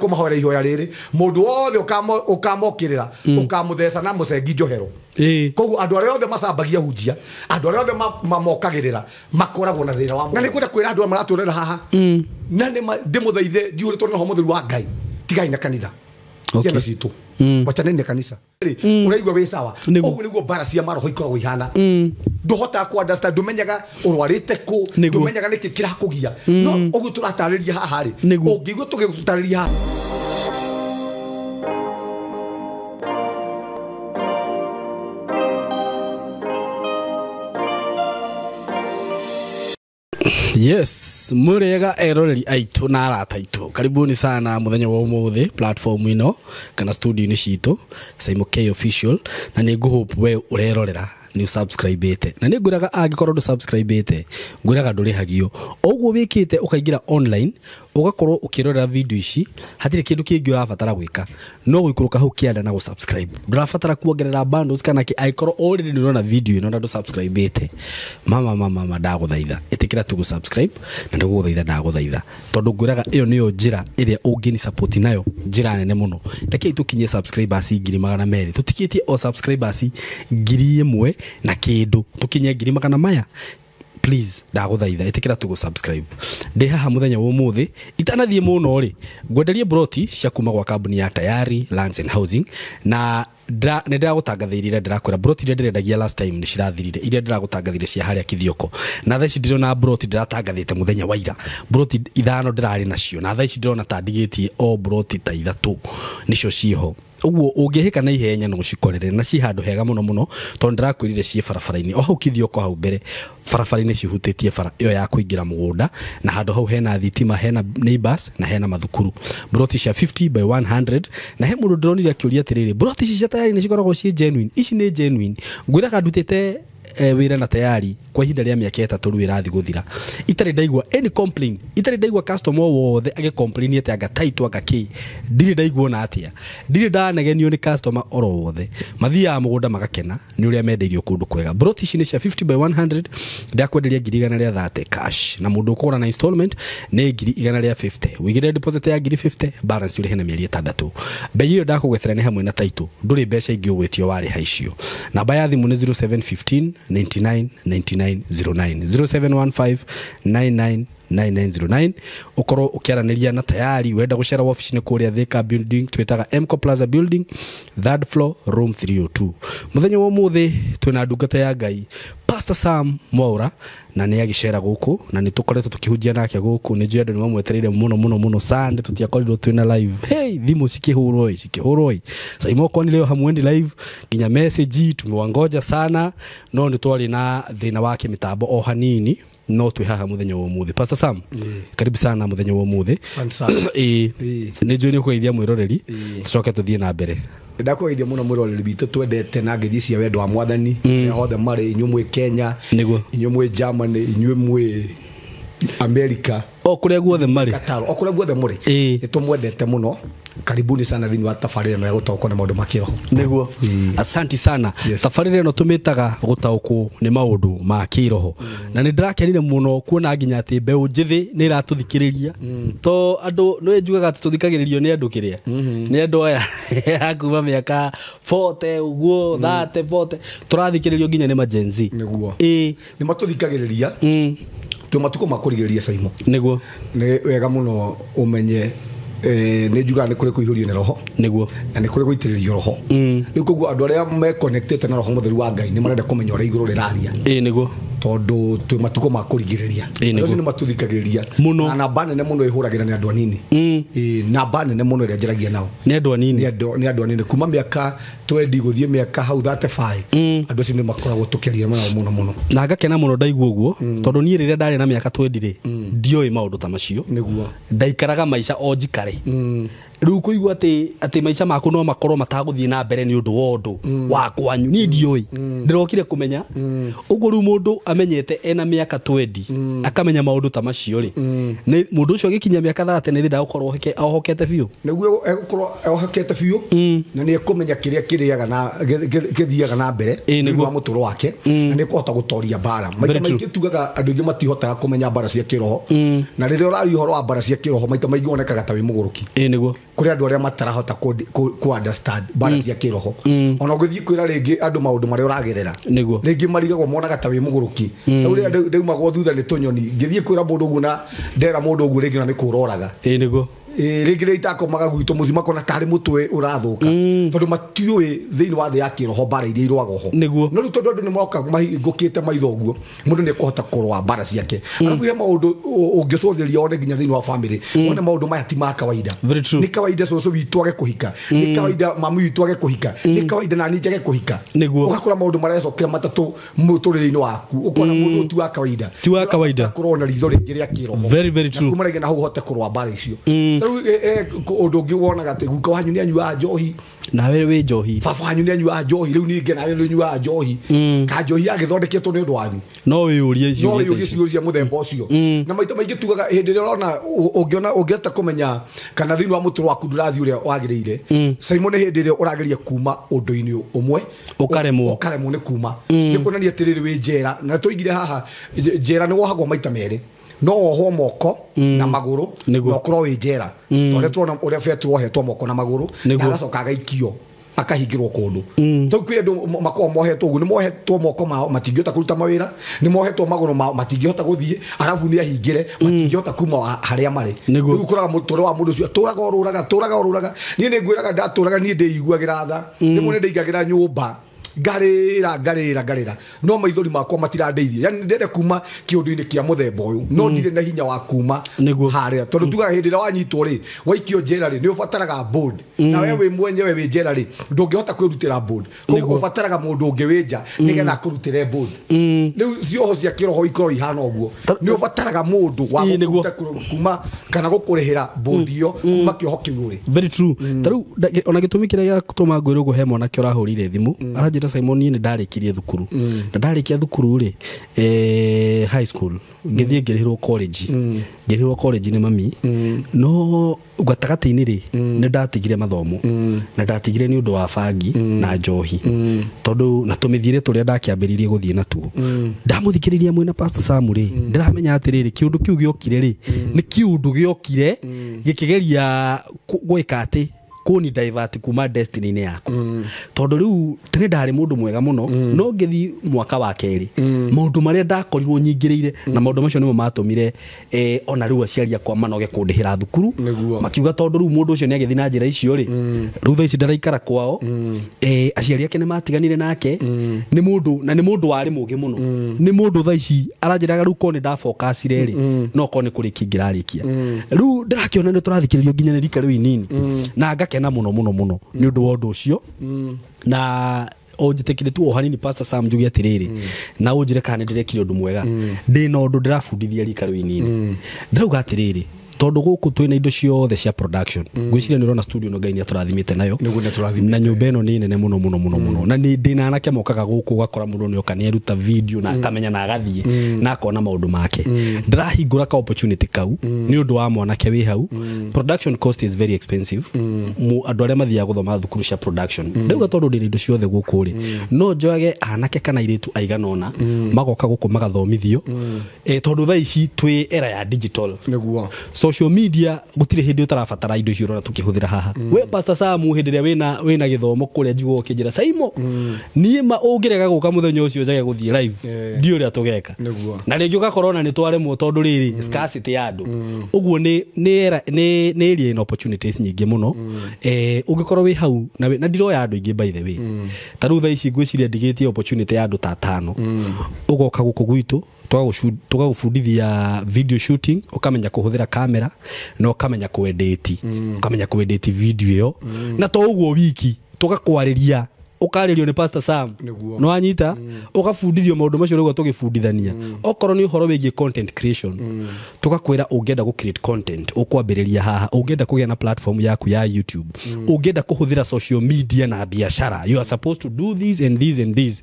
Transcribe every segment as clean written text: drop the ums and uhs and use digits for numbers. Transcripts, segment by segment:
Kũmahoera ihoya rĩrĩ mũndũ wothe ũkamokĩrĩra ũkamũtheca na mũcengi njohero. Koguo andũ arĩa othe macambagia hunjia, andũ arĩa othe mamokagĩrĩra makoragwo na thĩna wa. Na nĩ kwenda kwĩra andũ arĩa maratũrera haha na nĩ ndĩmũthaithe njihũrĩtwo nĩ roho mũtheru wa Ngai, tigai na kanitha. Ciana citũ wachaneni na kanitha. Ũraigua wĩ sawa. Ũguo nĩguo mbara cia maroho ikoragwo ihana. Ndũhotaga ku understand, ndũmenyaga ũrwarĩte kũ, ndũmenyaga nĩkĩ kĩrakũgia. No ũguo tũratarĩria haha rĩ, ũngĩigua tũgĩtarĩria haha. Yes, murega eroreri aitu na arata aitu. Karibuni sana muthenya wa umuthi platform ino kana studio ni citu Saimo K Official, na ni nguhope we urerorera ni subscribe-ete. Na ni ngwiraga angikorwo ndu subscribe-ete, ngwiraga ndurihagio. Oguo wikite ukaingira online ugakorwo ukirorera video ici, hatiri kindu kingi urabatara gwika. No guikuruka hau kianda na gusubscribe. Ndurabatara kuongerera bundles kana ki aikorwo already ni urona video ino na ndu subscribe-ete. Mama mama mama ndaguthaitha, itikira tu gusubscribe na ndaguthaitha ndaguthaitha. Tondu ngwiraga iyo niyo njira iria ungini support nayo, njira nene muno. Rekei tukinyie subscribers 200,000. Tutikitie o subscribers 1,000 na kindu tukinye 200,000 maya. Please ndaguthaitha itikira tu subscribe. Ndi haha muthenya wa umuthi itanathie muno ri ngwenderie broti cia kuma gwa kambuni ya Tayari Lands and Housing, na nĩ ndĩragũtangathĩire ndĩrakwĩra broti iria ndĩrendagia last time nĩ cirathirire, iria ndĩragũtangathĩire cia harĩa Kithioko, na thaa ici ndĩrona broti ndĩratangathĩte mũthenya wa ira broti 5 ndĩrarĩ nacio, na thaa ici ndĩrona ta ndigĩtie o broti ta 3 nicio ciho. Ũguo ũngĩhĩka na ihenya no ũcikorere na ci handũ hega mũno mũno, tondũ ndĩrakwĩrire ciĩ barabara-inĩ o hau Kithioko hau mbere barabara-inĩ cihutĩtie bara ĩyo ya kũingĩra mũgũnda, na handũ hau hena thitima, hena neighbors na hena mathukuru. Broti cia 50 by 100, na he mũndũ ndĩronire akĩũria atĩrĩrĩ, broti ici cia Tayari nĩ cikoragwo ciĩ genuine? Ici nĩ genuine. Ngwĩraga ndutĩte wĩra na Tayari kwa ihinda rĩa mĩaka 3 rĩu ĩrathiĩ gũthira, itarĩ ndaigua any complaint, itarĩ ndaigua customer wothe agĩ complain atĩ anga title anga kĩ, ndirĩ ndaigua ona atĩa, ndirĩ ndanegenio nĩ customer oro wothe. Mathiaga mũgũnda magakena nĩ ũrĩa mendeirio kũndũ kwega. Broti ici nĩ cia 50 by 100, ndakwenderia 130,000 cash, na mũndũ ũkũgũra na installment nĩ 150,000. Wĩigĩrĩre deposit ya 50,000, balance ũrĩhe na mĩeri 6. Bei ĩyo ndakũgwetera nĩ hamwe na title, ndũrĩ mbeca ingĩ ũgwĩtio warĩha icio. Namba ya thimũ nĩ 0715 99 99 09, 0715 99 9909. Ukorwo ukiaraniria na Tayari wenda gucera office ni kuria Thika building, twitaga Mco Plaza building, 3rd floor, room 302. Muthenya wa umuthi twina ndungata ya Ngai Pastor Sam Mwaura, na nĩ agĩcera gũkũ na nĩ tũkoretwo tũkĩhunjia nake gũkũ. Nĩ njũĩ andũ nĩ mamwetereire mũno mũno mũno sana, tũtiakorirwo twĩna live. Hey, thimũ cikĩhũrwo ĩ, cikĩhũrwo ĩ. Saimo kwani leo hamwendi live, nginya message tumewangoja sana, no nĩ twarĩ na thĩna wa kĩmĩtambo o hanini, no twĩ haha mũthenya wa ũmũthĩ. Pastor Sam, karibu sana mũthenya wa ũmũthĩ. Nĩ njũĩ nĩ ũkũgeithia mwĩroreri, tũcoke tũthiĩ na mbere. Ndakũgeithia mũno mwĩroreri witũ twendete na ngeithi cia wendo wa Mwathani hothe marĩ, inyuĩ mwĩ Kenya, inyuĩ mwĩ Germany, inyuĩ mwĩ America, o kũrĩa guothe marĩ, Qatar, o kũrĩa guothe mũrĩ, nĩ tũmwendete mũno. Karibuni sana thĩinĩ wa tabarĩra ĩno ya gũtaũkwo nĩ maũndũ ma kĩroho. Nĩguo. Asanti sana. Tabarĩra ĩno tũmĩtaga gũtaũkwo nĩ maũndũ ma kĩroho. Na nĩ ndĩrakenire mũno kuona nginya atĩ mbeũ njĩthĩ nĩ ĩratũthikĩrĩria. To andũ nĩ njugaga atĩ tũthikagĩrĩrio nĩ andũ kĩrĩa. Nĩ andũ aya a kuma mĩaka 40 ũguo, 30, 40. Tũrathikĩrĩrio nginya nĩ ma Gen Z. Nĩguo. Nĩ matũthikagĩrĩria. Twĩ matukũ ma kũrigĩrĩria Saimo. Nĩguo. Nĩ wega mũno ũmenye nĩ njugaga nĩ kũrĩ kũihũrio nĩ roho. Nĩguo. Na nĩ kũrĩ gũitĩrĩrio roho. Rĩu koguo andũ arĩa me connected na roho mũtheru wa Ngai nĩ marenda kũmenya ũrĩa igũrũ rĩraria. Nĩguo. Tondũ twĩ matukũ ma kũrigĩrĩria. Andũ acio nĩ matũthikagĩrĩria mũno. Na namba nene mũno ĩhũragĩra nĩ andũ anini. Namba nene mũno ĩrĩa njaragia nao nĩ andũ anini. Nĩ andũ anini kuma mĩaka 20 gũthiĩ mĩaka hau 35. Andũ acio nĩ makoragwo tũkĩaria nao mũno mũno. Na ngakena mũno ndaigua ũguo, tondũ niĩ rĩrĩa ndarĩ na mĩaka 20 rĩ, ndioĩ maũndũ ta macio. Nĩguo. Ndaikaraga maica o njikare. Rĩu kũigua atĩ maica maku no makorwo matagũthiĩ na mbere nĩ ũndũ wa ũndũ wa kwanyu, niĩ ndioĩ. Ndĩrokire kũmenya. Ũguo rĩu mũndũ amenyete ena mĩaka 20, akamenya maũndũ ta macio rĩ, nĩ mũndũ ũcio agĩkinyia mĩaka 30 nĩ thĩna gũkorwo ohokete biũ. Nĩguo egũkorwo ohokete biũ, na nĩ ekũmenya kĩrĩa kĩrĩaga na gĩthiaga na mbere Nĩguo. wa mũtũro wake, na nĩ ekũhota gũtoria mbara. Maita maingĩ tugaga andũ aingĩ matihotaga kũmenya mbara cia kĩroho, na rĩrĩa ũraria ũhoro wa mbara cia kĩroho maita maingĩ wonekaga ta wĩ mũgũrũki. Nĩguo. Kũrĩ andũ arĩa matarahota ku understand mbara cia kĩroho. Ona ũngĩthiĩ kwĩra rĩngĩ andũ maũndũ marĩa ũragerera, Nĩguo. rĩngĩ marigagwo, monaga ta wĩ mũgũrũki. Rĩu rĩrĩa ndaumagwo thutha nĩ tũnyoni, ngĩthiĩ kwĩra mũndũ ũguo na ndera mũndũ ũguo, rĩngĩ na nĩ kũroraga. Ĩĩ nĩguo. Ĩ, rĩngĩ rĩrĩa itakomaga gwitũ mũciĩ makona tarĩ mũtwe ũrathũka, tondũ matiũĩ thĩinĩ wa thĩ ya kĩroho mbara iria irũagwo ho. Nĩguo. No rĩu tondũ andũ nĩ moka mahingũkĩte maitho ũguo, mũndũ nĩ ekũhota kũrũa mbara ciake. Arabu he maũndũ ũngĩcũthĩrĩria one nginya thĩinĩ wa family, one maũndũ maya ti ma kawaida. Very true. Nĩ kawaida cũcũ witũ age kũhika, nĩ kawaida mami witũ age kũhika, nĩ kawaida nani njage kũhika. Nĩguo. Ũgakora maũndũ marecokera matatũ mũtũrĩre-inĩ waku, ũkona mũndũ ũyũ ti wa kawaida. Ti wa kawaida. Kũrũa na ritho rĩngĩ rĩa kĩroho. Very, very true. Na kumanagia na hau ũhote kũrũa mbara icio. Rĩu ũndũ ũngĩ wonaga atĩ guka wanyu nĩ anyuaga njohi, Nawe wĩ njohi. Baba wanyu nĩ anyuaga njohi, rĩu ningĩ nawe nĩ ũnyuaga njohi, ka njohi yagĩthondeketwo nĩ ũndũ wanyu? No wĩyũrie No ciũria ta yũrie icio. ciũria cia mũthemba ũcio. Na maita maingĩ tugaga hĩndĩ ĩrĩa ũrona ũngĩona ũngĩhota kũmenya kana thĩinĩ wa mũtũrĩre waku ndũrathiĩ ũrĩa wagĩrĩire, Simon, nĩ hĩndĩ ĩrĩa ũrageria kuma ũndũ-inĩ ũmwe, Ũkaremwo. Ũkaremwo nĩ kuma, nĩ kuonania atĩrĩrĩ wĩ njera. Na tũigire haha njera nĩ wohagwo maita merĩ: no wohwo moko na magũrũ, Nĩguo. na ũkorwo wĩ njera, tondũ tuona ũrĩa Petero ohetwo moko na magũrũ na Nĩguo. agacoka agaikio akahingĩrwo kũndũ. Tau kwĩ andũ makoragwo mohetwo ũguo, nĩ mohetwo moko mao matingĩhota kũruta mawĩra, nĩ mohetwo magũrũ mao matingĩhota gũthiĩ, arabu nĩ ahingĩre matingĩhota kuma harĩa marĩ. Nĩguo. Rĩu ũkoraga mũtũrĩre wa mũndũ ũcio atũraga orũraga, atũraga orũraga. Niĩ nĩ ngwĩraga ndatũraga, niĩ ndĩiguagĩra tha. Rĩmwe nĩ ndaigagĩra nyũmba ngarĩra ngarĩra ngarĩra, no maithori makwa matirandeithia. Yani ndĩrenda kuma kĩũndũ-inĩ kĩa mũthemba ũyũ, no ndirĩ na hinya wa kuma Nĩguo. harĩa, tondũ tugaga hĩndĩ ĩrĩa wanyitwo rĩ, waikio njera rĩ, nĩ ũbataraga board, na we wĩ mwenyewe wĩ njera rĩ, ndũngĩhota kwĩrutĩra board. Koguo Nĩguo. ũbataraga mũndũ ũngĩ wĩ nja nĩgetha akũrutĩre board. Rĩu cioho cia kĩroho ikorwo ihana ũguo, nĩ ũbataraga mũndũ wa Ĩĩ, nĩguo. gũkũruta kuma kana gũkũrĩhĩra board ĩyo kuma kĩoho kĩu ũrĩ. Very true. Ta rĩu ona gĩtũmi kĩrĩa gĩatũma ngwĩrwo ũguo, he mwanake ũrahũrire thimũ aranjĩra, "Simon, niĩ nĩ ndarĩkirie thukuru, na ndarĩkia thukuru rĩ, high school, ngĩthiĩ ngĩrĩhĩrwo college, ngĩrĩhĩrwo college nĩ mami, no gatagatĩ-inĩ rĩ, nĩ ndatigire mathomo, na ndatigire nĩ ũndũ wa bangi na njohi, tondũ na tũmĩthiĩre tũrĩa ndakĩambĩrĩirie gũthiĩ natuo. Ndamũthikĩrĩria mwĩna Pastor Sam rĩ, ndĩramenya atĩrĩrĩ, kĩũndũ kĩu gĩokire rĩ, nĩ kĩũndũ gĩokire gĩkĩgeria gwĩka atĩ kũni divert kuma destiny-inĩ yakwa, tondũ rĩu tene ndarĩ mũndũ mwega mũno, no ngĩthiĩ mwaka wa kerĩ, maũndũ marĩa ndakorirwo nyingĩrĩire na maũndũ macio nĩmo matũmire ona rĩu aciari akwa manoge kũndĩhĩra thukuru. Nĩguo. Makiuga tondũ rĩu mũndũ ũcio nĩ agĩthiĩ na njĩra icio rĩ, rĩu thaa ici ndaraikara kwao. Aciari ake nĩ matiganire nake. Nĩ mũndũ na nĩ mũndũ warĩ mũgĩ mũno, nĩ mũndũ thaa ici aranjĩraga rĩu korwo nĩ ndabokacire rĩ, no korwo nĩ kũrĩkia ingĩrarĩkia. Rĩu ndĩrakĩona nĩ tũrathikĩrĩrio nginya nĩ rika rĩu inini, na ngakena mũno mũno mũno nĩ ũndũ wa ũndũ ũcio. Na ũnjĩtĩkĩre tu o hanini, Pastor Sam, njuge atĩrĩrĩ, na ũnjĩre kana nĩ ndĩrekire ũndũ mwega. Ndĩna ũndũ ndĩrabundithia rika rĩu inini. Ndĩrauga atĩrĩrĩ, tondũ gũkũ twĩna indo ciothe cia production, ngwĩciria nĩ ũrona studio ĩno Ngai nĩ atũrathimĩte nayo. Nĩguo, nĩ atũrathimĩte. Na nyũmba ĩno nĩ nene mũno mũno mũno mũno, na nĩ ndĩna anake mokaga gũkũ, ũgakora mũndũ nĩ oka nĩ eruta video na akamenya na agathiĩ na akona maũndũ make. Ndĩrahingũra ka opportunity kau nĩ ũndũ wa mwanake wĩ hau. Production cost is very expensive. Andũ arĩa mathiaga gũthoma thukuru cia production, ndauga tondũ ndĩna indo ciothe gũkũ rĩ, no njoyage anake kana airĩtu aigana ũna magoka gũkũ magathomithio, tondũ thaa ici twĩ era ya digital. Nĩguo. Social media, gũtirĩ hĩndĩ ũtarabatara indo icio ũrona tũkĩhũthĩra haha. We Pastor Sam, hĩndĩ ĩrĩa wĩna gĩthomo kũrĩa njiguaga ũkĩnjĩra, "Saimo, niĩ ma ũngĩrega gũka mũthenya ũcio njage gũthiĩ live, ndiũ ũrĩa tũgeka." Nĩguo. Na rĩngĩ ũgakorwo ona nĩ twaremwo tondũ rĩrĩ scarcity ya andũ ũguo. Nĩ area ĩna opportunities nyingĩ mũno. Ũngĩkorwo wĩ hau na na ndiroya andũ aingĩ, by the way. Ta rĩu thaa ici ngwĩciria ndigĩtie opportunity ya andũ ta atano. Ũgoka gũkũ gwitũ, tũgagũbundithia video shooting, ũkamenya kũhũthĩra kamera na ũkamenya kũedit, ũkamenya kũedit video ĩyo. Na to ũguo wiki, tũgakwarĩria, ũkarĩrio nĩ Pastor Sam. Nĩguo. Nĩ wanyita, ũgabundithio maũndũ macio rĩu tũgĩbundithania. Okorwo nĩ ũhoro wĩgiĩ content creation, tũgakwĩra ũngĩenda gũ create content ũkwambĩrĩria haha, ũngĩenda kũgĩa na platform yaku ya YouTube, ũngĩenda kũhũthĩra social media na biashara, you are supposed to do this and this and this.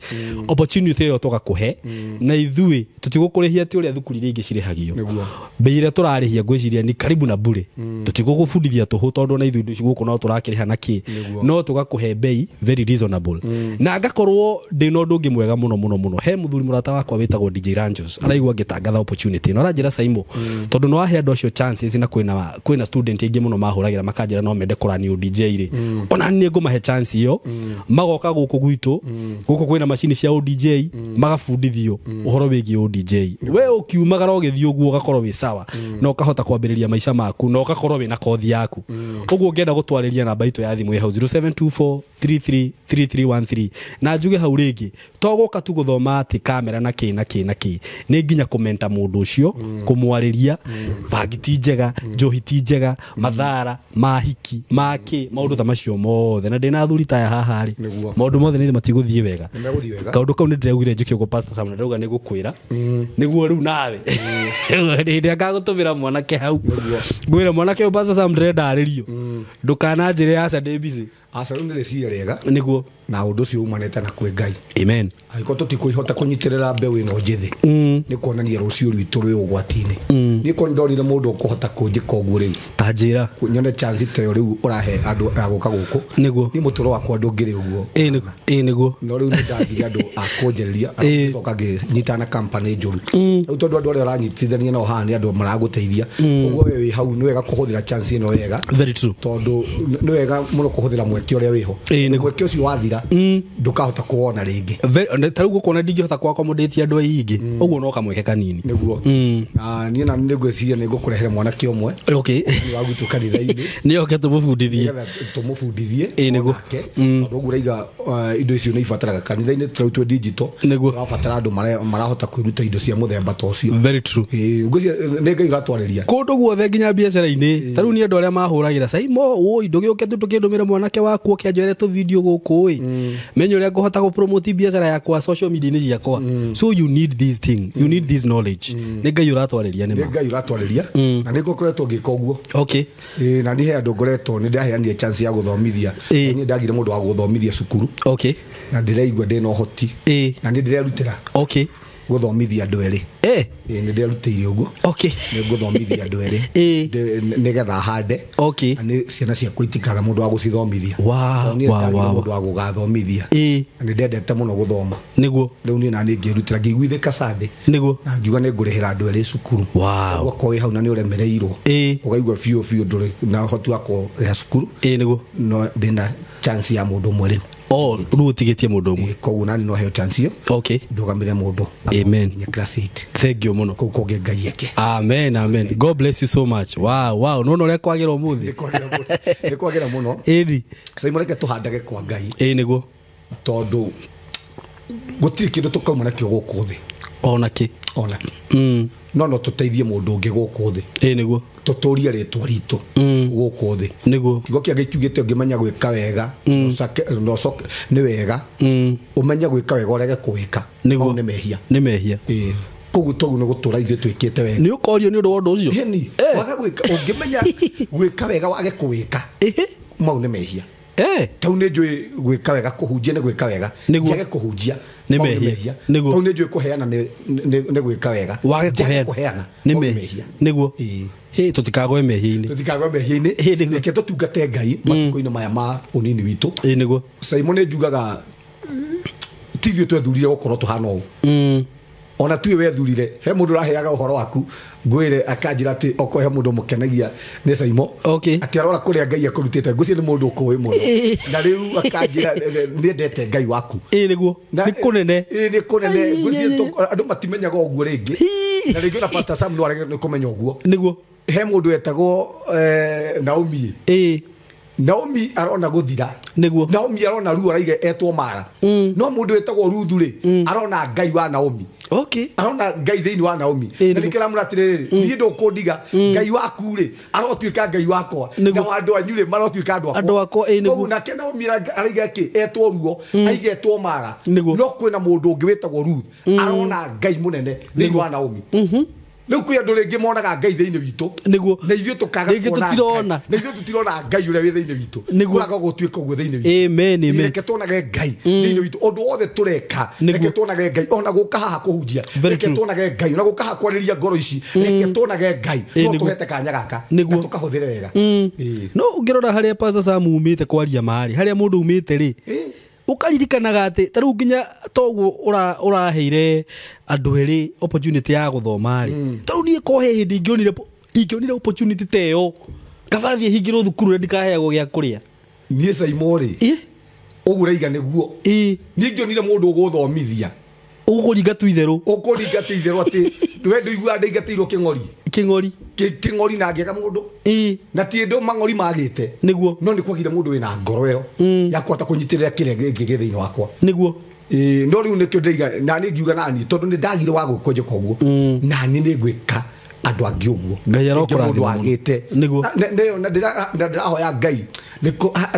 Opportunity ĩyo tũgakũhe, na ithuĩ tũtigũkũrĩhia atĩ ũrĩa thukuru iria ingĩ cirĩhagio. Nĩguo. Mbei ĩrĩa tũrarĩhia ngwĩciria nĩ karibu na bure. Tũtigũgũbundithia tũhũ, tondũ ona ithuĩ indo ici gũkũ no tũrakĩrĩha na kĩ. Nĩguo. No tũgakũhe bei very reasonable. available. Na ngakorwo ndĩ na ũndũ ũngĩ mwega mũno mũno mũno. He mũthuri mũrata wakwa wĩtagwo DJ Ranjos araigua ngĩtangatha opportunity no aranjĩra Saimo tondũ no ahe andũ acio chances na kwĩna student aingĩ mũno mahũragĩra makanjĩra no mende kũrani DJ rĩ, ona niĩ ngũmahe chance ĩyo, magoka gũkũ gwitũ, gũkũ kwĩna macini cia ODJ, magabundithio ũhoro wĩgiĩ ODJ. We ũkiumagara ũgĩthiĩ ũguo ũgakorwo wĩ sawa na ũkahota kwambĩrĩria maica maku na ũgakorwo wĩna kothi yaku. Ũguo ũngĩenda gũtwarĩria namba itũ ya thimũ ĩ hau 0724333313. Na njuge hau rĩngĩ to gũka tu gũthoma atĩ kamera na kĩ na kĩ na kĩ, nĩ nginya kũmenta mũndũ ũcio, kũmwarĩria bangi ti njega, njohi ti njega, mathara mahiki makĩ, maũndũ ta macio mothe. Na ndĩna athuri ta aya haha rĩ, maũndũ mothe nĩ matigũthiĩ wega. Kaũndũ kau nĩ ndĩraugire njĩke ũguo Pastor Sam, na ndĩrauga nĩ gũkwĩra nĩguo rĩu nawe hĩndĩ ĩrĩa ngagũtũmĩra mwanake hau ngwĩre mwanake ũyũ Pastor Sam ndĩrenda arĩrio, ndũkananjĩre aca ndĩ busy. Aca rĩu nĩ rĩciria rĩega nĩguo, na ũndũ ũcio umanĩte na kwĩ Ngai. Amen. Angĩkorwo tũtikũhota kũnyitĩrĩra mbeũ ĩno njĩthĩ, nĩ kuonania rũciũ rwitũ rwĩ ũgwati-inĩ. Niĩ korwo nĩndonire mũndũ ũkũhota kũnjĩka ũguo rĩu, ta njĩra nyone chance ta ĩyo rĩu ũrahe andũ a gũka gũkũ, nĩguo niĩ mũtũro wakwa ndũngĩrĩ ũguo. Ĩĩ nĩguo. No rĩu nĩ ndathire andũ a kũnjĩrĩria, acoka ngĩnyitana na company njũru. Rĩu tondũ andũ arĩa ũranyitithania nao haha nĩ andũ maragũteithia, ũguo we wĩ hau nĩ wega kũhũthĩra chance ĩno wega. Very true. Tondũ nĩ wega mũno kũhũthĩra mweke ũrĩa wĩho. Mweke ũcio wathira ndũkahota kũwona rĩngĩ. Ta rĩu gũkũ ndingĩhota kũ accommodate andũ aingĩ, ũguo no kamweke kanini. Nĩguo. Niĩ na nĩ ngwĩciria nĩ ngũkũrehere mwanake ũmwe. Okay. Wa gwitũ kanitha-inĩ. Nĩ oke tũmũbundithie. Nĩgetha tũmũbundithie. Nĩguo. Tondũ ũguo ũraiga indo icio nĩ ibataraga kanitha-inĩ tũrau twĩ digital. Nĩguo. Tũrabatara andũ marahota kwĩruta indo cia mũthemba ta ũcio. Very true. Ngwĩciria nĩ Ngai ũratwarĩria. Kũndũ guothe nginya biacara-inĩ. Ta rĩu nĩ andũ arĩa mahũragĩra Saimo, ũ ndũgĩũke tu tũkĩndũmĩre mwanake waku oke anjoere tũ video gũkũ ĩ, menye ũrĩa ngũhota gũpromote biacara yakwa social media-inĩ ciakwa. So you need this thing, you need this knowledge. Nĩ Ngai ũratwarĩria nĩ ma. Nĩ Ngai ũratwarĩria na nĩ ngokoretwo ngĩka ũguo. Okay. Na nĩ he andũ ngoretwo nĩ ndaheanire chance ya gũthomithia. Niĩ ndagire mũndũ wa gũthomithia cukuru. Okay. Na ndĩraigua ndĩna ũhoti. Na nĩ ndĩrerutĩra. Okay. Gũthomithia andũ erĩ. Nĩ ndĩrerutĩire ũguo. Okay. Nĩ ngũthomithia andũ erĩ. Nĩgetha hande. Okay. Na nĩ ciana ciakwa itikaga mũndũ wa gũcithomithia. Wow, Niĩ wow, ndagire wow. mũndũ wa gũgathomithia. Na nĩ ndendete mũno gũthoma. Nĩguo. Rĩu niĩ na niĩ ngĩrutĩra ngĩiguithĩka Sunday. Nĩguo. Na ngiuga nĩ ngũrĩhĩra andũ erĩ cukuru. Wow. Ũgakorwo wĩ hau na nĩ ũremereirwo. Ũkaigua biũ biũ ndũrĩ na ũhoti wa kũrĩha cukuru. Nĩguo. No ndĩna chance ya mũndũ ũmwe rĩu. Oh, rĩu ũtigĩtie mũndũ ũmwe. Koguo nani no heo chance ĩyo. Okay. Ndũgamĩre mũndũ. Amen. Nginya class 8. Thank you mũno. Kũu kũngĩ Ngai eke. Amen, amen. God bless you so much. Wow, wow. No ũrĩa kwagĩra ũmũthĩ. Nĩ kwagĩra mũno. Ĩni. Saimo reke tũhandage kwa Ngai. Ĩĩ nĩguo. Tondũ gũtirĩ kĩndũ tũkauma nakĩo gũkũ thĩ. Ona kĩ. Ona kĩ. No tũteithie mũndũ ũngĩ gũkũ thĩ. Ĩĩ nĩguo. Tũtũrie rĩtwa ritũ gũkũ thĩ. Nĩguo. Kiugo kĩa Ngai kiugĩte ũngĩmenya gwĩka wega, na ũcoke nĩ wega. Ũmenye gwĩka wega ũrege kũwĩka. Nĩguo. Mau nĩ mehia. Nĩ mehia. Koguo toguo nĩ gũtũra ithuĩ twĩkĩte wega. Nĩ ũkorio nĩ ũndũ wa ũndũ ũcio? Ĩni. Waga gwĩka, ũngĩmenya gwĩka wega wage kũwĩka. Mau nĩ mehia. Tau nĩ njũĩ gwĩka wega, kũhunjia nĩ gwĩka wega. Njage kũhunjia Nĩ mau nĩ mehia. mehia. Nĩguo. Tau nĩ njũĩ kũheana nĩ gwĩka wega. Wage Njage kũheana. kũheana Nĩ mau nĩ mehia. mehia. Nĩguo. Tũtikagwe mehia-inĩ. Tũtikagwe mehia-inĩ. Nĩguo. Reke tũtungate Ngai matukũ-inĩ maya ma ũnini witũ. Nĩguo. Saimo nĩ njugaga ti ithuĩ twethurire gũkorwo tũhana ũũ. Ona tuĩ wethurire, he mũndũ ũraheaga ũhoro waku, ngwĩre akanjĩra atĩ okorwo he mũndũ mũkenagia nĩ Saimo. Okay. Atĩ arora kũrĩa Ngai akũrutĩte, ngwĩciria nĩ mũndũ ũkũĩ mũno. Na rĩu akanjĩra nĩendete Ngai waku. Nĩguo. Nĩ kũnene. Nĩ kũnene. Ngwĩciria andũ matimenyaga ũguo rĩngĩ. Na rĩngĩ ona Pastor Sam no arege nĩ kũmenya ũguo. Nĩguo. He mũndũ wetagwo Naomi. Naomi arona gũthira. Nĩguo. Naomi arona ruo araiga etwo Mara. No mũndũ wetagwo Ruthu rĩ, arona Ngai wa Naomi. Okay. Arona Ngai thĩinĩ wa Naomi. Na nĩkĩo aramwĩra atĩrĩrĩ, niĩ ndũkũndiga, Ngai waku rĩ, arotuĩka Ngai wakwa. Nĩguo. Na andũ anyu rĩ, marotuĩka andũ akwa. Andũ akwa, nĩguo. Koguo nake Naomi araiga kĩ, etwo ruo, aiga etwo Mara. Nĩguo. No kwĩna mũndũ ũngĩ wĩtagwo Ruth, arona Ngai mũnene thĩinĩ wa Naomi. Rĩu kwĩ andũ rĩngĩ monaga Ngai thĩinĩ witũ. Nĩguo. Na ithuĩ tũkaga Rĩngĩ kuona tũtirona. Ngai. Na ithuĩ tũtirona Ngai ũrĩa wĩ thĩinĩ witũ. Nĩguo. Kũraga gũtuĩka ũguo thĩinĩ witũ. Amen, amen. Reke tuonage Ngai thĩinĩ witũ. Ũndũ wothe tũreka, Nĩguo. reke tuonage Ngai. Ona gũka haha kũhunjia, Very reke true. tuonage Ngai. Ona gũka haha kwarĩria ngoro ici, reke tuonage Ngai. No Nĩguo. tũhete kanya gaka, Nĩguo. na tũkahũthĩre wega. No ũngĩrora harĩa Pastor Sam umĩte kwaria marĩ, harĩa mũndũ umĩte rĩ, Ũkaririkanaga atĩ ta rĩu nginya toguo ũraheire andũ erĩ opportunity ya gũthoma rĩ, ta rĩu niĩ ko he hĩndĩ ingĩonire opportunity ta ĩyo, kaba thiĩ hingĩrwo thukuru na ndikaheagwo gĩa kũrĩa. Niĩ Saimo rĩ, ũguo ũraiga nĩguo. Niĩ ngĩonire mũndũ ũgũthomithia Ũkũringa tu itherũ. Ũkũringa tu itherũ atĩ we ndũiguaga ndaingatĩirwo kĩng'ori. Kĩng'ori. Kĩng'ori na ngĩaga mũndũ. Na ti andũ mang'ori magĩte. Nĩguo. No nĩ kwagire mũndũ wĩna ngoro ĩyo ya kũhota kũnyitĩrĩra kĩrĩa gĩngĩ gĩ thĩinĩ wakwa. Nĩguo. No rĩu nĩkĩo ndĩiga na niĩ ngiuga nani tondũ nĩ ndagire wa gũkũnjĩka ũguo. Na niĩ nĩ ngwĩka andũ angĩ ũguo. Ngai arokũrathima mũndũ agĩte. Nĩguo. Na ndĩrahoya Ngai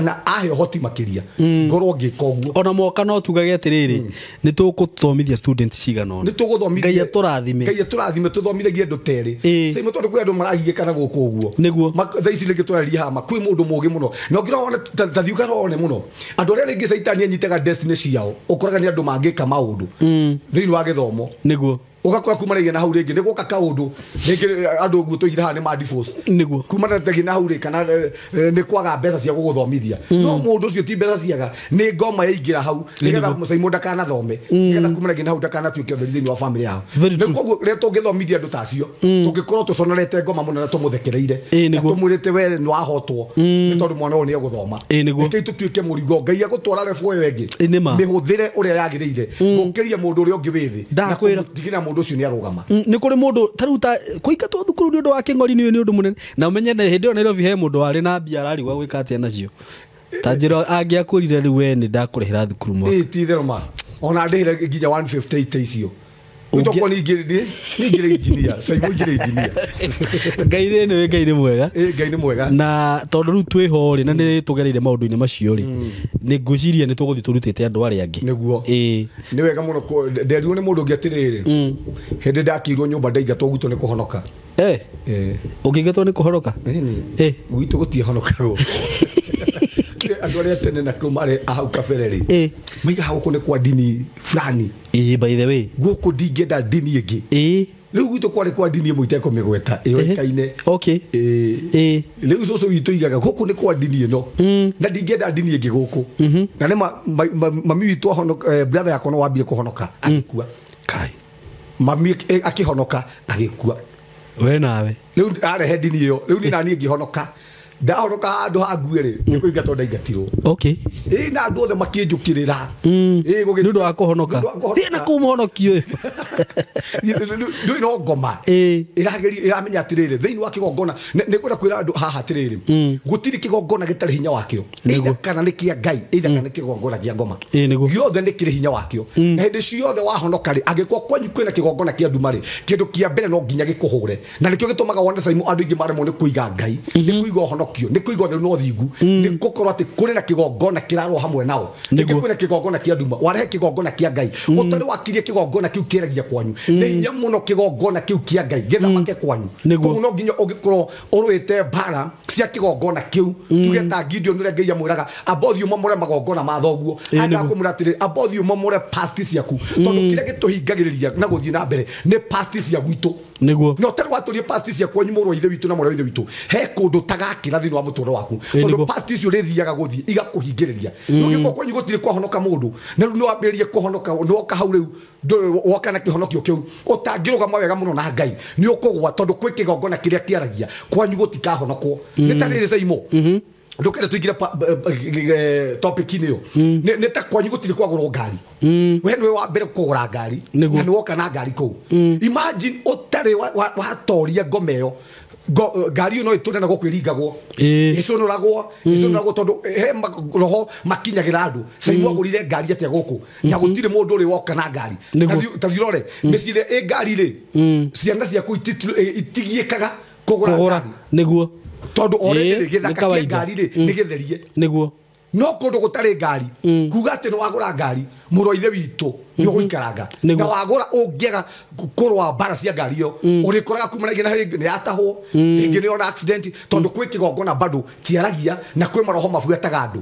na ahe ũhoti makĩria ngorwo ngĩka ũguo. Ona moka no tugage atĩrĩrĩ, nĩ tũgũthomithia students cigana ũna. Nĩ tũgũthomithia. Ngai atũrathime. Ngai atũrathime tũthomithagie andũ terĩ. Saimo tondũ kwĩ andũ maragiĩkana gũkũ ũguo. Nĩguo. Thaa ici rĩngĩ tũraria hama kwĩ mũndũ mũũgĩ mũno. Na ũngĩrora ta thiĩ ũkarore mũno. Andũ arĩa rĩngĩ caitani anyitaga destiny ciao, ũkoraga nĩ andũ mangĩka maũndũ thĩinĩ wa gĩthomo. Nĩguo. Ũgakora kuma rĩngĩ na hau rĩngĩ nĩ gũka kaũndũ rĩngĩ andũ ũguo tũigire haha nĩ ma divorce. Nĩguo. Kuma rĩngĩ na hau rĩ kana nĩ kwaga mbeca cia gũgũthomithia. No mũndũ ũcio ti mbeca ciaga nĩ ngoma yaingĩra hau nĩgetha Saimo ndakanathome, nĩgetha kuma rĩngĩ na hau ndakanatuĩke ũtheri thĩinĩ wa family yao. Nĩ koguo rĩrĩa tũngĩthomithia andũ ta acio tũngĩkorwo tũconorete ngoma mũno na tũmũthekereire na tũmwĩrĩte we nĩ wahotwo nĩ tondũ mwana ũyũ nĩ egũthoma. Rekei tũtuĩke mũrigo. Ngai agũtwara level ĩyo ĩngĩ mĩhũthĩre ũrĩa yagĩrĩire gũkĩria mũndũ ũrĩa ũngĩ wĩ thĩ na kũmũtigĩra mũndũ ũcio nĩ arũgama. Nĩ kũrĩ mũndũ ta rĩu ta kũingatwo thukuru nĩ ũndũ wa kĩng'ori nĩ ũndũ mũnene. Na ũmenye hĩndĩ ĩyo Nairobi he mũndũ warĩ na mbia ararigwo gwĩka atĩa nacio. Ta njĩra angĩakwĩrire rĩu we nĩ ndakũrĩhĩra thukuru mwaka. Ti itherũ ma. Ona ndĩhĩre nginya 158 icio. Ũtokwo ningĩ engineer, Saimo ingĩrĩ engineer. Ngai rĩ nĩwe Ngai nĩ mwega. Ngai nĩ mwega. Na tondũ rĩu twĩho rĩ na nĩ tũgereire maũndũ-inĩ macio rĩ, nĩ ngwĩciria nĩ tũgũthiĩ tũrutĩte andũ arĩa angĩ. Nĩguo. Nĩ wega mũno nderirwo nĩ mũndũ ũngĩ atĩrĩrĩ, hĩndĩ ndakĩirwo nyũmba ndaingatwo gwitũ nĩ kũhonoka. Ũngĩingatwo nĩ kũhonoka? Gwitũ gũtiahonokagwo. Andũ arĩa tene na kũu marĩ hau kabere rĩ, maigaga gũkũ nĩ kwa ndini fulani. By the way. Gũkũ ndingĩenda ndini ĩngĩ. Rĩu gwitũ kwarĩ kwa ndini ĩmwe itekũmĩgweta ĩoĩkaine. Rĩu cũcũ witũ igaga gũkũ nĩ kwa ndini ĩno na ndingĩenda ndini ĩngĩ gũkũ. Na nĩ mami witũ ahonoka, brother yakwa no wambire kũhonoka agĩkua. Kai. Mami akĩhonoka agĩkua. We nawe. Rĩu arehe ndini ĩyo, rĩu niĩ naniĩ ngĩhonoka. Ndahonoka handũ ha ngue rĩ, nĩ kũingatwo ndaingatirwo. Na andũ othe makĩnjũkĩrĩra. Nĩ ũndũ wa kũhonoka. Thiĩ na kũu mũhonoki ũyũ. Ndũĩ no ngoma. Ĩrageria ĩramenya atĩrĩrĩ, thĩinĩ wa kĩgongona, nĩ kwenda kwĩra andũ haha atĩrĩrĩ, gũtirĩ kĩgongona gĩtarĩ hinya wakĩo. Either kana nĩ kĩa Ngai, either kana nĩ kĩgongona kĩa ngoma. Gĩothe nĩ kĩrĩ hinya wakĩo. Na hĩndĩ ciothe wahonoka rĩ, angĩkorwo kwanyu kwĩna kĩgongona kĩa nduma rĩ, kĩndũ kĩa mbere no nginya gĩkũhũre. Na nĩkĩo gĩtũmaga wone Saimo andũ aingĩ maremwo nĩ kũiga Ngai, nĩ kũiga ũhonokio, nĩ kũiga ũtheru na ũthingu, nĩ gũkorwo atĩ kũrĩ na kĩgongona kĩrarũa hamwe nao. Ningĩ kwĩna kĩgongona kĩa nduma, warehe kĩgongona kĩa Ngai, ũtarĩ wakirie kĩgongona kĩu kĩeragia kwanyu. Nĩ hinya mũno kĩgongona kĩu kĩa Ngai gĩthamake kwanyu. Koguo no nginya ũngĩkorwo ũrũĩte mbara cia kĩgongona kĩu, tuge ta Gideon ũrĩa Ngai amwĩraga, amba ũthiĩ ũmomore magongona ma thoguo. Enda kũmwĩra atĩrĩ, amba ũthiĩ ũmomore past ciaku, tondũ kĩrĩa gĩtũhingagĩrĩria na gũthiĩ na mbere nĩ past cia gwitũ. Nĩguo. Na ũtarĩ watũrie past cia kwanyu mũrũ wa ithe witũ na mwarĩ wa ithe witũ, he kũndũ ũtagakĩra thĩinĩ wa mũtũrĩre waku. Tondũ past icio ũrĩthiaga gũthiĩ igakũhingĩrĩria. Ũngĩkorwo kwanyu gũtirĩ kwahonoka mũndũ, na rĩu nĩ wambĩrĩrie kũhonoka, nĩ woka hau rĩu, woka na kĩhonokio kĩu, ũtangĩrũgama wega mũno na Ngai, nĩ ũkũgwa tondũ kwĩ kĩgongona kĩrĩa kĩaragia, kwanyu gũtikahonokwo. Nĩ ta rĩrĩ Saimo, ndũkende tũingĩre topic-inĩ ĩyo. Nĩ ta kwanyu gũtirĩ kwagũrwo ngari. We nĩwe wa mbere kũgũra ngari, na nĩ woka na ngari kũu. Imagine ũtarĩ watoria ngoma ĩyo, ngari ĩyo no ĩtũre na gũkũ ĩringagwo, ĩcũnũragwo tondũ he roho makinyagĩra andũ. Saimo agũrire ngari atĩa gũkũ na gũtirĩ mũndũ ũrĩ woka na ngari. Ta thiĩ ũrore mĩciĩ ĩrĩa ĩ ngari rĩ, ciana ciaku itigiĩkaga kũgũra ngari. Nĩguo. Tondũ already gĩthaka kĩa ngari rĩ nĩ gĩtherie. Nĩguo. No kũndũ gũtarĩ ngari, kuga atĩ nĩ wagũra ngari, mũrũ wa ithe witũ Nĩ ũgũikaranga. Na wagũra ũngĩaga kũrũa mbara cia ngari ĩyo, ũrĩkoraga kumanagia na rĩngĩ nĩ yatahwo, rĩngĩ nĩ yona accident, tondũ kwĩ kĩgongona bado kĩaragia na kwĩ maroho mabuataga andũ.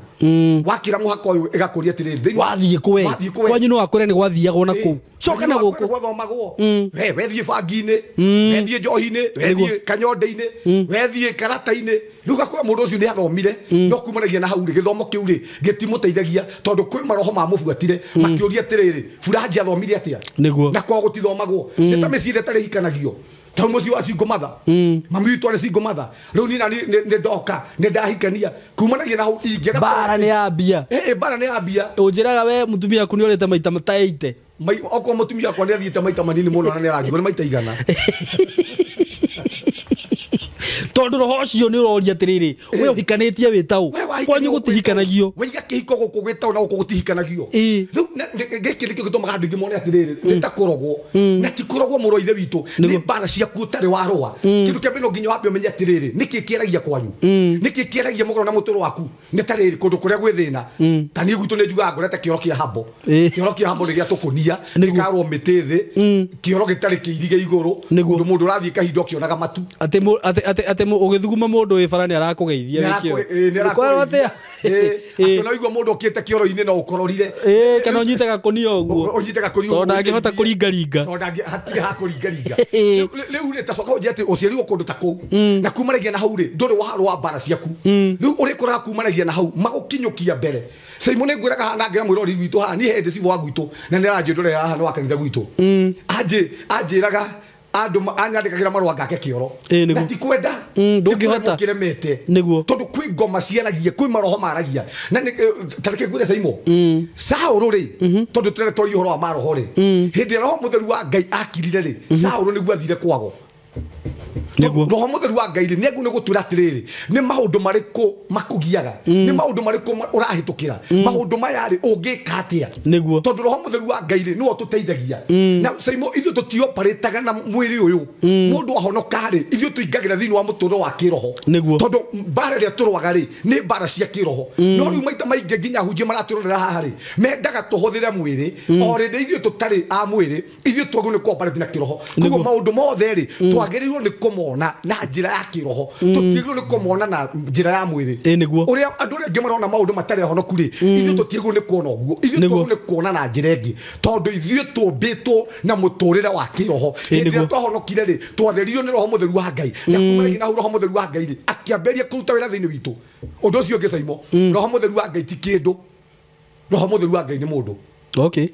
Wakĩra mũhaka ũyũ ĩgakũria atĩrĩrĩ, wathiĩ kũwe kwanyu no akũre nĩ gwathiagwo na kũu. Coka na gũkũ gwathomagwo. We wethiĩ bangi-inĩ, wethiĩ njohi-inĩ, wethiĩ kanyonde-inĩ, wethiĩ karata-inĩ. Rĩu ũgakora mũndũ ũcio nĩ athomire, no kumanagia na hau rĩ, gĩthomo kĩu rĩ gĩtimũteithagia tondũ kwĩ maroho mamũbuatire makĩũria atĩrĩrĩ, Furaji athomire atĩa? Na kwao gũtithomagwo. Nĩ ta mĩciĩ ĩrĩa ĩtarĩ hikanagio. Tondũ mũciĩ wa single mother, mami witũ arĩ single mother, rĩu niĩ nani nĩ ndoka nĩ ndahikania kumanagia na hau ingĩaga mbara nĩ yambia. Mbara nĩ yambia. Ũnjĩraga we mũtumia waku nĩ orĩte maita ta 80. Okorwo mũtumia wakwa nĩ athiĩte maita manini mũno na nĩ aranjigua nĩ maita 100. Tondũ roho ũcio nĩ ũroria atĩrĩrĩ, we ũhikanĩtie wĩ taũ, kwanyu gũtihikanagio. Waiga kĩhiko gũkũ gwĩ taũ na gũkũ gũtihikanagio. Rĩu gĩkĩ nĩkĩo gĩtũmaga andũ aingĩ mone atĩrĩrĩ, nĩ ta kũrogwo. Na ti kũrogwo mũrũ wa ithe witũ, nĩ mbara ciaku ũtarĩ warũa. Kĩndũ kĩa mbere no nginya wambe ũmenye atĩrĩrĩ, nĩkĩ kĩaragia kwanyu? Nĩkĩ kĩaragia mũgũrũ na mũtũrũ waku? Nĩ ta rĩrĩ, kũndũ kũrĩa gwĩ thĩna. Ta niĩ gwitũ nĩ njugaga ngorete kĩoro kĩa hambo. Kĩoro kĩa hambo nĩ gĩa tũkũnia, gĩkarwo mĩtĩ thĩ, kĩoro gĩtarĩ kĩirige igũrũ, ũndũ mũndũ ũrathiĩ kahinda ũkĩonaga matu. Atĩ ũgĩthuguma mũndũ wĩ bara nĩ arakũgeithia nĩkĩo. Ũkwerwo atĩa? Atĩ no igua mũndũ ũkĩte kĩoro-inĩ no ũkororire. Kana ũnyite gakũnia ũguo. Ũnyite gakũnia ũguo. Tondũ ndangĩhota kũringaringa. Tondũ hatirĩ ha kũringaringa. Rĩu rĩ, ta coka ũnjĩre atĩ ũciarirwo kũndũ ta kũu. Na kumanagia na hau rĩ, ndũrĩ warũa mbara ciaku. Rĩu ũrĩkoraga kumanagia na hau magũkinyũkia mbere. Saimo nĩ ngwĩraga haha na ngĩra mwĩrori witũ haha, niĩ hĩndĩ cibũ wa gwitũ na nĩ aranjĩndũrĩra haha nĩ wa kanitha gwitũ. Anjĩraga andũ anyandĩkagĩra marũa ngake kĩoro. Na ti kwenda. Ndũngĩhota. Kĩremete. Nĩguo. Tondũ kwĩ ngoma ciaragia, kwĩ maroho maragia. Na ta reke ngwĩre Saimo. Saũlũ rĩ, tondũ tũrere twaria ũhoro wa maroho rĩ, hĩndĩ ĩrĩa Roho Mũtheru wa Ngai akirire rĩ, Saũlũ nĩguo athire kwago. Roho Mũtheru wa Ngai rĩ, nĩ nĩ gũtwĩra atĩrĩrĩ, nĩ maũndũ marĩkũ makũgiaga, nĩ maũndũ marĩkũ ũrahĩtũkĩra, maũndũ maya rĩ ũngĩka atĩa? Nĩguo. Tondũ Roho Mũtheru wa Ngai rĩ nĩwe ũtũteithagia. Na Saimo ithuĩ tũtioparĩtaga na mwĩrĩ ũyũ. Mũndũ ahonoka rĩ, ithuĩ tũingagĩra thĩinĩ wa mũtũũrĩre wa kĩroho. Nĩguo. Tondũ mbara ĩrĩa tũrũaga rĩ, nĩ mbara cia kĩroho. No rĩu maita maingĩ nginya ahunjia maratũrorera haha rĩ, mendaga tũhũthĩre mwĩrĩ, o rĩndĩ ithuĩ tũtarĩ a mwĩrĩ, ithuĩ twagĩrĩirwo nĩ kũoperate na kĩroho. Koguo maũndũ mothe rĩ, twagĩrĩirwo nĩ kũmona na njĩra ya kĩroho, tũtiagĩrĩirwo nĩ kũmona na njĩra ya mwĩrĩ. Nĩguo. Ũrĩa andũ arĩa angĩ marona maũndũ matarĩ ahonoku rĩ, ithuĩ tũtiagĩrĩirwo nĩ kuona ũguo. Ithuĩ twagĩrĩirwo nĩ kuona na njĩra ĩngĩ, tondũ ithuĩ tũmbĩtwo na mũtũrĩre wa kĩroho. Hĩndĩ ĩrĩa twahonokire rĩ, twatheririo nĩ Roho Mũtheru wa Ngai. Na kumanagia na hau Roho Mũtheru wa Ngai rĩ, akĩambĩrĩria kũruta wĩra thĩinĩ witũ. Ũndũ ũcio ũngĩ Saimo, Roho Mũtheru wa Ngai ti kĩndũ. Roho Mũtheru wa Ngai nĩ mũndũ. Okay.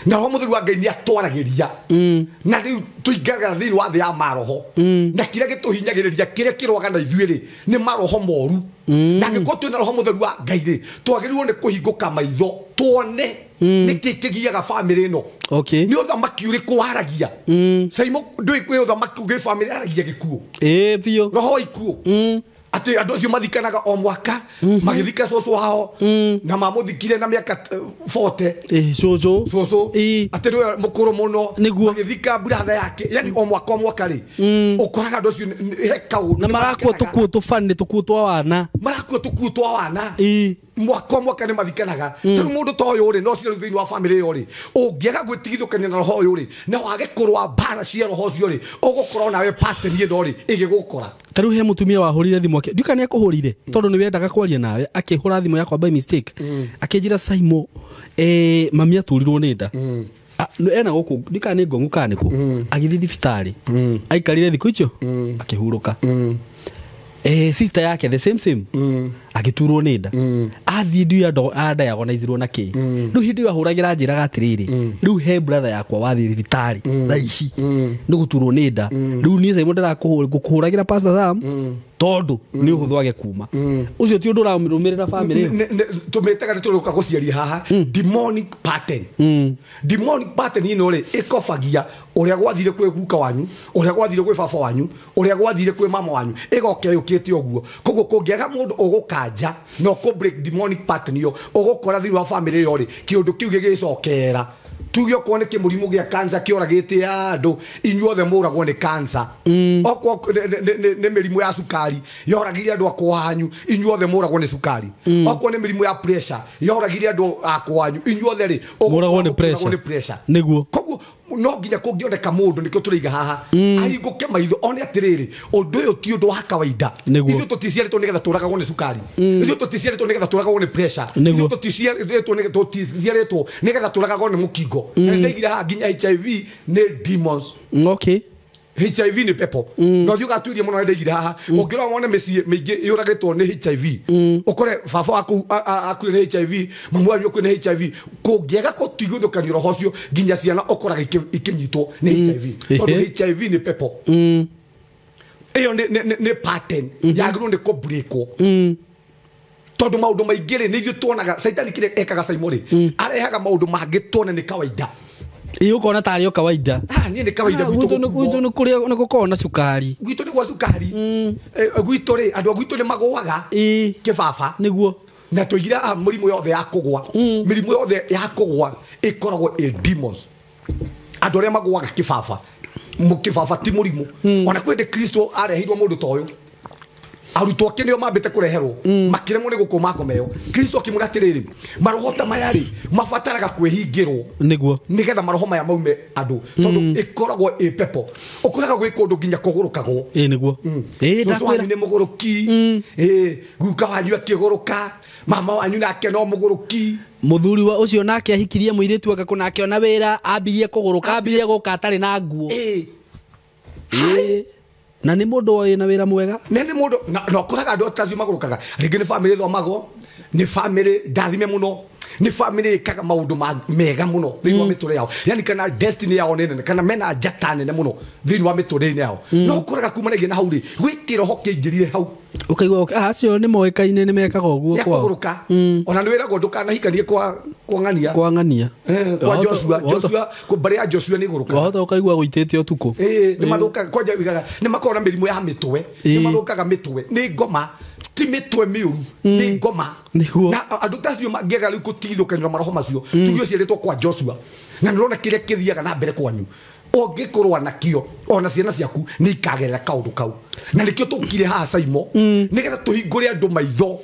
Na Roho Mũtheru wa Ngai nĩ atwaragĩria. Na rĩu tũingagĩra thĩinĩ wa thĩ ya maroho. Na kĩrĩa gĩtũhinyagĩrĩria, kĩrĩa kĩrũaga na ithuĩ rĩ, nĩ maroho moru. Na angĩkorwo twĩna Roho Mũtheru wa Ngai rĩ, twagĩrĩirwo nĩ kũhingũka maitho tuone nĩkĩ kĩgiaga bamĩrĩ ĩno. Okay. Nĩ ũthamaki ũrĩkũ waragia? Saimo ndũĩ kwĩ ũthamaki ũngĩ bamĩrĩ aragia gĩkuũ. Biũ. Roho wa ikuũ. Atĩ andũ acio mathikanaga o mwaka, magĩthika cũcũ wao, na mamũthikire na mĩaka 40. Cũcũ. Cũcũ. Atĩ nĩwe mũkũrũ mũno. Nĩguo. Magĩthika brother yake. Yani o mwaka o mwaka rĩ, ũkoraga andũ acio he kaũndũ Na marakua tũkuũ tũbani, tũkuũ twa wana. Marakua tũkuũ twa wana. Mwaka o mwaka nĩ mathikanaga. Tarĩu mũndũ ta ũyũ rĩ, no ũcio rĩu thĩinĩ wa bamĩrĩ ĩyo rĩ, ũngĩaga gwĩtigithũkania na roho ũyũ rĩ, na wage kũrũa mbara cia roho ũcio rĩ, ũgũkorwo nawe pattern ĩno rĩ ĩgĩgũkora. Tarĩu he mũtumia wahũrire thimũ ake, ndiũĩ kana nĩakũhũrire, tondũ nĩ wendaga kwaria nawe, akĩhũra thimũ yakwa by mistake. Akĩnjĩra Saimo, mami aturirwo nĩ nda. Ena gũkũ, ndiũĩ kana nĩ ngong'u kana nĩ kũ. Agĩthiĩ thibitarĩ. Aikarire thikũ icio, akĩhurũka. Sister yake the same agĩturwo nĩ nda. Athiĩ ndiũĩ andiagonizirwo na kĩ. Rĩu hĩndĩ ĩyo ahũragĩra njĩraga atĩrĩrĩ, rĩu he brother yakwa wathiĩ thibitarĩ thaa ici nĩ gũturwo nĩ nda. Rĩu niĩ Saimo ngũkũhũragĩra Pastor Sam tondũ nĩ ũhũthũ age kuma. Ũcio ti ũndũ ũramũrũmĩrĩra bamĩrĩ ĩyo. Tũmĩtaga nĩ tũrĩũka gũciaria haha demonic pattern. Demonic pattern ĩno rĩ, ĩkobagia ũrĩa gwathire kwĩ guka wanyu, ũrĩa gwathire kwĩ baba wanyu, ũrĩa gwathire kwĩ mama wanyu, ĩgoka yũkĩte ũguo. Koguo kũngĩaga mũndũ ũgũkanja na ũkũ break demonic pattern ĩyo, ũgũkora thĩinĩ wa bamĩrĩ ĩyo rĩ, kĩũndũ kĩu gĩgĩcokera. Tuge okorwo nĩ kĩmũrimũ gĩa cancer kĩoragĩte andũ, inyuothe mũragwo nĩ cancer. Okorwo nĩ mĩrimũ ya cukari yoragire andũ a kwanyu, inyuothe mũragwo nĩ cukari. Okorwo nĩ mĩrimũ ya pressure yoragire andũ a kwanyu, inyuothe rĩ Mũragwo nĩ pressure. nĩ pressure. Nĩguo. Koguo no nginya kũngĩoneka mũndũ nĩkĩo tũraiga haha ahingũke maitho one atĩrĩrĩ ũndũ ũyũ ti ũndũ wa kawaida. Nĩguo. Ithuĩ tũticiarĩtwo nĩgetha tũragagwo nĩ cukari, ithuĩ tũticiarĩtwo nĩgetha tũragagwo nĩ pressure, Nĩguo. ithuĩ tũticiarĩtwo nĩgetha tũragagwo nĩ mũkingo. Na nĩndaigire haha nginya HIV nĩ demons. Okay. HIV nĩ pepo. Na ũthiĩ ũgatuĩrie mũno nĩndaigire haha. Ũngĩrora wone mĩciĩ mĩingĩ yũragĩtwo nĩ HIV, ũkore baba waku akuire nĩ HIV, mamu wanyu akuire nĩ HIV, kũngĩaga gũtigithũkanio roho ũcio nginya ciana ũkoraga ikĩnyitwo nĩ HIV. Tondũ HIV nĩ pepo. Ĩyo nĩ pattern yagĩrĩirwo nĩ kũbreakwo. Tondũ maũndũ maingĩ rĩ nĩ ithuĩ tuonaga Caitani kĩrĩa ekaga Saimo rĩ, arehaga maũndũ mangĩ tuone nĩ kawaida. Ĩ ũkona tarĩ o kawaida. Niĩ nĩ kawaida gwitũ gũkuo. Gwitũ nĩ kũrĩa nĩ gũkoragwo na cukari. Gwitũ nĩ gwa cukari. Gwitũ rĩ andũ a gwitũ nĩ magũaga kĩbaba. Nĩguo. Na tũigire haha mũrimũ yothe ya kũgwa. Mĩrimũ yothe ya kũgwa ĩkoragwo ĩ demons. Andũ arĩa magũaga kĩbaba, kĩbaba ti mũrimũ. Ona kwĩ hĩndĩ Kristo areheirwo mũndũ ta ũyũ, arutwo ake nĩo mambĩte kũreherwo, makĩremwo nĩ gũkũma ngoma ĩyo. Kristo akĩmwĩra atĩrĩrĩ, maroho ta maya rĩ mabataraga kwĩhingĩrwo Nĩguo. nĩgetha maroho maya maume andũ, tondũ ĩkoragwo ĩ pepo. Ũkoraga gwĩ kũndũ nginya kũgũrũkagwo. Ĩ nĩguo. Ĩ Cũcũ wanyu ndakwĩra. nĩ mũgũrũki, guka wanyu akĩgũrũka, mama wanyu nake no mũgũrũki. Mũthuri wa ũcio nake ahikirie mũirĩtu ake kũna akĩona wĩra, ambirie kũgũrũka, ambirie gũka atarĩ na nguo. Na nĩ mũndũ wĩna wĩra mwega. Na nĩ mũndũ na ũkoraga andũ ta acio magũrũkaga rĩngĩ nĩ bamĩrĩ ĩthomagwo, nĩ bamĩrĩ ndathime mũno, nĩ bamĩrĩ ĩkaga maũndũ mega mũno thĩinĩ wa mĩtũrĩre yao, yani kana destiny yao nĩ nene, kana mena njata nene mũno thĩinĩ wa mĩtũrĩre yao. No ũkoraga kumanagia na hau rĩ gwĩ kĩroho kĩingĩrire hau. Ũkaigua acio nĩ moĩkaine nĩ mekaga ũguo Nĩ kwao. akũgũrũka. Ona nĩ wĩragwo ndũkanahikanie kwa ng'ania. Kwa ng'ania. Kwa Joshua, Joshua, kwa mbarĩ ya Joshua nĩ igũrũkaga. Wahota ũkaigua gũitĩte ũtukũ. Nĩ mathũkaga, kwanja ugaga, nĩ makoragwo na mĩrimũ ya mĩtwe, nĩ mathũkaga mĩtwe, nĩ ngoma, ti mĩtwe mĩũru, nĩ ngoma. Nĩguo. Na andũ ta acio mangĩaga rĩu gũtigithũkanio na maroho macio, tuge ũciarĩtwo kwa Joshua, na nĩ ũrona kĩrĩa kĩthiaga na mbere kwanyu, ũngĩkorwo nakĩo ona ciana ciaku nĩ ikagerera kaũndũ kau. Na nĩkĩo tũkire haha Saimo, nĩgetha tũhingũre andũ maitho,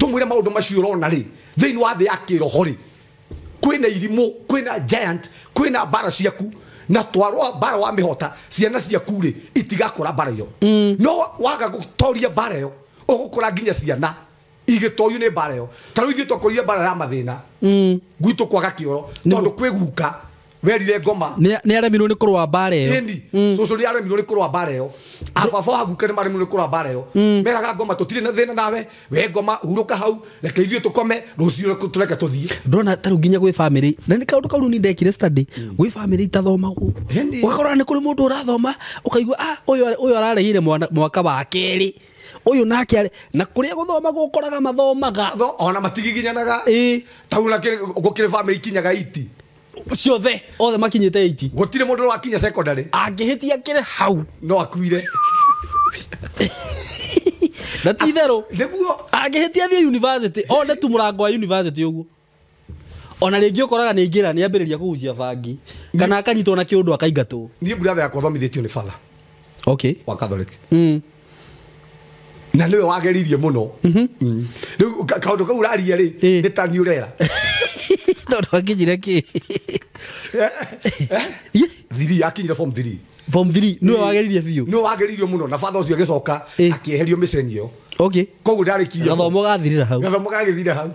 tũmwĩre maũndũ macio ũrona rĩ thĩinĩ wa thĩ ya kĩroho rĩ kwĩna irimũ, kwĩna giant, kwĩna mbara ciaku, na twarwa mbara wa mĩhota, ciana ciaku rĩ itigakũra mbara ĩyo. No waga gũtoria mbara ĩyo, ũgũkũra nginya ciana igĩtorio nĩ mbara ĩyo. Ta rĩu ithuĩ twakũrire mbara ya mathĩna gwitũ kwaga kĩoro, tondũ kwĩ guka werire ngoma Nĩ aremirwo nĩ kũrũa mbara ĩyo. Ĩni, cũcũ nĩ aremirwo nĩ kũrũa mbara ĩyo, ababa wa guka nĩ maremirwo nĩ kũrũa mbara ĩyo. Meraga ngoma tũtirĩ na thĩna nawe, we ngoma hurũka hau, reke ithuĩ tũkome, rũciũ tũreke tũthiĩ. Ndona ta rĩu nginya gwĩ bamĩrĩ, na nĩ kaũndũ kau rĩu niĩ ndekire study, gwĩ bamĩrĩ itathomagwo. Ĩni. Ũgakora nĩ kũrĩ mũndũ ũrathoma, ũkaigua, ũyũ araregire mwaka wa kerĩ, ũyũ nake arĩ, na kũrĩa gũthomagwo ũkoraga mathomaga. Ona matigiginyanaga. Ta rĩu gũkĩrĩ bamĩrĩ ikinyaga 80. Ciothe, othe makinyĩte 80. Gũtirĩ mũndũ wakinya secondary. Angĩhĩtia kĩrĩ hau. No akuire. Na ti itherũ. Nĩguo. Angĩhĩtia athiĩ university, one tu mũrango wa university ũguo. Ona rĩngĩ ũkoraga nĩ aingĩra, nĩ ambĩrĩria kũgucia bangi, kana akanyitwo na kĩũndũ akaingatwo. Niĩ brother yakwa athomithĩtio nĩ father. Okay. Wa Catholic. Na nĩwe wageririe mũno. Rĩu kaũndũ kau ũraria rĩ, nĩ ta nĩ ũrera. Tondũ akinyire kĩ? 3, akinyire form 3. Form 3, nĩwe wageririe biũ. Nĩwe wageririe mũno, na father ũcio agĩcoka akĩeherio mĩceni ĩyo. Okay. Koguo ndarĩkirie. Gathomo gathirĩra hau. Gathomo gathirĩra hau.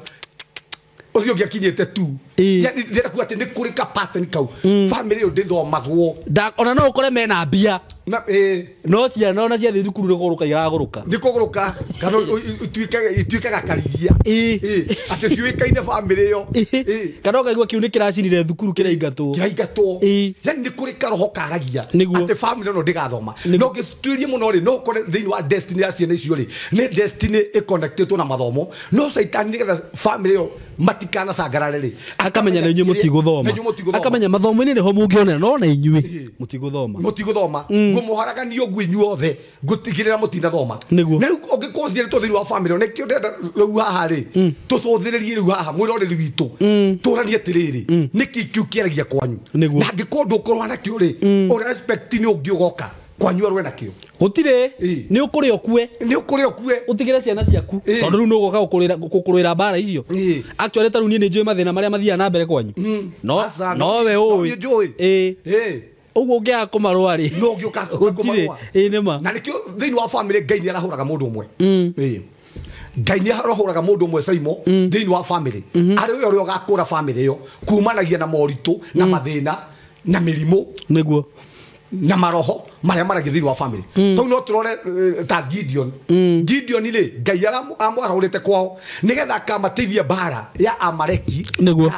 Ũcio ũngĩ akinyĩte tu. Yani ndĩrenda kuga atĩ nĩ kũrĩ ka pattern kau. Family ĩyo ndĩthomagwo. Ona no ũkore mena mbia. Na, No ciana ona ciathiĩ thukuru nĩ kũgũrũka iragũrũka. Nĩ kũgũrũka, kana ituĩkaga karigia. Atĩ ciũĩkaine family ĩyo. Kana ũkaigua kĩu nĩ kĩracinire thukuru kĩraingatwo. Kĩraingatwo. Yani nĩ kũrĩ karoho karagia. Nĩguo. Atĩ family ĩno ndĩgathoma. No ũngĩtuĩrie mũno rĩ, no ũkore thĩinĩ wa destiny ya ciana icio rĩ, nĩ destiny ĩconnectĩtwo na mathomo. No Caitani nĩgetha family ĩyo matikanacangarare rĩ, akamenya na inyuĩ mũtigũthoma. Na inyuĩ mũtigũthoma. Akamenya mathomo-inĩ nĩho mũngĩonera, no na inyuĩ mũtigũthoma. Mũtigũthoma. Ngũmũharagania ũguo inyuothe, ngũtigĩrĩra mũtinathoma. Nĩguo. Na rĩu ũngĩkorwo Ũngĩkorwo ũciarĩtwo thĩinĩ wa family nĩkĩo ndĩrenda rĩu haha rĩ tũcũthĩrĩrie rĩu haha mwĩroreri witũ tũranie atĩrĩrĩ nĩkĩ kĩu kĩaragia kwanyu. Nĩguo. Na angĩkorwo ndũkũrũa nakĩo rĩ ũrĩa respect nĩ ũngĩ ũgoka kwanyu arũe nakĩo. Gũtirĩ. Ĩĩ. Nĩ ũkũrĩa ũkue. Nĩ ũkũrĩa ũkue. Ũtigĩre ciana ciaku. Ĩĩ. Tondũ rĩu nĩ ũgoka gũkũrũĩra mbara icio. Ĩĩ. Actually ta rĩu niĩ nĩ njũĩ mathĩna marĩa mathiaga na mbere kwanyu. No Aca, nowe no ũĩ. niĩ njũĩ. Ĩĩ. Ĩĩ. Ũguo ũngĩaga kũmarũa rĩ. No ũngĩũka Gũtirĩ. kũmarũa. Ĩĩ nĩ ma. Na nĩkĩo thĩinĩ wa family Ngai nĩ arahũraga mũndũ ũmwe. Ĩĩ. Ngai nĩ arahũraga mũndũ ũmwe Saimo thĩinĩ wa family arĩ we ũrĩa ũgakũra family ĩyo kumanagia na moritũ na mathĩna na mĩrimũ Nĩguo. na maroho marĩa maragia thĩinĩ wa family. Tau no tũrore ta Gideon. Gideon rĩ Ngai amwarahũrĩte kwao nĩgetha akamateithia mbara ya Amaleki Nĩguo.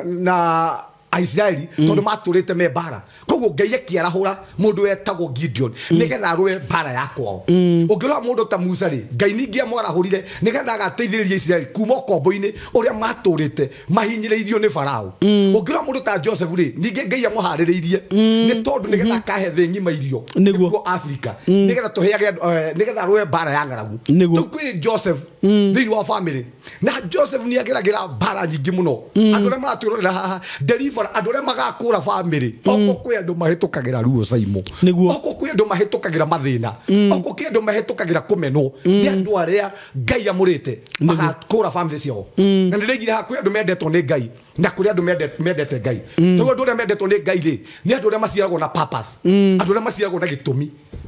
na Aisiraeli tondũ matũrĩte me mbara. Koguo Ngai akĩarahũra mũndũ wetagwo Gideon nĩgetha arũe mbara ya kwao. Ũngĩrora mũndũ ta Musa rĩ Ngai ningĩ amwarahũrire nĩgetha agateithĩrĩria Isiraeli kuma ũkombo-inĩ ũrĩa matũrĩte mahinyĩrĩirio nĩ Farao. Ũngĩrora mũndũ ta Joseph rĩ ningĩ Ngai amũharĩrĩirie nĩ tondũ nĩgetha akahe thĩ ng'ima irio Nĩguo. nĩkuo Afrika nĩgetha tũheage nĩgetha arũe mbara ya ng'aragu. Nĩguo. Rĩu kwĩ Joseph thĩinĩ wa family na Joseph nĩ ageragĩra mbara nyingĩ mũno. Andũ arĩa maratwĩrorera haha deliver andũ arĩa magakũra family oko kwĩ andũ mahĩtũkagĩra ruo Saimo. Nĩguo. Oko kwĩ andũ mahĩtũkagĩra mathĩna. Oko kwĩ andũ mahĩtũkagĩra kũmenwo nĩ andũ arĩa Ngai amũrĩte magakũra family ciao. Na nĩ ndĩraigire haha kwĩ andũ mendetwo nĩ Ngai na kũrĩ andũ mendete Ngai. Tondũ andũ arĩa mendetwo nĩ Ngai rĩ nĩ andũ arĩa maciaragwo na purpose. Andũ arĩa maciaragwo na gĩtũmi.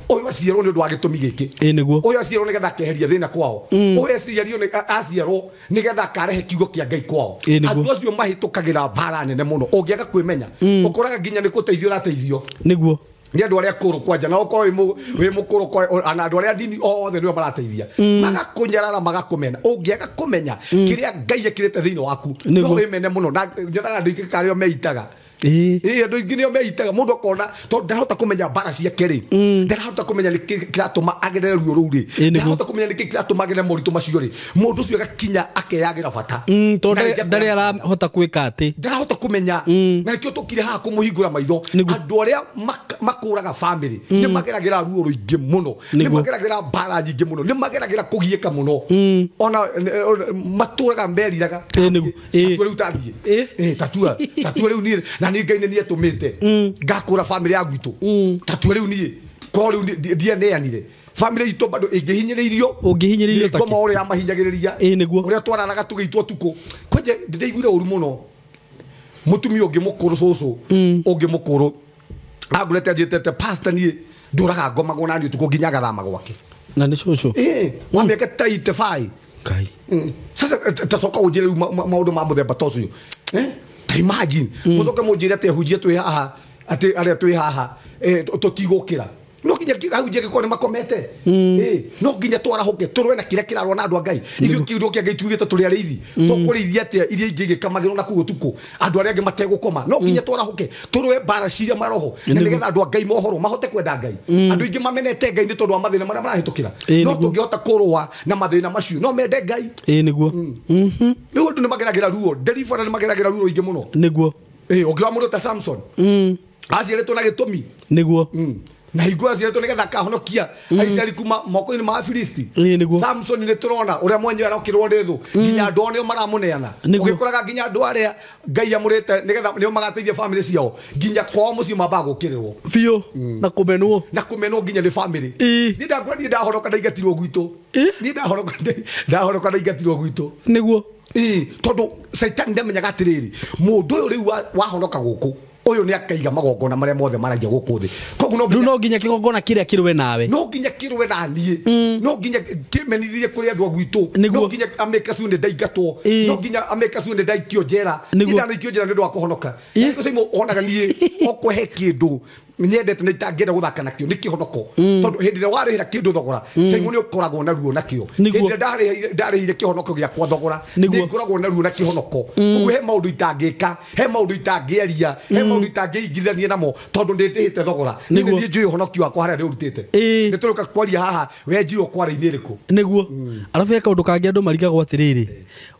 Ũyũ aciarwo nĩ ũndũ wa gĩtũmi gĩkĩ. Ĩĩ nĩguo. Ũyũ aciarwo nĩgetha akeheria thĩna kwao. Ũyũ aciario aciarwo nĩgetha akarehe kiugo kĩa Ngai kwao. Ĩĩ nĩguo. Andũ acio mahĩtũkagĩra mbara nene mũno. Ũngĩaga kwĩmenya ũkoraga nginya nĩ gũteithio ũrateithio Nĩguo. nĩ andũ arĩa akũrũ kwanja na ũkorwo wĩ mũkũrũ kwa na andũ arĩa ndini othe nĩo marateithia magakũnyarara magakũmena. Ũngĩaga kũmenya kĩrĩa Ngai ekĩrĩte thĩinĩ waku no Nĩguo. wĩmene mũno. Na nyonaga andũ aingĩ karĩo meitaga. Ĩĩ. Ĩĩ andũ aingĩ nĩo meitaga. Mũndũ akona tondũ ndarahota kũmenya mbara ciake rĩ ndarahota kũmenya nĩkĩ kĩratũma agerere ruo rũu rĩ Ĩĩ nĩguo. ndarahota kũmenya nĩkĩ kĩratũma agerere moritũ macio rĩ mũndũ ũcio agakinya akeyagĩra bata. Tondũ Na rĩngĩ ndarĩ arahota gwĩka atĩ. ndarahota kũmenya na nĩkĩo tũkire haha kũmũhingũra maitho. Nĩguo. Andũ arĩa makũraga family nĩ mageragĩra ruo rũingĩ mũno nĩ Nĩguo. mageragĩra mbara nyingĩ mũno nĩ mageragĩra kũgiĩka mũno ona matũraga meriraga. Ĩĩ nĩguo. Ĩĩ. Tatua rĩu tathiĩ. Ĩĩ. Ĩĩ, tatua tatua rĩu niĩ na niĩ Ngai nĩ niĩ etũmĩte ngakũra family ya gwitũ. Tatua rĩu niĩ korwo rĩu ndianeanire family itũ bado ĩngĩhinyĩrĩirio Ũngĩhinyĩrĩirio nĩ ngoma ũrĩa mahinyagĩrĩria. Ĩĩ nĩguo. Ũrĩa twararaga tũgĩitwo ũtukũ kwanje ndĩraiguire ũru mũno mũtumia ũngĩ mũkũrũ cũcũ ũngĩ mũkũrũ angũrete anjĩtete pastor niĩ ndũraga ngomagwo naniĩ ũtukũ nginya agathama gwake. Na nĩ cũcũ. Ĩĩ wa mĩaka ta 85. Ngai. Sasa tacoka ũnjĩre rĩu maũndũ ma mũthemba ta ũcio. Ta imagine mũcoke mũnjĩre atĩ ahunjia twĩ haha atĩ arĩa twĩ haha tũtigũkĩra. No nginya ahunjia angĩkorwo nĩ makomete. Ĩĩ no nginya twarahũke tũrũe na kĩrĩa kĩrarũa na andũ a Ngai. Ithuĩ kiugo kĩa Ngai tuugĩte tũrĩ arĩithi. Tũkũrĩithia atĩa iria ingĩ igĩkamagĩrwo na kũu ũtukũ andũ arĩa angĩ mategũkoma. No nginya twarahũke tũrũe mbara cia maroho na Nĩguo. nĩgetha andũ a Ngai mohoro mahote kwenda Ngai. Andũ aingĩ mamenete Ngai nĩ tondũ wa mathĩna marĩa marahĩtũkĩra. Ĩĩ No nĩguo. tũngĩhota kũrũa na mathĩna macio no mende Ngai. Ĩĩ nĩguo. Rĩu andũ nĩ mageragĩra ruo deliverer nĩ mageragĩra ruo rũingĩ mũno. Nĩguo. Ĩĩ ũngĩrora mũndũ ta Samson aciarĩtwo na gĩtũmi. Nĩguo. Na hingo aciarĩtwo nĩgetha akahonokia Aisiraeli kuma moko-inĩ ma Afilisti. Ĩĩ nĩguo. Samson nĩ tũrona ũrĩa mwenyewe arokĩrwo nĩ thũ nginya andũ ao nĩo maramũneana. Nĩguo. Ũgĩkoraga nginya andũ arĩa Ngai amũrĩte nĩgetha nĩo magateithia family ciao nginya kwao mũciĩ mambaga gũkĩrĩrwo Biũ. Na kũmenwo. na kũmenwo nginya nĩ family. Ĩĩ. Niĩ ndakora niĩ ndahoroka ndaingatirwo gwitũ. Ĩĩ. Niĩ ndahoroka ndaingatirwo gwitũ. Nĩguo. Ĩĩ tondũ Caitani ndamenyaga atĩrĩrĩ mũndũ ũyũ rĩu wahonoka gũkũ ũyũ nĩ akaiga magongona marĩa mothe maragia gũkũ thĩ. Koguo no Rĩu nginya no nginya kĩgongona kĩrĩa kĩrũe nawe. no nginya kĩrũe na niĩ. No nginya kĩmenithie kũrĩ andũ a gwitũ. Nĩguo. No nginya amĩkacu nĩ ndaingatwo. Ĩĩ. No nginya amĩkacu nĩ ndaikio njera. Nĩguo. Niĩ ndanaikio njera nĩ ũndũ wa kũhonoka. Ĩĩ. Nĩkĩo Simon onaga niĩ okũhe kĩndũ nyendete na itangĩenda gũthaka nakĩo nĩ kĩhonoko. Tondũ hĩndĩ ĩrĩa warĩhĩra kĩndũ thogora Simon nĩ ũkoragwo na ruo nakĩo. Nĩguo. Hĩndĩ ĩrĩa ndarĩhire kĩhonoko gĩakwa thogora Nĩguo. nĩ ngoragwo na ruo na kĩhonoko. Koguo he maũndũ itangĩka he maũndũ itangĩaria he maũndũ itangĩingithania namo tondũ nĩ ndĩhĩte thogora. Niĩ Nĩguo. nĩ njũĩ ũhonokio wakwa harĩa ndĩũrutĩte. Ĩĩ. Nĩ tũrũka kwaria haha wenjirwo kwara-inĩ ĩrĩkũ. Nĩguo. Arabu he kaũndũ kangĩ andũ marigagwo atĩrĩrĩ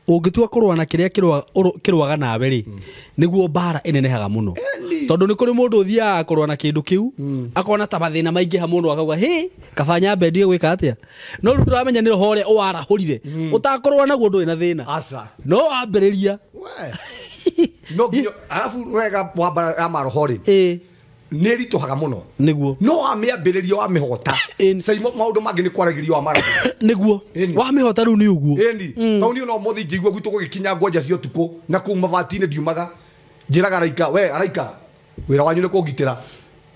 Ũngĩtua kũrũa na kĩrĩa kĩrũaga nawe rĩ, nĩguo mbara ĩnenehaga mũno. Tondũ nĩ kũrĩ mũndũ ũthiaga kũrũa na kĩndũ kĩu, akona ta mathĩna maingĩha mũno akauga hĩ kaba nyambe ndige gwĩka atĩa. No rĩu ndũramenya nĩ roho ũrĩa ũwarahũrire. Ũtakũrũa naguo ndũrĩ na thĩna. Aca. No wambĩrĩria. No nginya arabu wega wa mbara ya maroho rĩ, nĩ ĩritũhaga mũno. Nĩguo. No wamĩambĩrĩria wamĩhota. Caimo maũndũ mangĩ nĩ kwaragĩrio wa maraho. Nĩguo. Wamĩhota rĩu nĩ ũguo. Ĩni. Tondũ niĩ no ũmũthĩ ingĩigua gwitũ gũgĩkinya ngwanja cia ũtukũ na kũu mabati-inĩ ndiumaga. Njĩraga araika, we araika, wĩra wanyu nĩ kũngitĩra.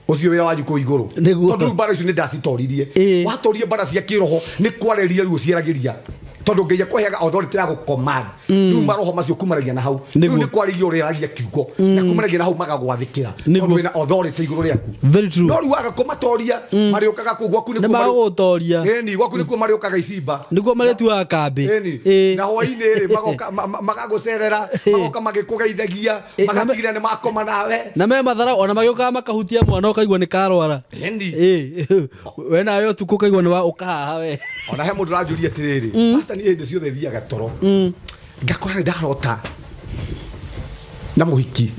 Ũcio wĩra wanyu kũu igũrũ. Nĩguo. Tondũ rĩu mbara icio nĩ ndacitoririe. Watoria mbara cia kĩroho nĩ kwarĩria rĩu ũciaragĩria. Tondũ Ngai akũheaga authority ya gũcommand. Rĩu maroho macio kumanagia na hau. Rĩu nĩ kwarĩria ũrĩaragia kiugo. Na kumanagia na hau magagwathĩkĩra. Tondũ wĩna authority igũrũ rĩaku. Very true. No rĩu waga kũmatoria, marĩũkaga kũu gwaku nĩkuo magũtoria. Ĩni, gwaku nĩkuo marĩũkaga icimba. Nĩkuo marĩtuaga kambĩ. Ĩni. Na hwaĩ-inĩ rĩ, magoka magagũcerera, magoka magĩkũgeithagia, magatigĩrĩra nĩ makoma nawe. Na me matharau ona magĩũkaga makahutia mwana ũkaigua nĩ karwara. Ĩni. We nawe ũtukũ ũkaigua nĩ wa ũkahaha we. Ona he mũndũ ũranjũria atĩrĩrĩ, pastor niĩ hĩndĩ ciothe thiaga toro. Ngakora nĩ ndarota na mũhiki.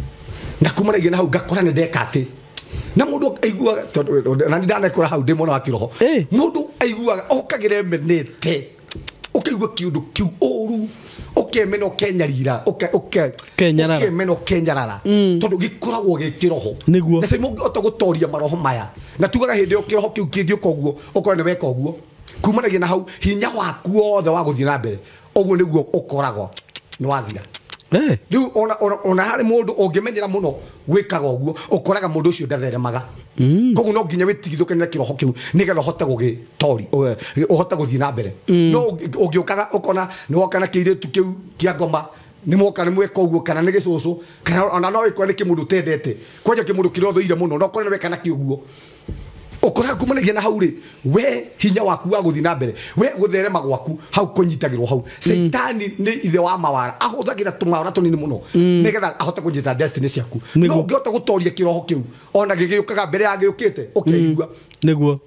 Na kumanagia na hau ngakora nĩ ndeka atĩ. Na mũndũ aiguaga tondũ na nĩ ndanekora hau ndĩ mwana wa kĩroho. Mũndũ aiguaga okagĩra emenete. Ũkaigua kĩũndũ kĩu ũru. Ũkemena ũkenyarira, ũkemena ũkenyarara. Tondũ gĩkoragwo gĩ kĩroho. Nĩguo. Na caimo ũngĩhota gũtoria maroho maya. Na tugaga hĩndĩ ĩyo kĩroho kĩu kĩngĩũka ũguo, ũkore nĩ weka ũguo. Kumanagia na hau hinya waku wothe wa gũthiĩ na mbere. Ũguo nĩguo ũkoragwo nĩ wathira. Rĩu ona harĩ mũndũ ũngĩmenyera mũno gwĩkaga ũguo, ũkoraga mũndũ ũcio ndatheremaga. Koguo no nginya wĩtigithũkane na kĩroho kĩu nĩgetha ũhote gũgĩtori, ũhote gũthiĩ na mbere. No ũngĩũkaga ũkona nĩ woka na kĩirĩtu kĩu kĩa ngoma, nĩ mwoka nĩ mweka ũguo kana nĩ gĩcũcũ, kana ona no wĩkore nĩ kĩmũndũ ũtendete. Kwanja kĩmũndũ kĩrĩa ũthũire mũno, no ũkore nĩ weka nakĩo ũguo. Ũkoraga kumanagia na hau rĩ, we hinya waku wa gũthiĩ na mbere, we gũtherema gwaku hau kũnyitagĩrwo hau. Caitani nĩ ithe wa mawara, ahũthagĩra tũmawara tũnini mũno nĩgetha ahote kũnyita destiny ciaku. No ũngĩhota gũtoria kĩroho kĩu, ona gĩgĩũkaga mbere ya gĩũkĩte, ũkeigua. Nĩguo.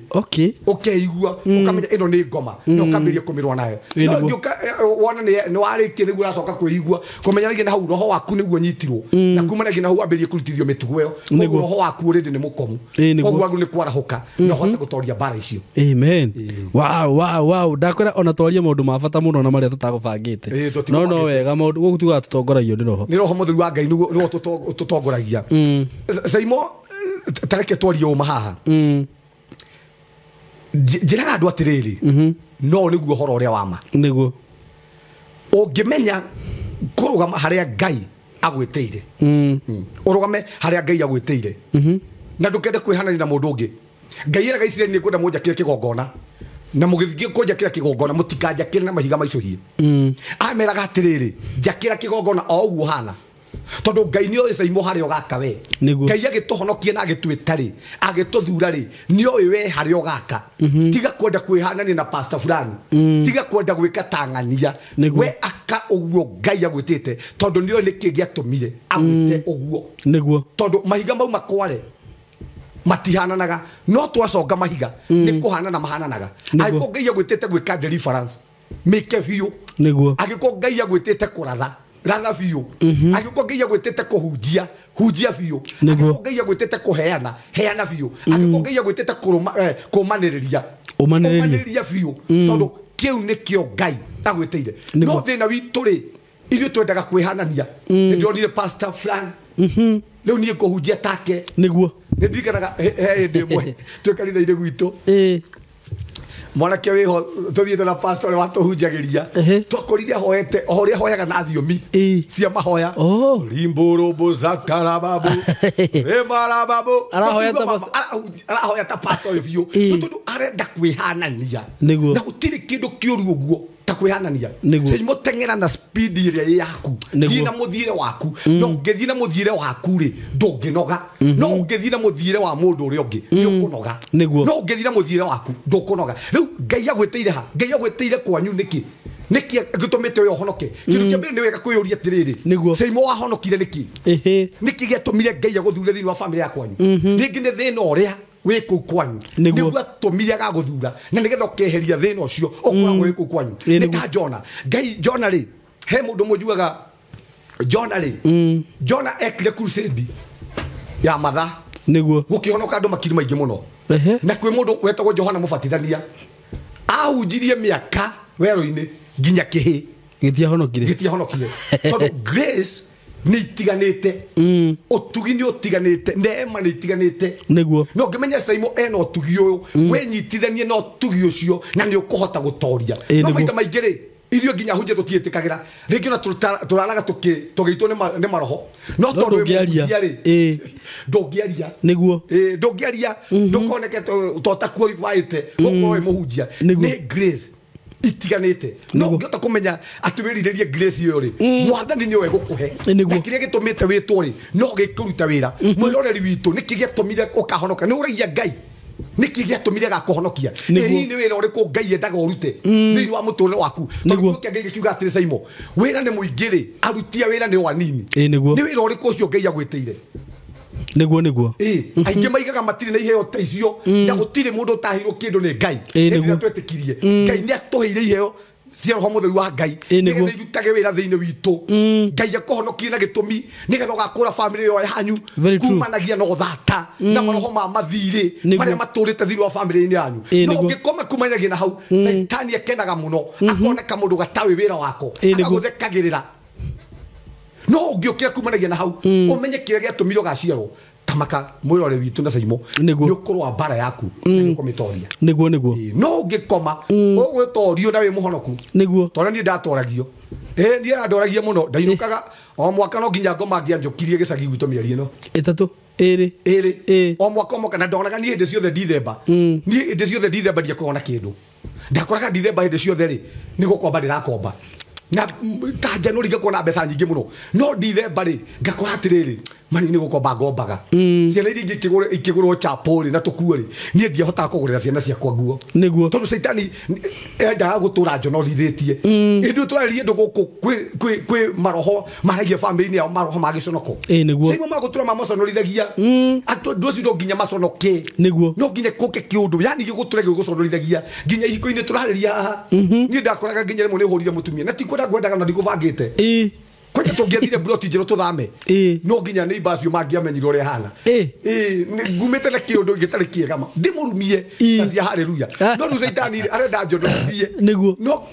Okay. Ũkeigua, ũkamenya ĩno nĩ ngoma, na ũkambĩrĩria kũmĩrũa nayo. No ũngĩũka wona nĩ warĩkia nĩguo ũracoka kwĩigua, kũmenyanagia na hau roho waku nĩguo ũnyitirwo, na kumanagia na hau wambĩrĩrie kũrutithio mĩtugo ĩyo. Koguo roho waku already nĩ mũkomu. Koguo wagĩrĩirwo nĩ kwarahũka na ũhote gũtoria mbara icio. Amen. Wow, wow, wow. Ndakwĩra ona twarie maũndũ ma bata mũno na marĩa tũtagũbangĩte. No no wega maũndũ gũkũ tugaga tũtongoragio nĩ roho. Nĩ roho mũtheru wa Ngai nĩguo tũtongoragia. Caimo tareke twarie ũma haha. Njĩraga andũ atĩrĩrĩ, no nĩguo ũhoro ũrĩa wa ma. Nĩguo. Ũngĩmenya kũrũgama harĩa Ngai agwĩtĩire. Ũrũgame harĩa Ngai agwĩtĩire. Na ndũkende kwĩhanania na mũndũ ũngĩ. Ngai eraga Isiraeli nĩ ngwenda mũnjakĩre kĩgongona. Na mũgĩthiĩ kũnjakĩra kĩgongona mũtikanjakĩre na mahiga maicũhie. Ameraga atĩrĩrĩ, njakĩra kĩgongona o ũguo ũhana. Tondũ Ngai nĩ oĩ caimo harĩa ũgaka we. Ngai agĩtũhonokia na agĩtwĩta rĩ, agĩtũthura rĩ, nĩ oĩ we harĩa ũgaka. Tiga kwenda kwĩhanania na pastor fulani. Tiga kwenda gwĩka ta ng'ania. We aka ũguo Ngai agwĩtĩte, tondũ nĩ oĩ nĩkĩ gĩatũmire agwĩte ũguo. Nĩguo. Tondũ mahiga mau makware matihananaga, no twaconga mahiga nĩ kũhanana mahananaga. Angĩkorwo Ngai agwĩtĩte gwĩka deliverance, mĩke biũ. Nĩguo. Angĩkorwo Ngai agwĩtĩte kũratha, ratha biũ. Angĩkorwo Ngai agwĩtĩte kũhunjia, hunjia biũ. Angĩkorwo Ngai agwĩtĩte kũheana, heana biũ. Angĩkorwo Ngai agwĩtĩte kũmanĩrĩria, ũmanĩrĩria biũ. Tondũ kĩu nĩkĩo Ngai agwĩtĩire. No thĩna witũ rĩ, ithuĩ twendaga kwĩhanania. Nĩ ndĩronire pastor fulani, rĩu niĩ ngũhunjia take. Nĩguo. Nĩ ndirikanaga he hĩndĩ ĩmwe twĩ kanitha-inĩ gwitũ. Mwanake wĩho tũthiĩte na pastor ũrĩa watũhunjagĩria, twakorire ahoete o ũrĩa ahoyaga na thiomi cia mahoya. Rimborombo zakarababu remarababu. Arahoya ta pastor ũyũ biũ. Nĩ tondũ arenda kwĩhanania. Na gũtirĩ kĩndũ kĩũru ũguo ta kwĩhanania. Caimo teng'era na speed ĩrĩa ĩ yaku. Thiĩ na mũthiĩre waku. No ũngĩthiĩ na mũthiĩre waku rĩ, ndũngĩnoga. No ũngĩthiĩ na mũthiĩre wa mũndũ ũrĩa ũngĩ, nĩ ũkũnoga. No ũngĩthiĩ na mũthiĩre waku, ndũkũnoga. Rĩu Ngai agwĩtĩire ha? Ngai agwĩtĩire kwanyu nĩkĩ? Nĩkĩ gĩtũmĩte ũyũ ũhonoke? Kĩndũ kĩa mbere nĩ wega kwĩyũria atĩrĩrĩ, caimo wahonokire nĩkĩ? Nĩkĩ gĩatũmire Ngai agũthure thĩinĩ wa bamĩrĩ ya kwanyu? Rĩngĩ nĩ thĩna ũrĩa wĩ kũu kwanyu nĩguo atũmire agagũthura, na nĩgetha ũkeheria thĩna ũcio ũkoragwo wĩ kũu kwanyu. Nĩ ta Jona. Ngai Jona rĩ, He mũndũ ũmwe njugaga Jona rĩ, Jona ekire crusade ya matha Nĩguo. Gũkĩhonoka andũ makiri maingĩ mũno. Na kwĩ mũndũ wetagwo Johana Mũbatithania, ahunjirie mĩaka werũ-inĩ nginya kĩhĩ Gĩtiahonokire. Gĩtiahonokire, tondũ grace nĩ itiganĩte, ũtugi nĩ ũtiganĩte, neema nĩ itiganĩte. Nĩguo. No ngĩmenya Saimo ena ũtugi ũyũ, wĩnyitithanie na ũtugi ũcio na nĩ ũkũhota gũtoria. No maita maingĩ rĩ, ithuĩ nginya hunjia tũtiĩtĩkagĩra rĩngĩ, ona tũraraga tũgĩitwo nĩ maroho, no tondũ wĩ ndũngĩaria. mũhunjia rĩ, ndũngĩaria. Nĩguo. Ndũngĩaria, ndũkoneke to ta qualifyĩte gũkorwo wĩ mũhunjia. Nĩguo. Nĩ grace itiganĩte, no ũngĩhota kũmenya atĩ wĩrirĩrie grace ĩyo rĩ, mwathani nĩwe gũkũhe. Nĩguo. Na kĩrĩa gĩtũmĩte wĩtwo rĩ, no gĩkũruta wĩra. Mwĩroreri witũ, nĩkĩ gĩatũmire ũkahonoka? Nĩ ũragia Ngai nĩkĩ gĩatũmire gakũhonokia? Nĩguo. Ĩ hihi nĩ wĩra ũrĩkũ Ngai endaga ũrute thĩinĩ wa mũtũrĩre waku? Tondũ Nĩguo. kiugo kĩa Ngai gĩkiuga atĩrĩ, Saimo, wĩra nĩ mũingĩ rĩ, aruti a wĩra nĩ o anini. Nĩguo. Nĩ wĩra ũrĩkũ ũcio Ngai agwĩtĩire? Nĩguo. Aingĩ maigaga matirĩ na iheo ta icio, na gũtirĩ mũndũ ũtaheirwo kĩndũ nĩ Ngai. Hĩndĩ ĩrĩa twetĩkirie Ngai, nĩ atũheire iheo cia Roho Mũtheru wa Ngai Nĩguo. nĩgetha irutage wĩra thĩinĩ witũ. Ngai akũhonokie na gĩtũmi nĩgetha ũgakũra bamĩrĩ ĩyo yanyu Very true. kumanagia na ũthata na maroho ma mathirĩ Nĩguo. marĩa matũrĩte thĩinĩ wa bamĩrĩ-inĩ yanyu. No Nĩguo. ũngĩkoma kumanagia na hau, Caitani akenaga mũno, akoneka mũndũ gatawe wĩra wako, Nĩguo. agagũthekagĩrĩra. No ũngĩũkĩra kumanagia na hau, ũmenye kĩrĩa gĩatũmire ũgaciarwo, tamaka mwĩrore witũ na Saimo, Nĩguo. nĩ ũkũrũa mbara yaku na nĩ ũkũmĩtoria. Nĩguo. No ũngĩkoma, ũgũtorio na wĩ mũhonoku. Nĩguo. Tondũ niĩ ndatoragio, niĩ andoragia mũno, ndainũkaga o mwaka, no nginya ngoma ngĩanjũkirie gĩcagi gwitũ mĩeri ĩno 3, 2. Ĩrĩ. O mwaka o mwaka, na ndonaga niĩ hĩndĩ ciothe ndithemba, niĩ hĩndĩ ciothe ndithemba ndiakoragwo na kĩndũ. Ndakoraga ndithemba hĩndĩ ciothe rĩ, nĩ gũkomba ndĩrakomba na ta January ngakuona mbeca nyingĩ mũno, no ndithemba rĩ, ngakora atĩrĩrĩ, mani nĩ gũkomba ngombaga. Ciana iria ingĩ ikĩgũrwo chapo rĩ na tũkuo rĩ, niĩ ndiahotaga kũgũrĩra ciana ciakwa nguo. Nĩguo. Tondũ caitani endaga gũtũra njonorithĩtie. Ĩndĩ tũrarĩrie andũ gũkũ, kwĩ maroho maragia bamĩrĩ-inĩ yao, maroho ma gĩconoko. Nĩguo. Caimo magũtũra mamoconorithagia andũ acio, no nginya maconoke. Nĩguo. No nginya kũke kĩũndũ yani gĩgũtũra gĩgũconorithagia nginya ihiko-inĩ tũrarĩria haha. Niĩ ndakoraga nginya rĩmwe nĩ hũrire mũtumia na tikwenda ngwendaga na ndikũbangĩte. Kwanja tũngĩathire broti njerũ tũthame, no nginya nĩ acio mangĩamenyire ũrĩa hana. Ngumĩte na kĩũndũ gĩtarĩ kĩega, ma ndĩmũrumie na cia haleluya, no rĩu caitani rĩ, arenda njonorithie. Nĩguo. No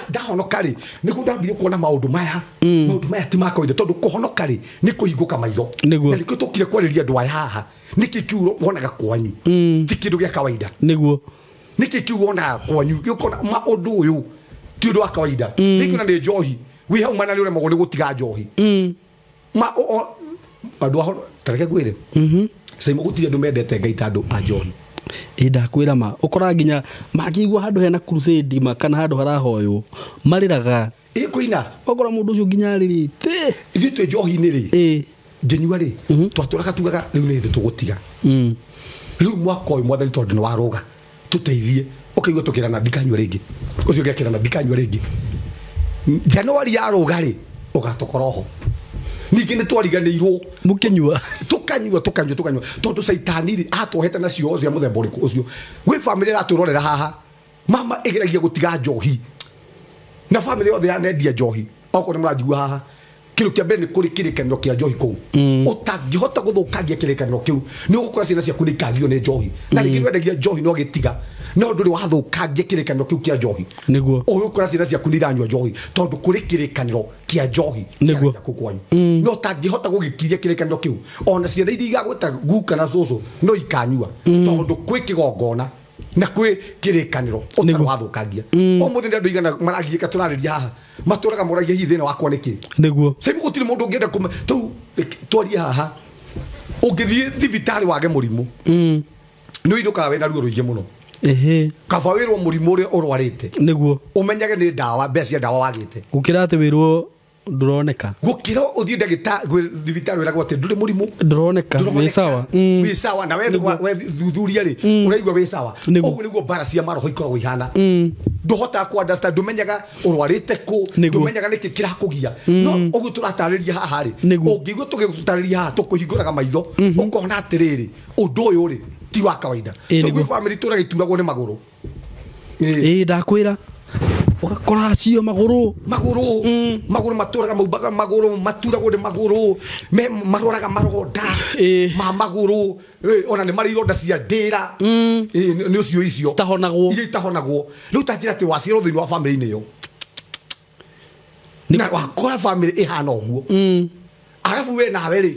ndahonoka rĩ, nĩguo ndambire kuona maũndũ maya, maũndũ maya ti ma kawaida, tondũ kũhonoka rĩ, nĩ kũhingũka maitho. Nĩguo. Na nĩkĩo tũkire kwarĩria andũ aya haha, nĩkĩ kĩu wonaga kwanyu ti kĩndũ gĩa kawaida? Nĩguo. Nĩkĩ kĩu wonaga kwanyu gĩũkona ma ũndũ ũyũ ti ũndũ wa kawaida? Rĩngĩ ona nĩ njohi, wĩ hau mana nĩ ũremagwo nĩ gũtiga njohi. Ma andũ aho, tareke ngwĩre, Saimo, gũtirĩ andũ mendete Ngai ta andũ a njohi. Ndakwĩra ma, ũkoraga nginya mangĩigua handũ hena crusade ma kana handũ harahoywo, marĩraga. Ĩ, kũina. Ũkora mũndũ ũcio nginya arĩrĩte. Ithuĩ twĩ njohi-inĩ rĩ, ngĩnyua rĩ, twatũraga tugaga rĩu nĩ hĩndĩ tũgũtiga. Rĩu mwaka ũyũ, mwathani, tondũ nĩ warũga, tũteithie. Ũkaigua tũkĩrana, ndikanyua rĩngĩ, ũcio ũngĩ akĩrana, ndikanyua rĩngĩ. Januari yarũga rĩ, ũgatũkora oho ningĩ nĩ twariganĩirwo. Mũkĩnyua. Tukanyua, tukanyua, tukanyua, tondũ caitani rĩ, atwohete na cio cia mũthemba ũrĩkũ ũcio. Gwĩ bamĩrĩ ĩratwĩrorera haha, mama ĩgeragia gũtiga njohi na bamĩrĩ yothe yanendia njohi. Okorwo nĩ mũranjigua haha, kĩndũ kĩa mbere nĩ kũrĩ kĩrĩkanĩro kĩa njohi kũu. Ũtangĩhota gũthũkangia kĩrĩkanĩro kĩu, nĩ ũgũkora ciana ciaku nĩ ikagio nĩ njohi, na rĩngĩ nĩwendagia njohi no gĩtiga, no ndũrĩ wathũkangia kĩrĩkanĩro kĩu kĩa njohi. Nĩguo. Ũgũkora ciana ciaku nĩ iranyua njohi tondũ kũrĩ kĩrĩkanĩro kĩa njohi Nĩguo. kĩaragia kũu kwanyu. No ũtangĩhota gũgĩkiria kĩrĩkanĩro kĩu, ona ciana iria igagwĩta guka na cũcũ no ikanyua, tondũ kwĩ kĩgongona na kwĩ kĩrĩkanĩro ũtarĩ Nĩguo. wathũkangia. Ũmũthĩ nĩ andũ igana maragiĩka tũrarĩria haha, matũraga moragia hihi thĩna wakwa nĩkĩ. Nĩguo. Sasa gũtirĩ mũndũ ũngĩenda kũma tau twarie haha, ũngĩthiĩ thibitarĩ wage mũrimũ, nĩ ũinũkaga wĩna ruo rũingĩ mũno. Kaba wĩrwo mũrimũ ũrĩa ũrwarĩte, Nĩguo. ũmenyage nĩ ndawa, mbeca cia ndawa wagĩte. Gũkĩra atĩ wĩrwo ndũroneka. Gũkĩra ũthiĩ ndagĩtarĩ gwĩ thibitarĩ wĩragwo atĩ ndũrĩ mũrimũ. Ndũroneka wĩ sawa. Wĩ sawa, na we thuthuria rĩ, ũraigua wĩ sawa. Nĩguo. Ũguo nĩguo mbara cia maroho ikoragwo ihana. Ndũhotaga ku understand, ndũmenyaga ũrwarĩte kũ, Nĩguo. ndũmenyaga nĩkĩ kĩrakũgia. No ũguo tũratarĩria haha rĩ, Nĩguo. ũngĩigua tũgĩtarĩria haha, tũkũhingũraga maitho, ũkona atĩrĩrĩ, ũndũ ũyũ rĩ, ti wa kawaida. Ĩ, Tondũ nĩguo. gwĩ bamĩrĩ itũraga ituragwo nĩ magũrũ. Ĩ. Ndakwĩra Ũgakora cio magũrũ magũrũ matũraga maumbaga magũrũ maturagwo nĩ magũrũ maroraga maronda ma magũrũ ona nĩ marĩ ironda cia ndĩra nĩ ũcio icio citahonagwo iria itahonagwo. Rĩu ta njĩra atĩ waciarwo thĩinĩ wa bamĩrĩ-inĩ ĩyo na wakora bamĩrĩ ĩhana ũguo arabu we nawe rĩ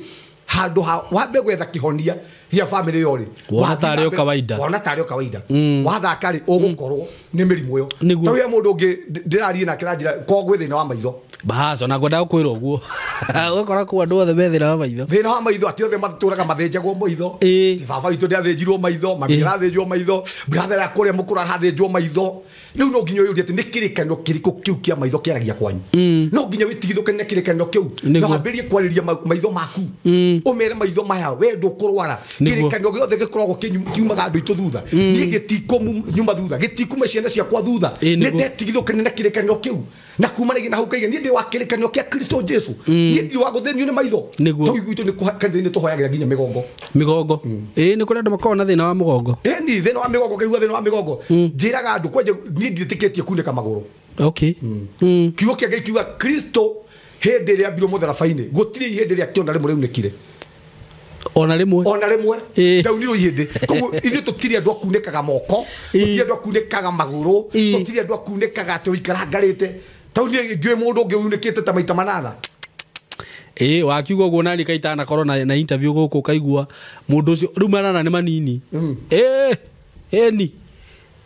handũ ha wambe gwetha kĩhonia gĩa bamĩrĩ ĩyo rĩ wona tarĩ o kawaida wona tarĩ o kawaida wathaka rĩ ũgũkorwo nĩ mĩrimũ ĩyo. Ta wĩ mũndũ ũngĩ ndĩrarie nake ranjĩra ko gwĩ thĩna wa maitho bas ona ngwendaga gũkwĩra ũguo ũgakora kũu andũ othe me thĩna wa maitho thĩna wa maitho atĩ othe matũraga mathĩnjagwo maitho. Baba witũ ndĩathĩnjirwo maitho, mami arathĩnjwo maitho, brother ya kũrĩa mũkũrũ arathĩnjwo maitho. Rĩu no nginya ũyũrie atĩ nĩ kĩrĩkanĩro kĩrĩkũ kĩu kĩa maitho kĩaragia kwanyu. No nginya wĩtigithũkanie na kĩrĩkanĩro kĩu na wambĩrĩrie kwarĩria maitho maku ũmere maitho maya we ndũkũrwara. Kĩrĩkanĩro gĩothe gĩkoragwo kiumaga andũ aitũ thutha niĩ gĩtikũnyuma thutha gĩtikuma ciana ciakwa thutha. Nĩ ndetigithũkania na kĩrĩkanĩro kĩu na kuma rĩngĩ na hau kaige niĩ ndĩ wa kĩrĩkanĩro kĩa Kristo Jesu niĩ ndirĩ wa gũthĩnio nĩ maitho. Tondũ gwitũ nĩ kanitha-inĩ tũhoyagĩra nginya mĩgongo mĩgongo. Nĩ kũrĩ andũ makoragwo na thĩna wa mũgongo. Ni thĩna wa mĩgongo kaigua thĩna wa mĩgongo njĩraga andũ kwanja niĩ ndiĩtĩkĩtie kunĩka magũrũ. Okay. Kiugo kĩa Ngai kiuga Kristo hĩndĩ ĩrĩa ambirwo mũtharaba-inĩ gũtirĩ ihĩndĩ rĩa kĩonda rĩmwe rĩunĩkire ona rĩmwe ndaunirwo ihĩndĩ. Koguo ithuĩ tũtirĩ andũ akunĩkaga moko, tũtirĩ andũ akunĩkaga magũrũ, tũtirĩ andũ akunĩkaga atĩ ũikarangarĩte. Tau niĩ ngĩũĩ mũndũ ũngĩ unĩkĩte ta maita manana. Wakiuga ũguo nani kaitanakorwo na interview gũkũ ũkaigua mũndũ ũcio rĩu manana nĩ manini. Ĩni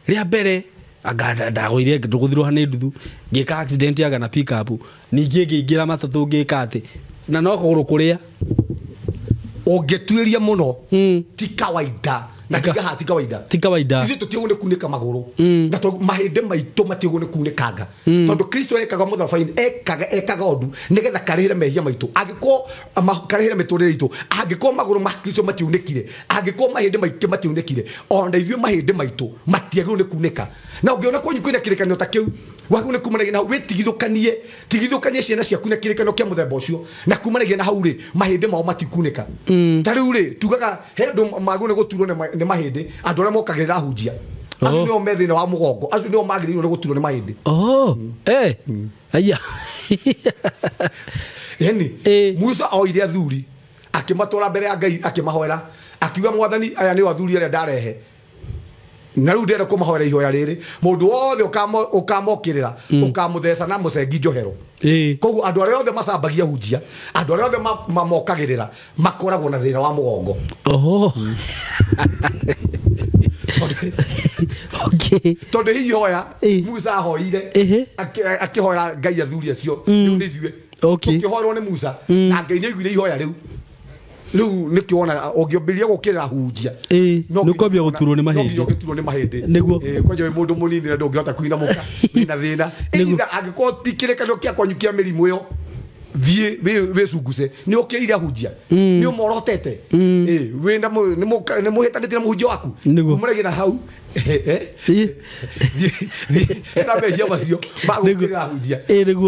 rĩa mbere anga ndagũire ndũgũthirwo nĩ nduthu ngĩka accident yaga na pick up ningĩ ngĩingĩra matatũ ngĩka atĩ na no kũgũrũ kũrĩa ũngĩtuĩria mũno ti kawaida na tiga ha ti kawaida ti kawaida. Ithuĩ tũtiagwo nĩ kunĩka magũrũ na mahĩndĩ maitũ matiagwo nĩ kunĩkanga tondũ Kristo ekaga mũtharaba-inĩ ekaga ũndũ nĩgetha karĩhĩre mehia maitũ angĩkorwo karĩhĩre mĩtũrĩre itũ angĩkorwo magũrũ ma Kristo matiunĩkire angĩkorwo mahĩndĩ maitũ matiunĩkire ona ithuĩ mahĩndĩ maitũ matiagĩrĩirwo nĩ kunĩka. Na ũngĩona kwanyu kwĩna kĩrĩkanĩro ta kĩu wagĩrĩirwo nĩ kumanagia na hau wĩtigithũkanie tigithũkanie ciana ciaku na kĩrĩkanĩro kĩa mũthemba ũcio na kumanagia na hau rĩ mahĩndĩ mao matikunĩka. Ta rĩu rĩ tugaga he andũ magĩrĩirwo nĩ gũturwo nĩ mahĩndĩ andũ arĩa mokagĩrĩra hunjia acio nĩo me thĩna wa mũgongo acio nĩo magĩrĩirwo nĩ gũturwo nĩ mahĩndĩ. Aya yani Musa oire athuri akĩmatwara mbere ya Ngai akĩmahoera akiuga mwathani aya nĩo athuri arĩa ndarehe na rĩu ndĩrenda kũmahoera ihoya rĩrĩ mũndũ wothe ũkamokĩrĩra ũkamũtheca na mũcengi njohero. Koguo andũ arĩa othe macambagia hunjia andũ arĩa othe mamokagĩrĩra makoragwo na thĩna wa mũgongo. Okay. Tondũ hihi hoya Musa ahoire akĩhoera Ngai athuri acio rĩu nĩ ithuĩ tũkĩhoerwo nĩ Musa na Ngai nĩ aiguire ihoya rĩu. Rĩu nĩkĩo wonaga ũngĩambĩrĩria gũkĩrĩra hunjia no nĩũkwambia gũturwo nĩ mahĩndĩ. No nginya ũgĩturwo nĩ mahĩndĩ nĩguo kwanja wĩ mũndũ mũnini na ndũngĩhota kũinamũka wĩna thĩna either angĩkorwo ti kĩrĩkanĩro kĩa kwanyu kĩa mĩrimũ ĩyo thiĩ wĩcunguce nĩ ũkĩrĩire hunjia nĩ ũmorotete wĩna nĩ mũhĩtanĩtie na mũhunjia waku kumũragia na hau hera mehia macio magũkĩrĩra hunjia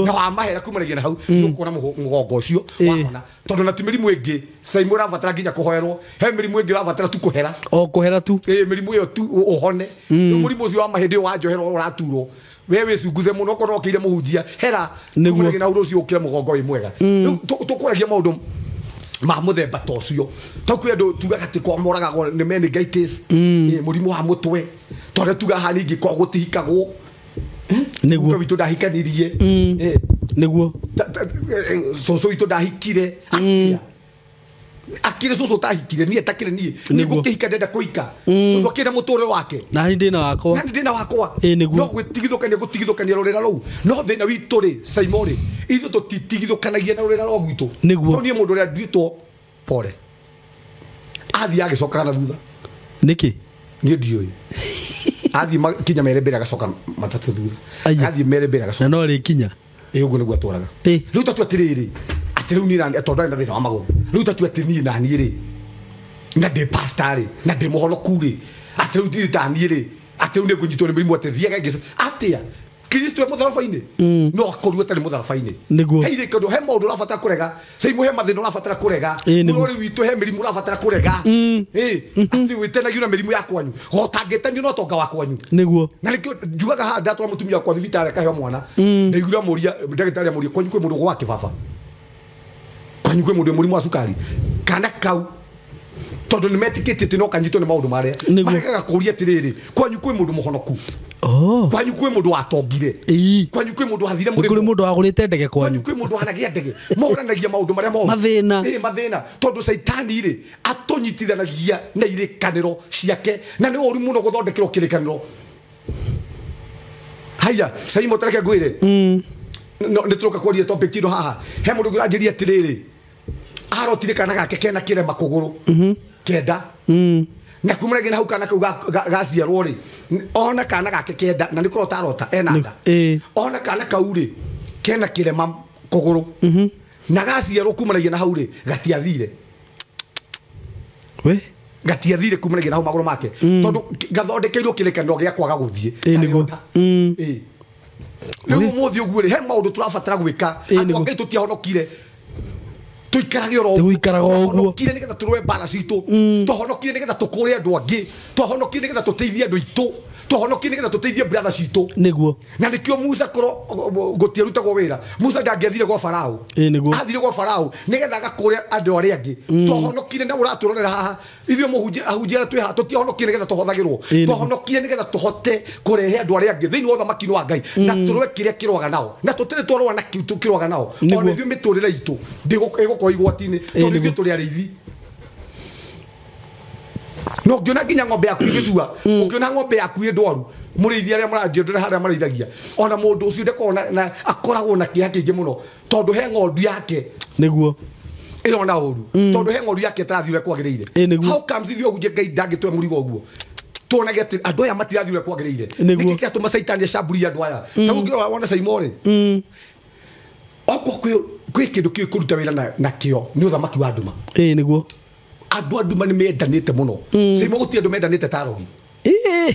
na wamahera kumũragia na hau nĩũkuona mũgongo ũcio wahona tondũ na ti mĩrimũ ĩngĩ Simon ũrabatara nginya kũhoerwo he mĩrimũ ĩngĩ ũrabatara tu kũhera o kũhera tu mĩrimũ ĩyo tu ũhone rĩu mũrimũ ũcio wa mahĩndĩ wa njohero ũraturwo we wĩcunguce mũno okorwo ũkĩire mũhunjia hera kumũragia na hau rũciũ ũkĩre mũgongo wĩ mwega. Rĩu tũkũragia maũndũ ma mũthemba ta ũcio to kwĩ andũ tugaga atĩ kwa moragagwo nĩ meningitis mũrimũ wa mũtwe tondũ tugaga haha ningĩ kwa gũtihikagwo nĩguo witũ ndahikanirie nĩguo cũcũ witũ ndahikire atia akĩrĩ cũcũ ũtahikire niĩ takĩrĩ niĩ niĩ ngũkĩhika ndenda kũhika cũcũ akĩrĩ na mũtũrĩre wake na niĩ ndĩna wakwa na niĩ ndĩna wakwa no gwĩtigithũkania gũtigithũkania rũrĩra rũu no thĩna witũ rĩ Simon rĩ ithuĩ tũtitigithũkanagia na rũrĩra rwa gwitũ nĩguo no niĩ mũndũ ũrĩa nduĩtwo pore athiĩ agĩcokaga na thutha nĩkĩ niĩ ndiũĩ athiĩ kinya merĩ mbere agacoka matatũ thutha athiĩ merĩ mbere agacoka na no rĩkinya ũguo nĩguo atwaraga rĩu tatua atĩrĩrĩ atĩ rĩu niĩ na tondũ ndarĩ na thĩna wa magũrũ rĩu tatua atĩ niĩ na niĩ rĩ na ndĩ pastor rĩ na ndĩ mũhonoku rĩ atĩ rĩu ndirĩ ta niĩ rĩ atĩ rĩu nĩngũnyitwo nĩ mĩrimũ atĩ thiaga ngĩco atĩa Kristo e mũtharaba-inĩ no akorirwo atarĩ mũtharaba-inĩ. Nĩguo. He irĩkanĩro, he maũndũ ũrabatara kũrega. Caimo he mathĩna ũrabatara kũrega. Ĩĩ, nĩguo. Mũrori witũ he mĩrimũ ũrabatara kũrega. Ĩĩ, atĩ wĩtenagia na mĩrimũ ya kwanyu. Gotangĩtenio na ũtonga wa kwanyu. Nĩguo. Na nĩkĩo njugaga haha ndatwara mũtumia wakwa thibitarĩ akaheo mwana. Ndaiguire amũria, ndagĩtarĩ amũria, kwanyu kwĩ mũndũ gwake baba? Kwanyu kwĩ mũndũ wĩ mũrimũ wa cukari? Kana kau tondũ nĩ metĩkĩtie atĩ no kanyitwo nĩ maũndũ marĩa. Nĩguo. Marekaga kũũria atĩrĩrĩ, kwanyu kwĩ mũndũ mũhonoku? Oh. Kwanyu kwĩ mũndũ watongire? Ĩĩ. Kwanyu kwĩ mũndũ wathire Nĩ kũrĩ mũrĩmo? mũndũ wagũrĩte ndege Kwanyu kwanyu. kwĩ mũndũ wanagĩa ndege? Mohoranagia maũndũ marĩa moru. Mathĩna. Ĩĩ, mathĩna. Tondũ caitani rĩ atũnyitithanagia na irĩkanĩro ciake, na nĩ ũru mũno gũthondekerwo kĩrĩkanĩro. Haya, Saimo tareke ngwĩre. No nĩ tũroka kwaria topic ĩno haha. He mũndũ ũngĩ ũranjĩria atĩrĩrĩ, arotire kana gake kena kĩrema kũgũrũ kenda. Na kumanagia na hau kana kau gaciarwo rĩ, ona kana gake kenda, na nĩ kũrota arota ena nda. Ĩĩ. Ona kana kau rĩ kena kĩrema kũgũrũ na gaciarwo kumanagia na hau rĩ gatiathire. We. Gatiathire kumanagia na hau magũrũ make tondũ gathondekeirwo kĩrĩkanĩro gĩa kwaga gũthiĩ. Ĩĩ, nĩguo. Karĩota. Ĩĩ. Rĩu ũmũthĩ ũguo rĩ he maũndũ tũrabatara gwĩka. Ĩĩ, Andũ a nĩguo. Ngai tũtiahonokire, tũikarage oro ũguo. Tũikaraga o ũguo. Twahonokire nĩgetha tũrũe mbara citũ. Twahonokire nĩgetha tũkũre andũ angĩ. Twahonokire nĩgetha tũteithie andũ aitũ. Twahonokire nĩgetha tũteithie brother citũ. Nĩguo. Na nĩkĩo Musa korwo gũtiarutagwo wĩra, Musa ndangĩathire gwa Farao. Ĩĩ, nĩguo. Athire gwa Farao nĩgetha agakũre andũ arĩa angĩ. Twahonokire na ũratũrorera haha ithuĩ mũhunjia, ahunjia arĩa twĩ haha, tũtiahonokire nĩgetha tũhothagĩrwo. Ĩĩ, nĩguo. Twahonokire nĩgetha tũhote kũrehe andũ arĩa angĩ thĩinĩ wa ũthamaki-inĩ wa Ngai, na tũrũe kĩrĩa kĩrũaga nao, na tũtirĩ twarũa na kĩu kĩrũaga nao. Nĩguo. Ona ithuĩ mĩtũrĩre itũ ĩgũkorwo igwati-inĩ, Ĩĩ, tondũ ithuĩ nĩguo. tũrĩ arĩithi. No ũngĩona nginya ng'ombe yaku ĩgĩthua, ũngĩona ng'ombe yaku ĩ ndwaru, mũrĩithi arĩa maranjĩndũra harĩa marĩithagia, ona mũndũ ũcio ndakoragwo na akoragwo na kĩeha kĩingĩ mũno, tondũ he ng'ondu yake Nĩguo. ĩrona ũru, tondũ he ng'ondu yake ĩtarathiĩ ũrĩa kwagĩrĩire. Ĩĩ, nĩguo. How comes ithuĩ ahunjia Ngai ndangĩtũhe mũrigo ũguo? Tuonage atĩ andũ aya matirathiĩ ũrĩa kwagĩrĩire. Nĩguo. Nĩkĩ kĩratũma caitani acamburie andũ aya? Ta rĩu ũngĩrora wone Saimo rĩ, okorwo kwĩ kĩndũ kĩũĩ kũruta wĩra nakĩo nĩ ũthamaki wa nduma. Ĩĩ, nĩguo. Andũ a nduma nĩ mendanĩte mũno. Saimo gũtirĩ andũ mendanĩte ta arogi. Ĩĩ.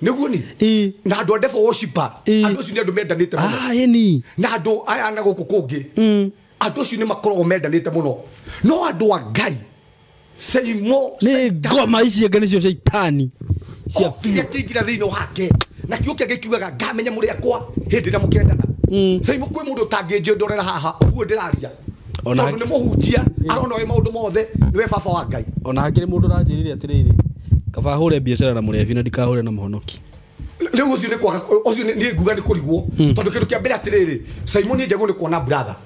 Nĩguo ni? Ĩĩ. Na andũ a devil worshiper, Ĩĩ. andũ acio nĩ andũ mendanĩte mũno. Ah, ĩni. Na andũ aya na gũkũ kũngĩ, andũ acio nĩ makoragwo mendanĩte mũno. No andũ a Ngai, Saimo, Nĩ ngoma ici anga nĩcio caitani. Cia kĩrĩa kĩingĩra thĩinĩ wake, na kiugo kĩa Ngai kiugaga ngamenya mũrĩ akwa hĩndĩ ĩrĩa mũkendana. Saimo kwĩ mũndũ ũtangĩnjĩndorera haha ũguo ndĩraria, Ona tondũ nĩ mũhunjia, arona wĩ maũndũ mothe, nĩwe baba wa Ngai. Ona hakĩrĩ mũndũ ũranjĩrire atĩrĩrĩ, kaba hũre biacara na mũrebi na ndikahũre na mũhonoki. Rĩu ũcio nĩ kwaga, ũcio nĩ nguga nĩ kũrigwo, tondũ kĩndũ kĩa mbere atĩrĩrĩ, Saimo niĩ njagwo nĩ kuona brother,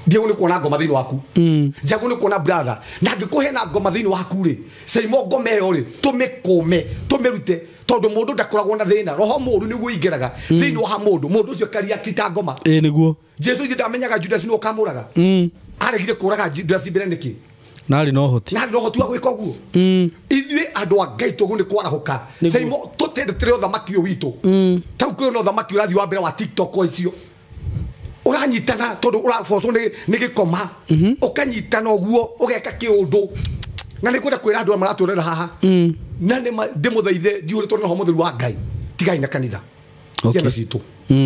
ndiagwo nĩ kuona ngoma thĩinĩ waku. Njagwo nĩ kuona brother, na angĩkorwo hena ngoma thĩinĩ waku rĩ, Saimo ngoma ĩyo rĩ tũmĩkũme, tũmĩrute, tondũ mũndũ ndakoragwo na thĩna. Roho mũũru nĩguo ũingĩraga thĩinĩ wa mũndũ, mũndũ ũcio akareact ta ngoma. Ĩĩ, nĩguo. Jesu ithe ndamenyaga Judas nĩwe ũkamũraga. Aregire kũraga Judas mbere nĩkĩ? Na arĩ na ũhoti. Na arĩ na ũhoti wa gwĩka ũguo. Ithuĩ andũ a Ngai tũguo nĩ kwarahũka. Nĩguo. Saimo tũtendete ũthamaki ũyũ witũ. Ta rĩu kwĩna ũthamaki ũrathiĩ wa mbere wa TikTok o icio. Ũranyitana tondũ ũrabocwo nĩ gĩkoma. Ũkanyitana ũguo ũgeka kĩũndũ. Na nĩ kwenda kwĩra andũ arĩa maratũrera haha. Na nĩ ndĩmũthaithe njihũrĩtwo nĩ Roho Mũtheru wa Ngai. Tigai na kanitha. Okay. Ciana citũ.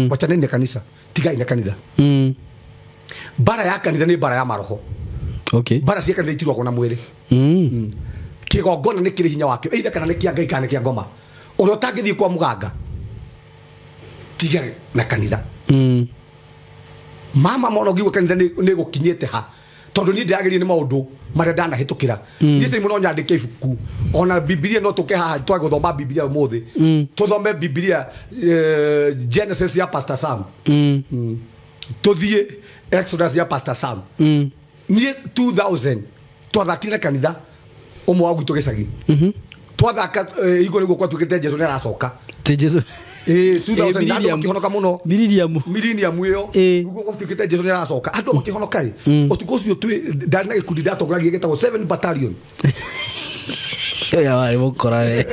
Wachaneni na kanitha. Tigai na kanitha. Mbara ya kanitha nĩ mbara ya maroho. Okay. Mbara cia kanitha itirwagwo na mwĩrĩ. Kĩgongona nĩ kĩrĩ hinya wakĩo, either kana nĩ kĩa Ngai kana nĩ kĩa ngoma. Ũrĩa ũtangĩthiĩ kwa mũganga, tiga na kanitha. Mama mona ũngiuga kanitha nĩ gũkinyĩte ha, tondũ niĩ ndĩrageria nĩ maũndũ marĩa ndanahĩtũkĩra. Niĩ Saimo no nyandĩke ibuku, ona Bibilia no tũke haha twage gũthoma Bibilia ũmũthĩ. Tũthome Bibilia, Genesis ya Pastor Sam. Tũthiĩ Exodus ya Pastor Sam. Niĩ 2000 twathakire na kanitha ũmwe wa gwitũ gĩcagi. Twathaka hingo nĩguo gwatuĩkĩte Jesu nĩaracoka. Ti Jesu. Ĩĩ, 2000 na andũ makĩhonoka mũno. Millennium. Millennium ĩyo. Ĩĩ. Nĩguo gwatuĩkĩte Jesu nĩaracoka. Andũ makĩhonoka rĩ. Ũtukũ ũcio ndarĩ na gĩkundi ndatongoragia gĩtagwo 7 Battalion. Oya warĩ mũkora we.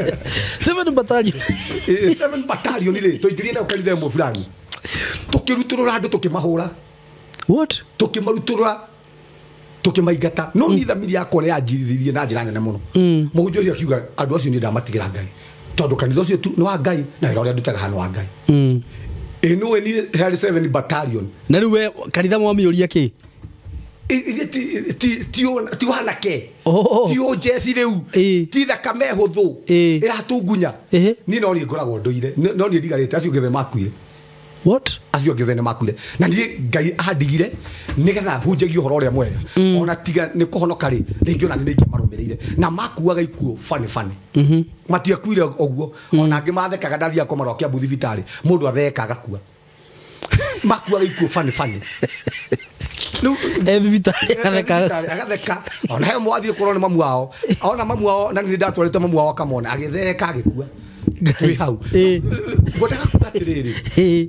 7 Battalion. Ĩĩ, 7 Battalion rĩ, twaingĩrire nayo kanitha ĩmwe fulani. Tũkĩrutũrũra andũ tũkĩmahũra. What? Tũkĩmarutũrũra, tũkĩmaingata. No niĩ thamiri yakwa nĩ yanjirithirie na njĩra nene mũno. Mũhunjia ũcio akiuga andũ acio niĩ ndamatigĩra Ngai. Tondũ kanitha ũcio tu nĩ wa Ngai na wĩra ũrĩa ndutaga haha nĩ wa Ngai. Ĩ nĩũĩ niĩ harĩ 7 battalion. Na rĩu we kanitha mwamĩũria kĩ? Ti wanake. Oh. Ti ũnjeci rĩu. Ĩ. Ti thakame hũthũ. Ĩ. Ĩratungunya. Ĩhĩ. Niĩ no niĩ ngoragwo ndũire. No niĩ ndigarĩte acio angĩ othe makuire. What? Acio angĩ othe nĩ makuire. Na niĩ Ngai andigire nĩgetha hunjagie ũhoro ũrĩa mwega. Ona tiga nĩ kũhonoka rĩ, rĩngĩ ona nĩ ingĩamarũmĩrĩire. Na makuaga ikuũ bani bani. Matiakuire ũguo. Ona angĩ mathekaga ndathiaga kũmarora Kiambu thibitarĩ. Mũndũ atheka agakua. Makuaga ikuũ bani bani. Rĩu Thibitarĩ agatheka. Agatheka. Ona he mwathiĩ kũrora nĩ mamu wao. Ona mamu wao na nĩ ndatwarĩte mamu wao akamona agĩtheka agĩkua. Twĩ hau. Ĩ. Ngwendaga kuga atĩrĩrĩ. Ĩ.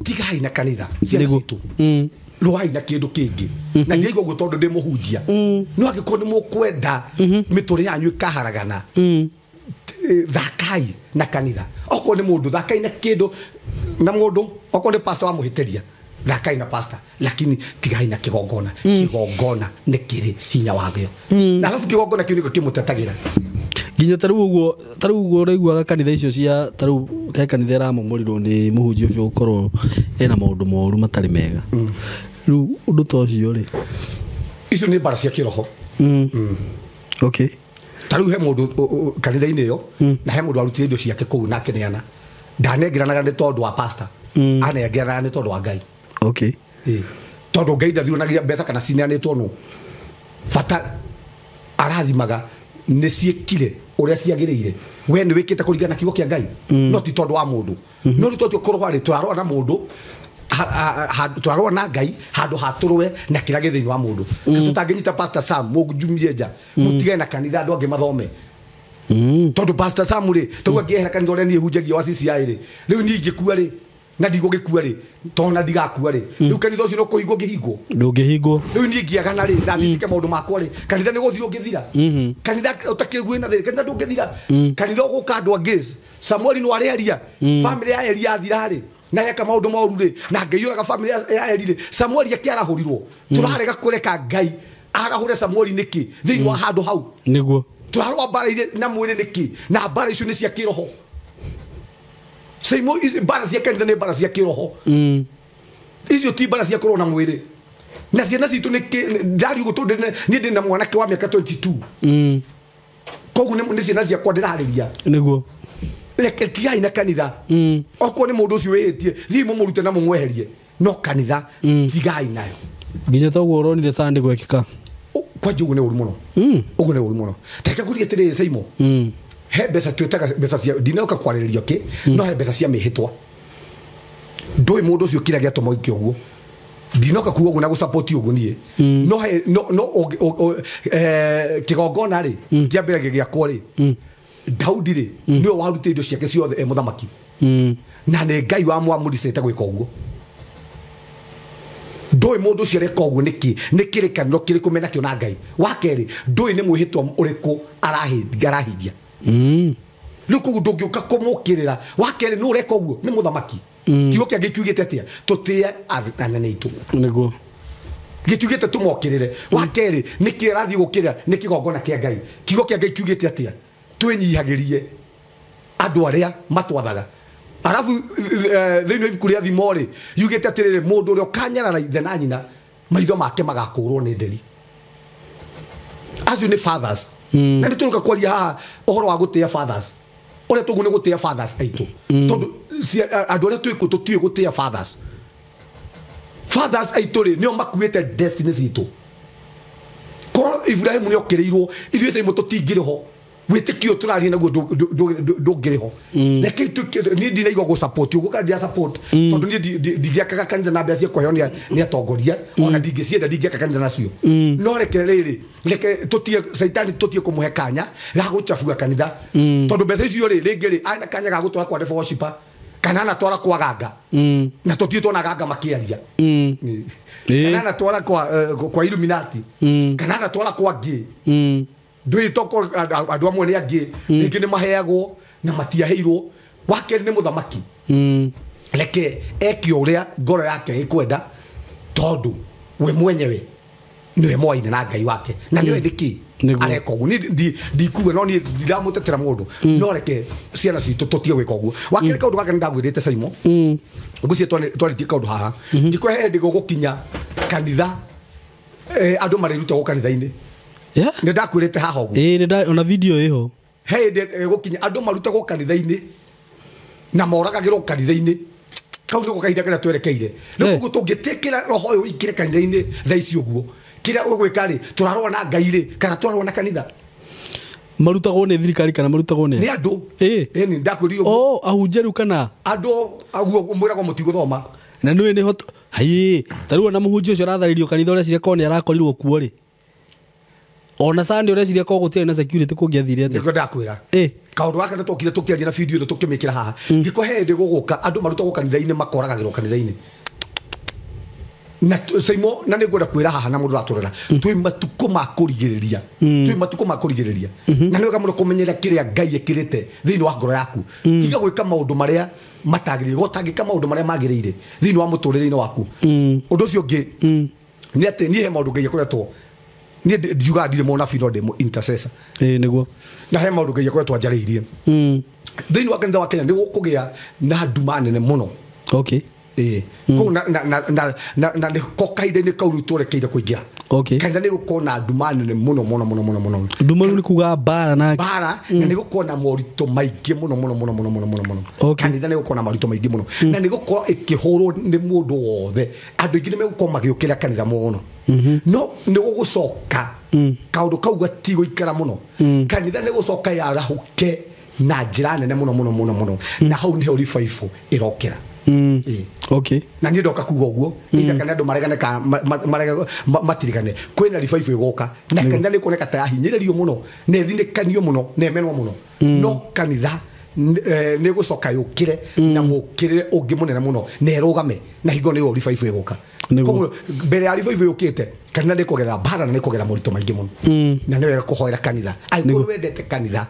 Tigai na kanitha ciana Nĩguo. citũ. Rũai na kĩndũ kĩngĩ. Na ndiaigua ũguo tondũ ndĩ mũhunjia. No angĩkorwo nĩ mũkwenda mĩtũrĩre yanyu ĩkaharagana, thakai na kanitha. Okorwo nĩ mũndũ thakai na kĩndũ na mũndũ, okorwo nĩ pastor wamũhĩtĩria thakai na pastor, lakini tigai na kĩgongona. Kĩgongona nĩ kĩrĩ hinya wakĩo. Na alafu kĩgongona kĩu nĩkĩo kĩmũtetagĩra. Nginya ta rĩu ũguo, ta rĩu ũguo ũraiguaga kanitha icio cia ta rĩu he kanitha ĩramomorirwo nĩ mũhunjia ũcio gũkorwo ena maũndũ moru matarĩ mega. Rĩu ũndũ ta ũcio rĩ. Icio nĩ mbara cia kĩroho. Okay. Ta rĩu he mũndũ kanitha-inĩ ĩyo, na he mũndũ warutire indo ciake kũu na akĩneana. Ndanengeranaga nĩ tondũ wa pastor. Anengeranaga nĩ tondũ wa Ngai. Okay. Ĩ. Tondũ Ngai ndathuranagia mbeca kana cineanĩtwo nũ. Bata arathimaga nĩ ciĩkire ũrĩa ciagĩrĩire. We nĩ wĩkĩte kũringana na kiugo kĩa Ngai. No ti tondũ wa mũndũ. No rĩu twatua kũrũa rĩ, tũrarũa na mũndũ, tũrarũa na Ngai handũ ha tũrũe na kĩrĩa gĩ thĩinĩ wa mũndũ. Tũtangĩnyita Pastor Sam mũnjumie nja, mũtige na kanitha andũ angĩ mathome. Tondũ Pastor Sam rĩ, tauga ngĩehera kanitha ũrĩa niĩ hunjagia wa CCI rĩ, rĩu niĩ ingĩkua rĩ, na ndigũgĩkua rĩ, tondũ na ndigakua rĩ, rĩu kanitha ũcio no kũhingwo ngĩhingwo. Ndũngĩhingwo. Rĩu niĩ ngĩagana rĩ, na thitike maũndũ makwa rĩ, kanitha nĩ gũthira ũngĩthira. Kanitha ũtakĩrĩ na thĩna, kanitha ndũngĩthira. Kanitha ũgũka andũ angĩ. Samueli no arĩaria, family ya Eli yathira rĩ, na yeka maũndũ moru rĩ, na Ngai ũraga family ya Eli rĩ, Samueli akĩarahũrirwo. Tũrarega kũreka Ngai arahũre Samueli nĩkĩ thĩinĩ wa handũ hau. Nĩguo. Tũrarũa mbara iria na mwĩrĩ nĩkĩ, na mbara icio nĩ cia kĩroho. Same mbara cia kanitha nĩ mbara cia kĩroho. Icio ti mbara cia kũrũa na mwĩrĩ. Na ciana citũ nĩ ndari ũguo tondũ niĩ ndĩ na mwanake wa mĩaka 22. Koguo nĩ ciana ciakwa ndĩrarĩria. Nĩguo. Reke tigai na kanitha. Okorwo nĩ mũndũ ũcio wĩhĩtie, thiĩ mũmũrute na mũmweherie. No kanitha tigai nayo. Nginya ta ũguo ũronire Sunday gwekĩka. Kwanja ũguo nĩ ũru mũno. Ũguo nĩ ũru mũno. Ta reke ngũrie atĩrĩrĩ Saimo. He mbeca twĩtaga mbeca cia ndinoka kwarĩrĩrio kĩ, no he mbeca cia mĩhĩtwa. Ndũĩ mũndũ ũcio kĩrĩa gĩatũma oige ũguo. Ndinoka kuga ũguo na gũsupport ũguo niĩ. No he, no, no, kĩgongona rĩ, kĩa mbere gĩgĩakwo rĩ, Daudi rĩ, nĩwe warutire indo ciake ciothe e mũthamaki. Na nĩ Ngai wamwamũricĩte gwĩka ũguo. Ndũĩ mũndũ ũcio areka ũguo nĩkĩ? Nĩ kĩrĩkanĩro kĩrĩkũ menakĩo na Ngai? Wa kerĩ, ndũĩ nĩ mwĩhĩtwa ũrĩkũ arahingia. Rĩu koguo ndũngĩũka kũmũkĩrĩra. Wa kerĩ, nũ ũreka ũguo? Nĩ mũthamaki. Kiugo kĩa Ngai kiugĩte atĩa? Tũtĩe anene aitũ. Nĩguo. Gĩtiugĩte tũmokĩrĩre. Wa kerĩ, nĩkĩ arathiĩ gũkĩrĩra? Nĩ kĩgongona kĩa Ngai. Kiugo kĩa Ngai kiugĩte atĩa? Twĩnyihagĩrie andũ arĩa matwathaga. Arabu thĩinĩ wa ibuku rĩa Thimo rĩ, yugĩte atĩrĩrĩ, mũndũ ũrĩa ũkanyarara ithe na nyina, maitho make magakũrwo nĩ nderi. Acio nĩ fathers. Na nĩ tũrũka kwaria haha ũhoro wa gũtĩa fathers. Ũrĩa tũguo nĩ gũtĩa fathers aitũ. Tondũ andũ arĩa twĩkuo tũtiũĩ gũtĩa fathers. Fathers aitũ rĩ, nĩo makuĩte destiny citũ. Korwo Ibrahimu nĩokĩrĩirwo, ithuĩ Saimo tũtingĩrĩ ho. Wĩtĩkio tũraria naguo ndũngĩrĩ ho. Reke ituĩke, niĩ ndinaigua gũ support ũguo, kana ndira support, tondũ niĩ ndingĩakaga kanitha na mbeca cia kũheo nĩ atongoria, ona ndingĩcienda, ndingĩaka kanitha nacio. No reke rĩrĩ, reke tũtige Caitani, tũtige kũmũhe kanya ga gũcabua kanitha. Tondũ mbeca icio rĩ, rĩngĩ rĩ, arĩ na kanya ga gũtwara kwa devil worshiper, kana anatwara kwa ganga. Na tũtiũĩ tuona ganga makĩaria. Kana anatwara kwa Illuminati. Kana anatwara kwa ngĩ. Ndũĩ toko andũ amwe nĩ angĩ, rĩngĩ nĩ maheagwo na matiaheirwo. Wa kerĩ nĩ mũthamaki. Reke eke ũrĩa ngoro yake ĩkwenda, tondũ we mwenyewe Niwe moaine na Ngai wake na niwe nĩkĩ areka ũguo. Niĩ ndikuga no niĩ ndiramũtetera mũndũ, no reke ciana citũ tũtige gwĩka ũguo. Wakĩrĩ kaũndũ gaka nĩndagwĩrĩte Saimo, ngũcie twarĩtie kaũndũ haha, ndikwehe hĩndĩ gũgũkinya kanitha andũ marĩrutagwo kanitha-inĩ. Nĩ ndakwĩrĩte haha ũguo. Ona video ĩho. He hĩndĩ gũkinya andũ marutagwo kanitha-inĩ na moragagĩrwo kanitha-inĩ. Kau nĩko kahinda karĩa twerekeire. Rĩu ũguo tũngĩtĩkĩra roho ũyũ ũingĩre kanitha-inĩ thaa ici ũguo, kĩrĩa ũgwĩka rĩ, tũrarũa na Ngai rĩ kana tũrarũa na kanitha? Marutagwo nĩ thirikari kana marutagwo nĩ andũ? Ĩni ndakwĩrire ũguo. Ahunjia rĩu kana andũ ũguo mwĩragwo mũtigũthoma. Na nĩũĩ nĩho haĩ ta rĩu ona mũhunjia ũcio ũratharĩrio kanitha ũreciria korwo nĩ arakorirwo kuo rĩ, ona Sunday ũreciria korwo gũtiarĩ na security kũngĩathire atĩa? Nĩkĩo ndakwĩra. Kaũndũ gaka nĩtwokire tũkĩaria na video ĩno tũkĩmĩkĩra haha. Ngĩkũhe hĩndĩ gũgũka andũ marutagwo kanitha-inĩ makoragagĩrwo kanitha-inĩ. Na Saimo, na nĩngwenda kwĩra haha na mũndũ ũratũrora, twĩ matukũ ma kũrigĩrĩria. Twĩ matukũ ma kũrigĩrĩria. Na nĩ wega mũno kũmenyera kĩrĩa Ngai ekĩrĩte thĩinĩ wa ngoro yaku. Tiga gwĩka maũndũ marĩa matagĩrĩire, gũtangĩka maũndũ marĩa magĩrĩire thĩinĩ wa mũtũrĩre-inĩ waku. Ũndũ ũcio ũngĩ nĩ atĩ niĩ he maũndũ Ngai akoretwo, niĩ ndiugaga ndirĩ mũnabii no ndĩ intercessor. Nĩguo. Na he maũndũ Ngai akoretwo anjarĩirie. Thĩinĩ wa kanitha wa Kenya nĩ gũkũgĩa na nduma nene mũno. Okay. Kũu na nĩko kahinda-inĩ kau rĩu twerekeire kũingĩra. Kanitha nĩ gũkorwo na nduma nene mũno mũno mũno mũno mũno. Nduma rĩu nĩ kuga mbara na mbara, na nĩ gũkorwo na moritũ maingĩ mũno mũno mũno mũno mũno mũno mũno. Kanitha nĩ gũkorwo na moritũ maingĩ mũno. Na nĩ gũkorwo ĩkĩhũrwo nĩ mũndũ wothe. Andũ aingĩ nĩ megũkorwo magĩũkĩra kanitha mũno. No nĩ gũgũcoka kaũndũ kau gatigũikara mũno. Kanitha nĩ gũcoka yarahũke na njĩra nene mũno mũno mũno mũno. Na hau nĩho revival ĩrokĩra. Okay. Na niĩ ndoka kuga ũguo, either kana andũ maregane kana matirigane, kwĩna revival ĩgoka na kanitha nĩ kuoneka ta yahinyĩrĩrio mũno na ĩthinĩkanio mũno na ĩmenwo mũno. No kanitha nĩ gũcoka yũkĩre na mũkĩrĩre ũngĩ mũnene mũno na ĩrũgame na hingo nĩyo revival ĩgũka. Koguo mbere ya revival yũkĩte kanitha nĩ kũgerera mbara na nĩ kũgerera moritũ maingĩ mũno. Na nĩ wega kũhoera kanitha. Angĩkorwo wendete kanitha,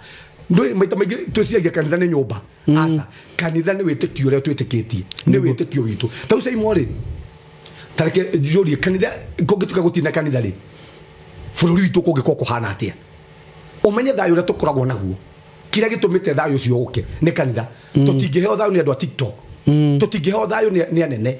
ndũĩ maita maingĩ twĩciragia kanitha nĩ nyũmba. Aca, kanitha nĩ wĩtĩkio ũrĩa twĩtĩkĩtie, nĩ wĩtĩkio witũ. Ta rĩu Saimo rĩ, ta reke njũrie kanitha, kũngĩtuĩka gũtirĩ na kanitha rĩ, bũrũri witũ kũngĩkorwo kũhana atĩa? Ũmenye thayũ ũrĩa tũkoragwo naguo, kĩrĩa gĩtũmĩte thayũ ũcio ũke nĩ kanitha. Tũtingĩheo thayũ nĩ andũ a TikTok, tũtingĩheo thayũ nĩ anene,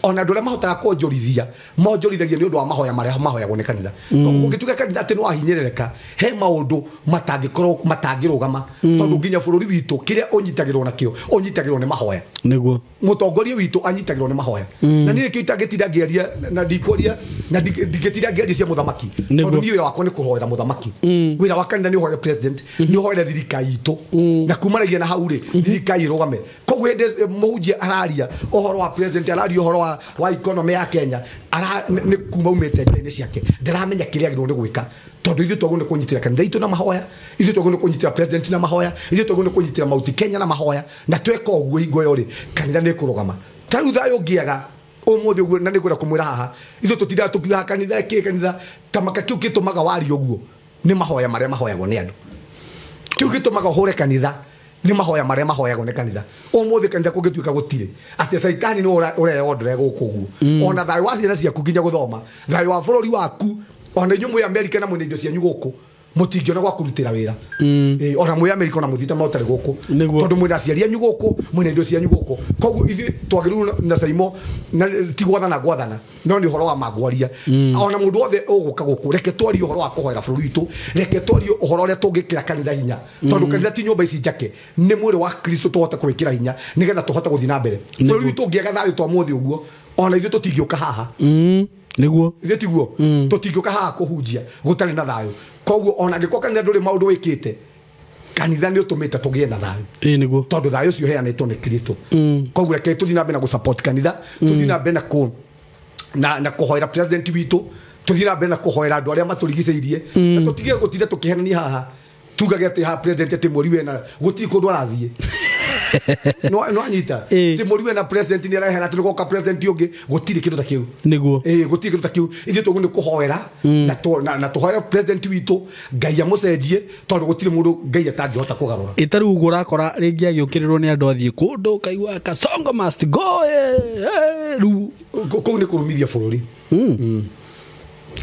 ona andũ arĩa mahotaga kuonjorithia monjorithagia nĩ ũndũ wa mahoya marĩa mahoyagwo nĩ kanitha. Kũngĩtuĩka kanitha atĩ nĩ wahinyĩrĩrĩka, he maũndũ matangĩkorwo matangĩrũgama, tondũ nginya bũrũri witũ kĩrĩa ũnyitagĩrwo nakĩo ũnyitagĩrwo nĩ mahoya. Nĩguo. Mũtongoria witũ anyitagĩrwo nĩ mahoya. Na niĩ nĩkĩo itangĩtinda ngĩaria na ndikwaria na ndingĩtinda ngĩaria cia mũthamaki, tondũ niĩ wĩra wakwa nĩ kũhoera mũthamaki. Wĩra wa kanitha nĩ ũhoere president, nĩ ũhoere thirikari itũ, na kumanagia na hau rĩ thirikari ĩrũgame. Koguo hĩndĩ mũhunjia araria ũhoro wa president, araria ũhoro wa economy ya Kenya, nĩ kuma umĩte njĩra-inĩ ciake, ndaramenya kĩrĩa agĩrĩirwo nĩ gwĩka, tondũ ithuĩ twagĩrĩirwo nĩ kũnyitĩra kanitha itũ na mahoya, ithuĩ twagĩrĩirwo nĩ kũnyitĩra president na mahoya, ithuĩ twagĩrĩirwo nĩ kũnyitĩra Mount Kenya na mahoya. Na tweka ũguo hingo ĩyo rĩ, kanitha nĩ ĩkũrũgama. Ta rĩu thayũ ũngĩaga ũmũthĩ ũguo, na nĩngwenda kũmwĩra haha, ithuĩ tũtindaga tũkiuga kanitha kĩ kanitha, tamaka kĩu gĩtũmaga warie ũguo nĩ mahoya marĩa mahoyagwo nĩ andũ. Kĩu gĩtũmaga ũhũre kanitha nĩ mahoya marĩa mahoyagwo nĩ kanitha. Ũmũthĩ kanitha kũngĩtuĩka gũtirĩ, atĩ caitani nĩ ũreyondore gũkũ ũguo, ona thayũ wa ciana ciaku nginya gũthoma, thayũ wa bũrũri waku, ona inyuĩ mwĩ Amerika na mwĩna indo cianyu gũkũ, mũtingĩona gwa kũrutĩra wĩra. Ona mwĩ Amerika ona mũthiĩte maũtarĩ gũkũ, tondũ mwĩna aciari anyu gũkũ, mwĩna indo cianyu gũkũ. Koguo ithuĩ twagĩrĩirwo na Saimo na ti gwathana gwathana, no nĩ ũhoro wa mangwaria. Ona mũndũ wothe ũgũka gũkũ, reke twarie ũhoro wa kũhoera bũrũri witũ, reke twarie ũhoro ũrĩa tũngĩkĩra kanitha hinya, tondũ kanitha ti nyũmba ici njake, nĩ mwĩrĩ wa Kristo tũhote kũwĩkĩra hinya nĩgetha tũhote gũthiĩ na mbere. Bũrũri witũ ũngĩaga thayũ twa mũthĩ ũguo, ona ithuĩ tũtingĩũka haha. Nĩguo. Ithuĩ tiguo tũtingĩũka haha kũhunjia gũtarĩ na thayũ. Koguo ona angĩkorwo kanitha ndũrĩ maũndũ wĩkĩte, kanitha nĩ ũtũmĩte tũgĩe na thayũ. Nĩguo. Tondũ thayũ ũcio ũheanĩtwo nĩ Kristo. Koguo reke tũthiĩ na mbere na gũ-support kanitha, tũthiĩ na mbere na kũhoera president witũ, tũthiĩ na mbere na kũhoera andũ arĩa matũrigicĩirie, na tũtige gũtinda tũkĩhenania haha tugage atĩ ha president atĩ mweri wena gũtirĩ kũndũ arathiĩ. No anyita ti mweri wena president nĩ arehera atĩ nĩgoka president ũngĩ, gũtirĩ kĩndũ ta kĩu. Nĩguo. Gũtirĩ kĩndũ ta kĩu. Ithuĩ tũguo nĩ kũhoera na tũhoere president witũ Ngai amũcenjie, tondũ gũtirĩ mũndũ Ngai atangĩhota kũgarũra. Ĩta rĩu ũguo ũrakora rĩngĩ agĩũkĩrĩrwo nĩ andũ athiĩ kũndũ ũkaigua Kasongo must go, rĩu kũu nĩ kũrumithia bũrũri.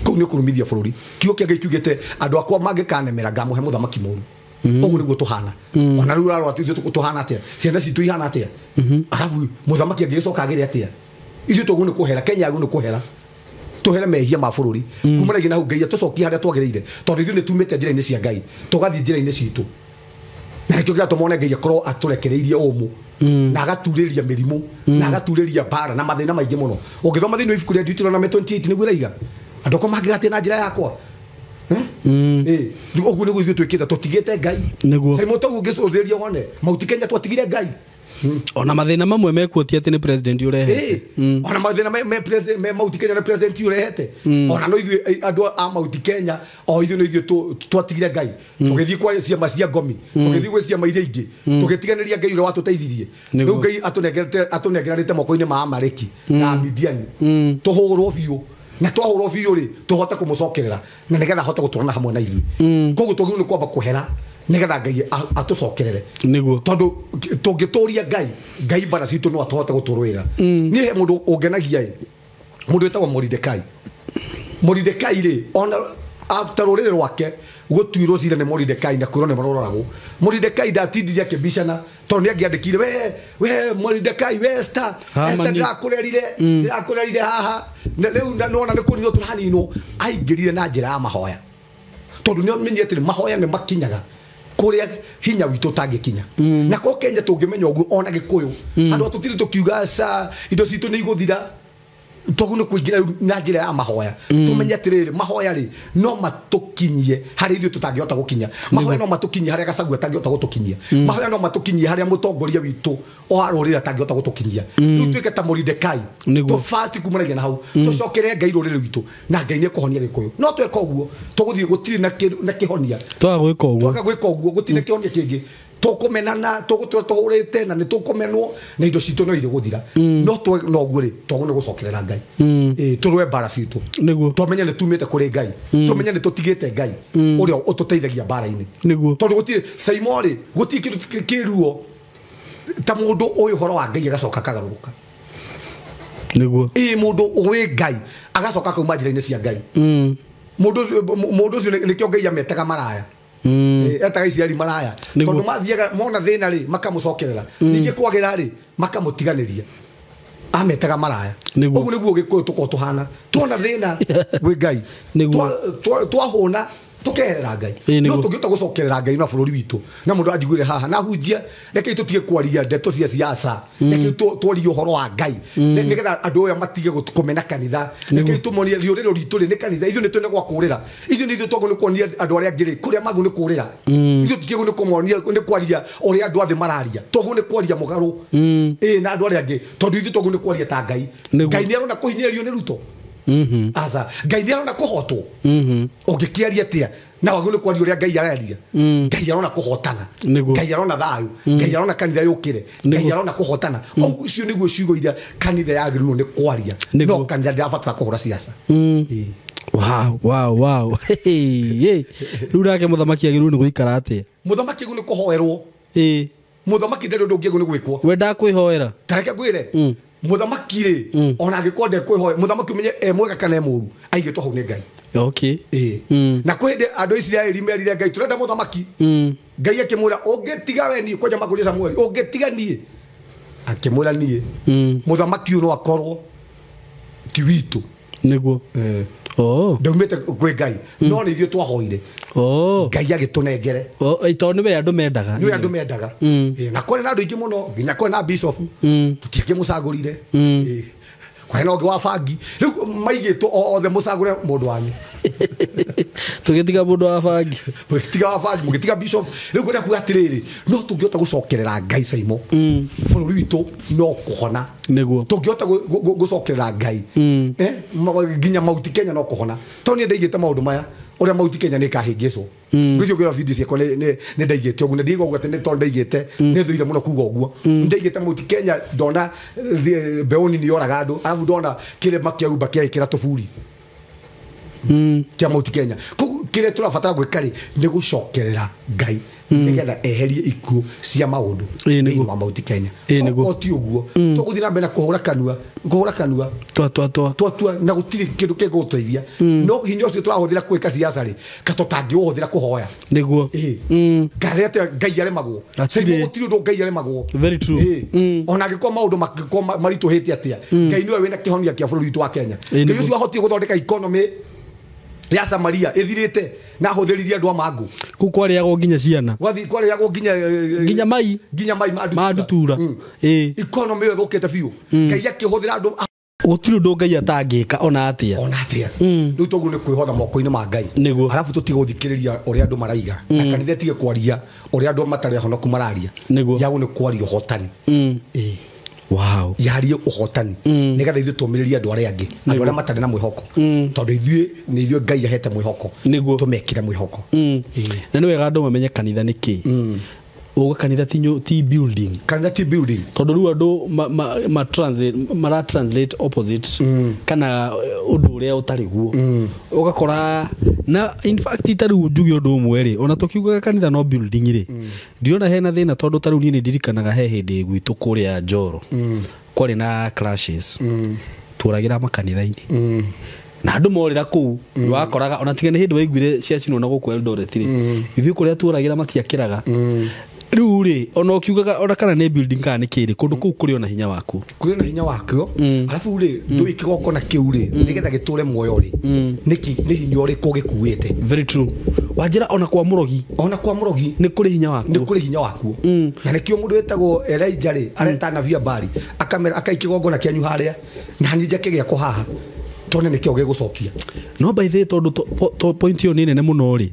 Kũu nĩ kũrumithia bũrũri. Kiugo kĩa Ngai kiugĩte andũ akwa mangĩkanemera ngamũhe mũthamaki mũru. Ũguo nĩguo tũhana. Ona rĩu ũrarora ithuĩ tũhana atĩa, ciana citũ ihana atĩa, arabu mũthamaki angĩgĩcoka agĩre atĩa. Ithuĩ tũguo nĩ kũhera, Kenya yagĩrĩirwo nĩ kũhera, tũhere mehia ma bũrũri kuma na hau Ngai atũcokie harĩa twagĩrĩire, tondũ ithuĩ nĩ tumĩte njĩra-inĩ cia Ngai tũgathiĩ njĩra-inĩ citũ, na nĩkĩo kĩratũma one Ngai akorwo atũrekereirie ũmũ na agaturĩria mĩrimũ na agaturĩria mbara na mathĩna maingĩ mũno. Ũngĩthoma thĩinĩ wa ibuku rĩa Deuteronomy 28 nĩguo ĩraiga andũ akwa mangĩgatia na njĩra yakwa. Ũguo nĩguo ithuĩ twĩkĩte, tũtigĩte Ngai. Simon toguo ũngĩcũthĩrĩria wone Mauti Kenya twatigire Ngai. Ona mathĩna mamwe mekuo ti atĩ nĩ president ũrehete. Ona mathĩna me Mauti Kenya nĩ president ũrehete. Ona no ithuĩ andũ a Mauti Kenya o ithuĩ no ithuĩ twatigire Ngai, tũgĩthiĩ kwa ciama cia ngomi, tũgĩthiĩ gwĩ ciama iria ingĩ, tũgĩtiganĩria Ngai ũrĩa watũteithirie. Rĩu Ngai atũnengeranĩte moko-inĩ ma Amaleki na Amidiani, tũhũrwo biũ, na twahũrwo biũ rĩ tũhote kũmũcokerera na nĩgetha ahote gũtũrana hamwe na ithuĩ. Koguo twagĩrĩirwo nĩ kwamba kũhera nĩgetha Ngai atũcokerere. Nĩguo. Tondũ tũngĩtũria Ngai, Ngai mbara citũ no atũhote gũtũrũĩra. Niĩ he mũndũ ũngenagia ĩ, mũndũ wĩtagwo Moridekai. Moridekai rĩ, ona after rũrĩrĩ rwake gũtuirwo cira nĩ Moridekai na kwĩrwo nĩ maroragwo, Moridekai ndatindirie akĩmbicana tondũ nĩ angĩandĩkire we Moridekai, we Esther, Esther ndĩrakũrerire haha rĩu nona nĩ kũninwo tũraninwo. Aingĩrire na njĩra ya mahoya, tondũ nĩ amenyire atĩ mahoya nĩ makinyaga kũrĩa hinya witũ ũtangĩkinya. Na ko Kenya tũngĩmenya ũguo ona Gĩkũyũ, handũ tũtirĩ tũkiuga ca indo citũ nĩ igũthira, twagu nĩ kũingĩra na njĩra ya mahoya. Tũmenye atĩrĩrĩ, mahoya rĩ no matũkinyie harĩa ithuĩ tũtangĩhota gũkinya. Mahoya no matũkinyie harĩa Gachagua atangĩhota gũtũkinyia. Mahoya no matũkinyie harĩa mũtongoria witũ wa rũrĩrĩ atangĩhota gũtũkinyia. Rĩu tuĩke ta Moridekai, tũ fast kumanagia na hau, tũcokere Ngai rũrĩrĩ rwitũ na Ngai nĩ ekũhonia Gĩkũyũ. No tweka ũguo tũgũthiĩ gũtirĩ na kĩhonia. Twaga gwĩka ũguo, twaga gwĩka ũguo gũtirĩ na kĩhonia kĩngĩ. Tũkũmenana, tũgũtũra tũhũrĩte na nĩ tũkũmenwo na indo citũ no irĩ gũthira. No noguo rĩ twagu nĩ gũcokerera Ngai. Tũrũe mbara citũ. Nĩguo. Twamenye nĩ tumĩte kũrĩ Ngai, tũmenye nĩ tũtigĩte Ngai ũrĩa ũtũteithagia mbara-inĩ. Nĩguo. Tondũ gũtirĩ Saimo rĩ, gũtirĩ kĩndũ kĩruo ta mũndũ ũyũ ũhoro wa Ngai agacoka akagarũrũka. Nĩguo. Mũndũ ũĩ Ngai agacoka akauma njĩra-inĩ cia Ngai. Mũndũ ũcio nĩkĩo Ngai ametaga maraya. Etaga Isiraeli maraya, tondũ mathiaga mona thĩna rĩ makamũcokerera, ningĩ kwagĩra rĩ makamũtiganĩria. Ametaga maraya. Ũguo nĩguo Gĩkũyũ tũkorwo tũhana, tuona thĩna gwĩ Ngai, twahũna tũkeherera Ngai. No tũngĩhota gũcokerera Ngai na bũrũri witũ, na mũndũ anjiguire haha na hunjia, rekei tũtige kwaria ndeto cia siasa, rekei twarie ũhoro wa Ngai nĩgetha andũ aya matige kũmena kanitha. Rekei tũmonie rũrĩrĩ rwitũ rĩ nĩ kanitha, ithuĩ nĩ twene gwa kũrĩra, ithuĩ nĩ ithuĩ twagwo nĩ kuonia andũ arĩa angĩ rĩ kũrĩa magũ nĩ kũrĩra, ithuĩ tũtiagwo nĩ kũmonia nĩ kwaria ũrĩa andũ athĩ mararia, twagwo nĩ kwaria mũgarũ na andũ arĩa angĩ, tondũ ithuĩ twagwo nĩ kwaria ta Ngai. Ngai nĩ arona kũhinyĩrĩrio nĩ Ruto. Aca Ngai nĩ arona kũhotwo. Ũngĩkĩaria atĩa na wagĩrĩirwo nĩ kwaria ũrĩa Ngai araria. Ngai arona kũhotana, Ngai arona thayũ, Ngai arona kanitha yũkĩre, Ngai arona kũhotana. Ũcio nĩguo ciugo iria kanitha yagĩrĩirwo nĩ kwaria. No kanitha ndĩrabatara kũhũra siasa. Wow, wow, wow. Rĩu nake mũthamaki agĩrĩirwo nĩ gũikara atĩa? Mũthamaki agĩrĩirwo nĩ kũhoerwo. Mũthamaki ndarĩ ũndũ ũngĩ agĩrĩirwo nĩ gwĩkwo. We ndakwĩhoera. Ta reke ngwĩre, mũthamaki rĩ ona angĩkorwo ndekwĩhoera, mũthamaki ũmenye e mwega kana e mũũru, aigĩtwo hau nĩ Ngai. Okay. Na kwĩ hĩndĩ andũ a Isiraeli merire Ngai tũrenda mũthamaki. Ngai akĩmwĩra ũngĩtiga we niĩ, kwanja makũria Samueli, ũngĩtiga niĩ, akĩmwĩra niĩ mũthamaki ũyũ no akorwo ti witũ. Nĩguo. Ndaumĩte kwĩ Ngai, no nĩ ithuĩ twahoire. Ngai agĩtũnengere. Tondũ nĩwe andũ mendaga. Nĩwe andũ mendaga. Na kwarĩ na andũ aingĩ mũno, nginya kwarĩ na bishop, tũtiakĩmũcagũrire. Kwarĩ na ũngĩ wa bangi. Rĩu maigĩtwo othe mũcagũre mũndũ wanyu. Tũgĩtiga mũndũ wa bangi. Mũgĩtiga wa bangi, mũgĩtiga bishop. Rĩu kwenda kuga atĩrĩrĩ, no tũngĩhota gũcokerera Ngai Saimo, bũrũri witũ no kũhona. Nĩguo. Tũngĩhota gũcokerera Ngai, nginya Mauti Kenya no kũhona. Tondũ niĩ ndaigĩte maũndũ maya, ũrĩa Mauti Kenya nĩ ĩkahĩngĩcwo. Ngwĩciria ũngĩrora video ciakwa nĩ ndaigĩte ũguo, na ndiigua ũguo atĩ nĩ tondũ ndaigĩte, nĩ thũire mũno kuga ũguo. Ndaigĩte Mauti Kenya ndona mbeũ nini yoraga andũ, arabu ndona kĩrĩma kĩa Uber kĩaĩkĩra tũburi kĩa Mauti Kenya. Koguo kĩrĩa tũrabatara gwĩka rĩ nĩ gũcokerera Ngai Nĩgetha eherie ikuũ cia maũndũ thĩinĩ wa Mount Kenya. O ti ũguo tũgũthiĩ na mbere na kũhũra kanua twa na gũtirĩ kĩndũ kĩngũgũteithia. No hinya ũcio tũrahũthĩra gwĩka siasa rĩ, ka tũtangĩũhũthĩra kũhoya. Nĩguo. Ngarĩ atĩa Ngai aremagwo. Gũtirĩ ũndũ Ngai aremagwo. Very true. Ona angĩkorwo maũndũ mangĩkorwo maritũhĩte atĩa, Ngai nĩwe wĩna kĩhonia kĩa bũrũri witũ wa Kenya. Ngai ũcio ahotire gũthondeka economy ya Samaria ĩthirĩte na ahũthĩririe andũ a mangũ. Kũu kwarĩagwo nginya ciana. Gwathi kwarĩagwo nginya mai. Nginya mai ma ndutura. Economy ĩyo ĩthũkĩte biũ. Ngai akĩhũthĩra andũ. Gũtirĩ ũndũ Ngai atangĩka ona atĩa. Ona atĩa. Rĩu toguo nĩ kwĩhotha moko-inĩ ma Ngai. Nĩguo. Arabu tũtige gũthikĩrĩria ũrĩa andũ maraiga. Na kanitha ĩtige kwaria ũrĩa andũ matarĩ ahonoku mararia. Nĩguo. Yagwo nĩ kwaria ũhotani. Wow. Yarie ũhotani. Nĩgetha ithuĩ tũmĩrĩrie andũ arĩa angĩ. Andũ arĩa matarĩ na mwĩhoko. Tondũ ithuĩ nĩ ithuĩ Ngai ahete mwĩhoko. Nĩguo. Tũmekĩre mwĩhoko. Na nĩ wega andũ mamenye kanitha nĩ kĩ. Uga kanitha ti building. Kanitha ti building. Tondũ rĩu andũ mara translate opposite kana ũndũ ũrĩa ũtarĩ guo. Ũgakora na in fact ta rĩu njuge ũndũ ũmwe rĩ, ona tũkiugaga kanitha no building rĩ, ndirona hena thĩna tondũ ta rĩu niĩ nĩ ndirikanaga he hĩndĩ gwitũ kũrĩa Njoro kwarĩ na clashes. Tũragĩra makanitha-inĩ. Na andũ morĩra kũu wakoraga ona tiga nĩ hĩndĩ waiguire ciacinwo na gũkũ Eldoret rĩ, ithuĩ kũrĩa tũragĩra matiakĩraga. Rĩu rĩ, ona ũkiugaga ona kana nĩ building kana nĩ kĩrĩ, kũndũ kũu kũrĩ ona hinya wakuo. Kũrĩ na hinya wakuo. Arabu rĩ, ndũĩ kĩgongona kĩu rĩ, nĩgetha gĩtũre muoyo rĩ, nĩ hinya ũrĩkũ gĩkuĩte. Very true. Wanjĩra ona kwa mũrogi. Ona kwa mũrogi. Nĩ kũrĩ hinya wakuo. Nĩ kũrĩ hinya wakuo. Na nĩkĩo mũndũ wĩtagwo Elijah rĩ, areta anabii a Baali, akamera akai kĩgongona kĩanyu harĩa, na niĩ njake gĩakwa haha. Tone nĩkĩo gĩgũcokia. No by the way, tondũ point ĩyo nĩ nene mũno rĩ,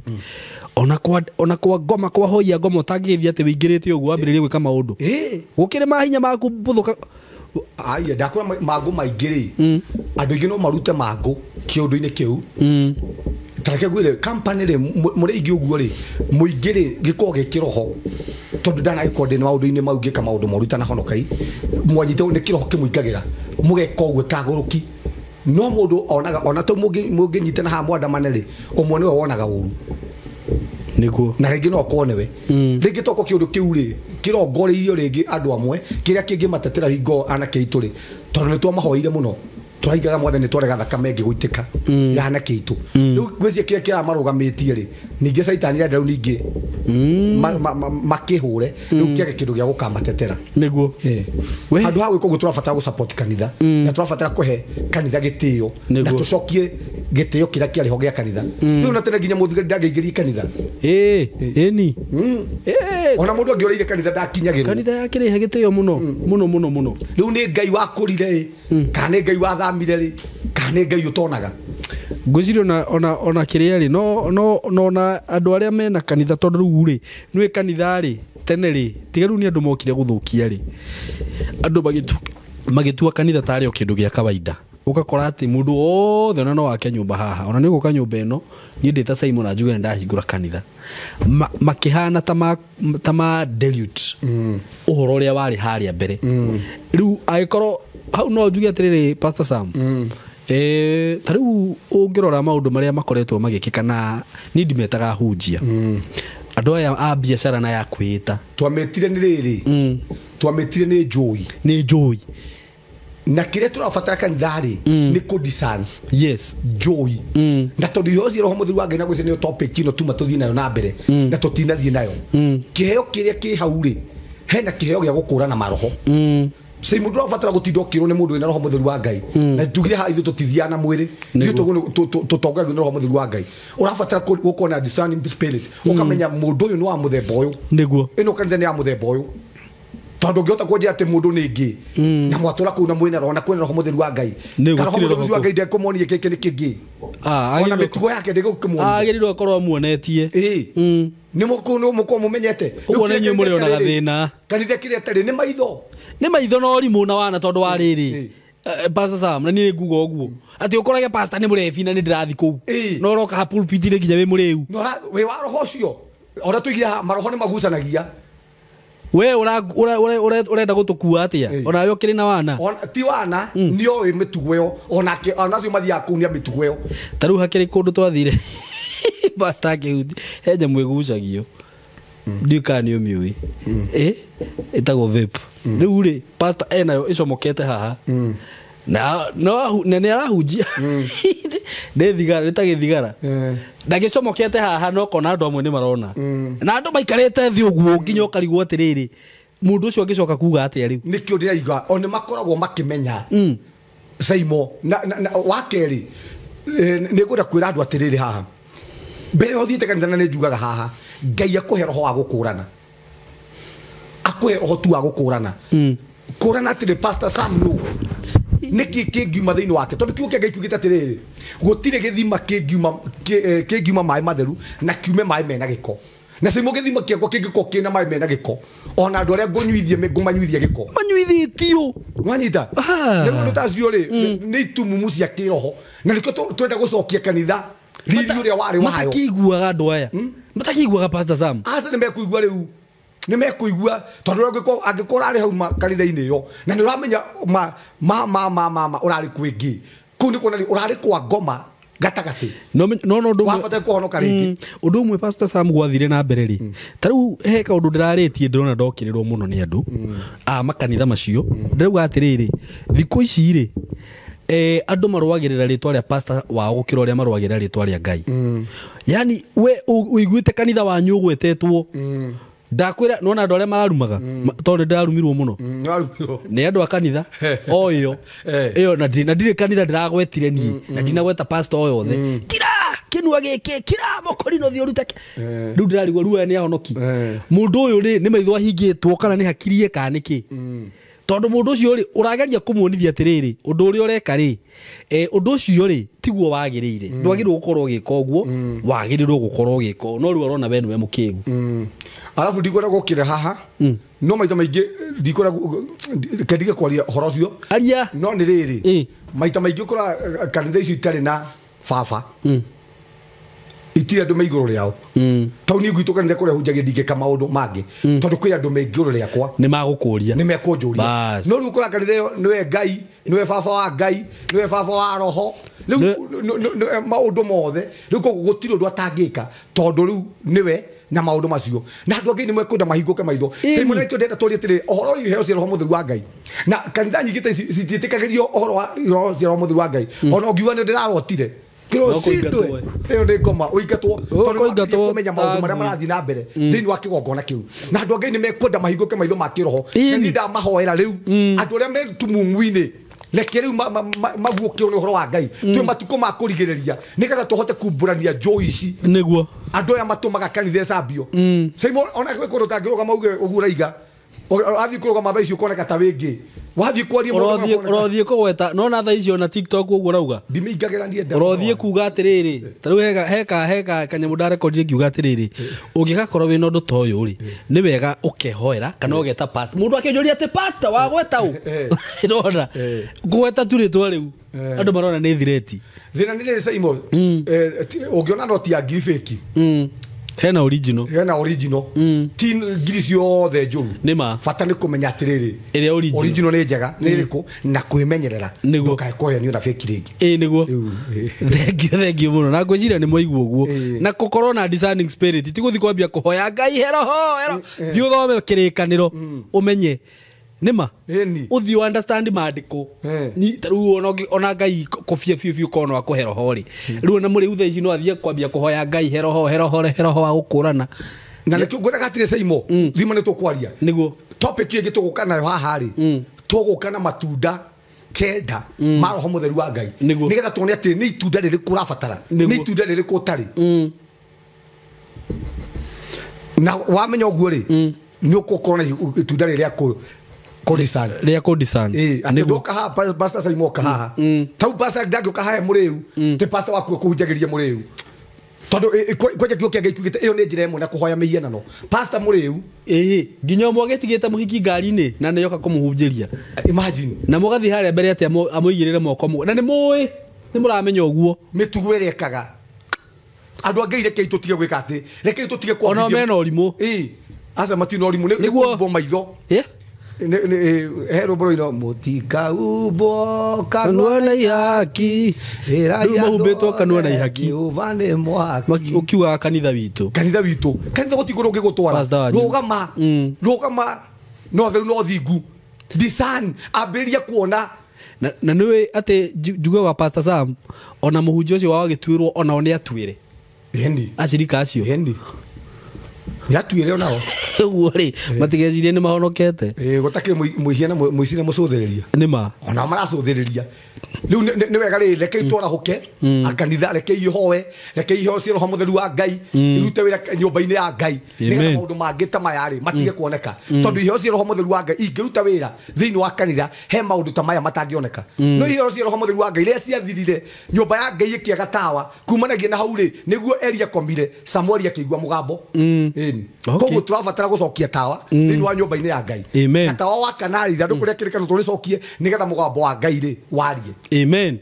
ona kwa ngoma kwa hoia ngoma ũtangĩgĩthiĩ atĩ wĩingĩrĩte ũguo wambĩrĩrie gwĩka maũndũ. Gũkĩrĩ mahinya maku bũthũka. Aya ndakora mangũ maingĩ rĩ, andũ aingĩ no marute mangũ kĩũndũ-inĩ kĩu. Tareke ngwĩre company rĩ, mũrĩ aingĩ ũguo rĩ, mũingĩ rĩ gĩkoragwo gĩ kĩroho. Tondũ ndanagĩkorwo ndĩ maũndũ-inĩ mau ngĩka maũndũ moru itanahonoka i, mwanyite nĩ kĩroho kĩmũingagĩra, mũgeka ũguo ta agũrũki. No mũndũ onaga ona to mũngĩnyitana haha mwandamane rĩ, ũmwe nĩwe wonaga ũru. Nĩguo. Na rĩngĩ no akorwo nĩwe. Rĩngĩ toko kĩũndũ kĩu rĩ, kĩrongoreirio rĩngĩ andũ amwe, kĩrĩa kĩngĩmatetera hingo anake aitũ rĩ, tondũ nĩ twamahoire mũno. Tũraigaga mwathani nĩ twarega thakame ĩngĩ gũitĩka ya anake aitũ. Rĩu ngwĩciria kĩrĩa kĩramarũgamĩtie rĩ, ningĩ caitani arenda rĩu ningĩ makĩhũre, rĩu kĩage kĩndũ gĩa gũkamatetera. Nĩguo. Handũ ha gwĩka ũguo tũrabatara gũ-support kanitha, na tũrabatara kũhe kanitha gĩtĩo, na tũcokie gĩtĩo kĩrĩa kĩarĩ ho gĩa kanitha. Rĩu na tene nginya mũthigari ndangĩingĩria kanitha. Ĩni. Ona mũndũ angĩũrĩire kanitha ndakinyagĩrwo. Kanitha yakĩrĩhe gĩtĩo mũno, mũno mũno mũno. Rĩu nĩ Ngai wakũrire ĩ, kana nĩ Ngai wathamire rĩ, kana nĩ Ngai ũtonaga. Ngwĩciria ona kĩrĩa rĩ, no na andũ arĩa mena kanitha tondũ rĩu rĩ, nĩũĩ kanitha rĩ, tene rĩ, tiga rĩu nĩ andũ mokire gũthũkia rĩ, andũ magĩtua kanitha tarĩ o kĩndũ gĩa kawaida. Ũgakora atĩ mũndũ wothe ona no wake nyũmba haha, ona nĩ ũgũka nyũmba ĩno, niĩ ndĩ ta Simon na njuge nĩ ndahingũra kanitha. Makĩhana ta ma dilute ũhoro ũrĩa warĩ harĩa mbere. Rĩu angĩkorwo hau no njuge atĩrĩrĩ Pastor Sam, ta rĩu ũngĩrora maũndũ marĩa makoretwo magĩkĩka na niĩ ndimetaga hunjia. Andũ aya a biacara na ya kwĩĩta. Twamĩtire nĩ rĩrĩ, twamĩtire nĩ njũi. Nĩ njũi. Na kĩrĩa tũrabatara kanitha rĩ, nĩ kũ-discern. Yes. Njũi. Na tondũ iheo cia Roho Mũtheru wa Ngai na gwĩciria nĩyo topic ĩno tuma tũthiĩ nayo na mbere, na tũtinathiĩ nayo. Kĩheo kĩrĩa kĩ hau rĩ, hena kĩheo gĩa gũkũrana maroho. Sei mũndũ ũrabatara gũtinda ũkĩrwo nĩ mũndũ wĩna Roho Mũtheru wa Ngai. Na tugire haha ithuĩ tũtithiaga na mwĩrĩ. Ithuĩ tũtongoragio nĩ Roho Mũtheru wa Ngai. Ũrabatara gũkorwo na discerning spirit. Ũkamenya mũndũ ũyũ nĩ wa mũthemba ũyũ. Nĩguo. Ĩno kanitha nĩ ya mũthemba ũyũ. Tondũ ũngĩhota kwanjia atĩ mũndũ nĩ ngĩ, na mwatũra kũu na mwĩna roho, na kwĩna Roho Mũtheru wa Ngai. Kana Roho Mũtheru wa Ngai ndekũmuonia gĩkĩ nĩ kĩngĩ. Ona mĩtugo yake ndĩgũkĩmuonia. Agĩrĩirwo akorwo amuonetie. Nĩ mũkorwo mũmenyete. Ũguo nĩ inyuĩ mũrĩonaga thĩna. Kanitha kĩrĩa ĩtarĩ nĩ maitho. Nĩ maitho na ũrimũ na wana tondũ wa rĩrĩ. Pastor Sam, na niĩ nguga ũguo. Atĩ ũkorage pastor nĩ mũrebi na nĩ ndĩrathiĩ kũu. No ũroka ha pulpit-inĩ nginya wĩ mũrĩu. No wĩ wa roho ũcio. Ona tũigire haha, maroho nĩ magucanagia. We urenda gũtũkua atĩa? Ona we ũkĩrĩ na wana? Ti wana, nĩ oĩ mĩtugo ĩyo. Onake, onacio mathiaga kũu nĩ a mĩtugo ĩyo. Ta rĩu hakĩrĩ kũndũ twathire. Pastor akĩhuti, he nyamũ ĩgucagio. Ndiũ kana nĩ ũmĩũĩ. Ĩtagwo vape. Rĩu rĩ pastor enayo ĩcomokete haha. Na no na nĩ arahunjia. Nĩ thigara, nĩ ta gĩthigara. Na gĩcomokete haha no kona andũ amwe nĩ marona. Na andũ maikarĩte thĩ ũguo nginya ũkarigwo atĩrĩrĩ mũndũ ũcio angĩcoka kuga atĩa rĩu. Nĩkĩo ndĩraiga o nĩ makoragwo makĩmenya. Saimo na wa kerĩ nĩ ngwenda kwĩra andũ atĩrĩrĩ haha. Mbere ũthiĩte kanitha na nĩ njugaga haha Ngai akũhe roho wa gũkũrana. Akũhe roho tu wa gũkũrana. Kũrana atĩrĩ Pastor Sam no. Nĩkĩ kĩngiuma thĩinĩ wake tondũ kiugo kĩa Ngai kiugĩte atĩrĩrĩ gũtirĩ gĩthima kĩngiuma maĩ matheru na kiume maĩ mena gĩko. Na Saimo gĩthima kĩakwa kĩngĩkorwo kĩna maĩ mena gĩko ona andũ arĩa ngũnyuithie ngũmanyuithia gĩko. Manyuithĩtio. Wanyita? Rĩu ũndũ ta ũcio rĩ nĩ itumumu cia kĩroho na nĩkĩo tũrenda gũcokia kanitha riri ũrĩa warĩ wayo. Matakĩiguaga andũ aya. Matakĩiguaga Pastor Sam. Aca nĩ mekũigua rĩu. Nĩ mekũigua tondũ angĩkorwo ũrarĩ hau kanitha-inĩ ĩyo na nĩ ũramenya ma ũrarĩ kwĩngĩ kũu nĩ kuonania ũrarĩ kwa ngoma gatagatĩ. No no ũndũ wabata kũhonoka rĩngĩ. Ũndũ ũmwe Pastor Sam gwathire na mbere rĩ ta rĩu he kaũndũ ndĩrarĩtie ndĩrona ndokĩrĩrwo mũno nĩ andũ a makanitha macio. Ndĩrauga atĩrĩrĩ thikũ ici rĩ andũ marũagĩrĩra rĩtwa rĩa pastor wao gũkĩra ũrĩa marũagĩrĩra rĩtwa rĩa Ngai. Yani we ũiguĩte kanitha wanyu ũgwetetwo. Ndakwĩra nĩwona andũ arĩa mararumaga tondũ ndĩrarumirwo mũno. Nĩ andũ a kanitha o ĩyo ĩyo na ndirĩ kanitha ndĩragwetire niĩ na ndinagweta pastor o yothe. Kira kĩnua gĩkĩ kira mokorino thiĩ ũrute. Rĩu ndĩrarigwo rĩu aya nĩ ahonoki. Mũndũ ũyũ rĩ nĩ maitho ahingĩtwo kana nĩ hakirie kana nĩ kĩ. Tondũ mũndũ ũcio rĩ ũrageria kũmuonithia atĩrĩrĩ ũndũ ũrĩa ũreka rĩ ũndũ ũcio rĩ tiguo wagĩrĩire. Ndwagĩrĩirwo gũkorwo ũgĩka ũguo wagĩrĩirwo gũkorwo ũgĩka ũũ no rĩu ũrona we nĩwe mũkĩgu. Alafu ndikwenda gũkĩra haha no maita maingĩ ndikwenda kendige kwaria ũhoro ũcio. Aria. No nĩ rĩrĩ maita maingĩ ũkora kanitha icio itarĩ na baba. Itirĩ andũ me igũrũ rĩao. Tau niĩ gwitũ kanitha kũrĩa hunjagia ndingĩka maũndũ mangĩ tondũ kwĩ andũ me igũrũ rĩakwa. Nĩ magũkũria. Nĩ mekũnjũria. No rĩu ũkora kanitha ĩyo nĩwe Ngai, nĩwe baba wa Ngai, nĩwe baba wa roho. Rĩu maũndũ mothe rĩu koguo gũtirĩ ũndũ atangĩka tondũ rĩu nĩwe na maũndũ macio. Na andũ angĩ nĩ mekwenda mahingũke maitho. Saimo nĩkĩo ndĩrenda tũrie atĩrĩrĩ ũhoro wa iheo cia roho mũtheru wa Ngai. Na kanitha nyingĩ ta ici citiĩtĩkagĩrio ũhoro wa iheo cia roho mũtheru wa Ngai. Ona ũngiuga nĩ ndĩrarotire. Kĩro cindwe ĩyo nĩ ngoma ũingatwo tondũ kũmenya maũndũ marĩa marathiĩ na mbere thĩinĩ wa kĩgongona kĩu. Na andũ angĩ nĩ mekwenda mahingũke maitho ma kĩroho. Na niĩ ndamahoera rĩu andũ arĩa me tumumu-inĩ reke rĩu maguũkĩrwo nĩ ũhoro wa Ngai. Twĩ matukũ ma kũrigĩrĩria nĩgetha tũhote kumbũrania njũĩ ici. Nĩguo andũ aya matũmaga kanitha ĩcambio. Saimo ona gwĩ kũndũ ũtangĩrũgama uge ũguo ũraiga wathiĩ kũrũgama thaa ici ũkoneka ta wĩngĩ. Wathiĩ kwaria mũndũ ũrothiĩ kũgweta nona thaa icio na TikTok ũguo ũrauga. Ndimĩingagĩra niĩ nda. Ũrothiĩ kuga atĩrĩrĩ ta rĩu heka kanyamũ ndarekondire ngiuga atĩrĩrĩ ũngĩgakorwo wĩna ũndũ ta ũyũ rĩ nĩ wega ũkehoera kana ũgeta pastor. Mũndũ akĩnjũria atĩ pastor wagweta ũ. Ndona ngũgweta tu rĩtwa rĩu andũ marona nĩ thireti. Thĩna nĩ rĩrĩ Saimo ũngĩona noti ya ngiri fake hena original. Hena original. Ti ngiri ciothe njũru. Nĩ ma. Bata nĩ kũmenya atĩrĩrĩ ĩrĩa original. Original nĩ njega nĩ ĩrĩkũ na kwĩmenyerera ndũkae kũhenio na fake rĩngĩ. Ĩĩ nĩguo. Thank you mũno na ngwĩciria nĩ mwaigua ũguo. Na gũkorwo na discerning spirit ti gũthiĩ kwambia kũhoya Ngai heroho hero. Thiĩ ũthome kĩrĩkanĩro ũmenye nĩ ma. Ũthiĩ understand maandĩko. Ni ta rĩu ona Ngai kũbia biũ biũ korwo no akũhe roho rĩ. Rĩu ona mũrĩu thaa ici no athiĩ kwambia kũhoya Ngai heroho heroho heroho wa gũkũrana. Na nĩkĩo ngwĩraga atĩrĩ Saimo thima nĩ tũkwaria. Nĩguo. Topic ĩngĩ tũgũka nayo haha rĩ tũgũka na matunda kenda ma roho mũtheru wa Ngai. Nĩgetha tuone atĩ nĩ itunda rĩrĩkũ ũrabatara nĩ itunda rĩrĩkũ ũtarĩ. Na wamenya ũguo rĩ nĩ ũgũkorwo na itunda rĩrĩa kũdisan. Rĩa kũdisan. Atĩ ndoka haha pastor Saimo oka haha. Tau pastor ndangĩũka haha mũrĩu ti pastor waku ũkũhunjagĩria mũrĩu. Tondũ kwanja kiugo kĩa Ngai kiugĩte ĩyo nĩ njĩra ĩmwe na kũhoya mĩhianano. Pastor mũrĩu ĩĩ nginya ũmwe agĩtigĩte mũhiki ngari-inĩ na nĩoka kũmũhunjĩria. Imagine. Na mũgathiĩ harĩa mbere atĩ amũigĩrĩre moko na nĩ mũĩ nĩ mũramenya ũguo. Mĩtugo ĩrĩa ĩkaga. Andũ a Ngai rekei tũtige gwĩka atĩ rekei tũtige kwambithia. Ona mena ũrimũ. Ĩĩ aca matirĩ na ũrimũ nĩ kũhumbwo maitho. He rwĩmbo rũino mũtikaumbwo Kanua na ihaki. Rĩu mahumbĩtwo kanua na ihaki. Jehova nĩ mwaki. Ũkiugaga kanitha witũ. Kanitha witũ. Kanitha gũtirĩ kũndũ ũngĩgũtwara. Pastor wanyu. Rũgama. Rũgama no theru no thingu. Discern, ambĩrĩria kuona. Na nĩũĩ atĩ njugaga Pastor Sam ona mũhunjia ũcio wa gĩtuĩrwo onao nĩ atuĩre. Ĩni. Acirika acio. Ĩni. Nĩ atuĩre onao. Ũguo rĩ matigecirie nĩ mahonokete. Gũtakĩrĩ mũihia na mũici na mũcũthĩrĩria. Nĩ ma. Onao maracũthĩrĩria. Rĩu nĩ wega rĩ rekei twarahũke kanitha rekei ihoe rekei ihoe cia Roho Mũtheru wa Ngai irute wĩra nyũmba-inĩ ya Ngai nĩgetha maũndũ mangĩ ta maya rĩ matige kuoneka tondũ iheo cia Roho Mũtheru wa Ngai ingĩruta wĩra thĩinĩ wa kanitha he maũndũ ta maya matangĩoneka. No iheo cia Roho Mũtheru wa Ngai rĩrĩa ciathirire nyũmba ya Ngai ĩkĩaga tawa kumanagia na hau rĩ nĩguo Eli akomire Samueli akĩigua mũgambo. Ĩni. Koguo tũrabatara gũcokia tawa thĩinĩ wa nyũmba-inĩ ya Ngai. Na tawa wa kanari ithandũkũ rĩa kĩrĩkanĩro tũrĩcokie nĩgetha mũgambo wa Ngai rĩ warie. Amen.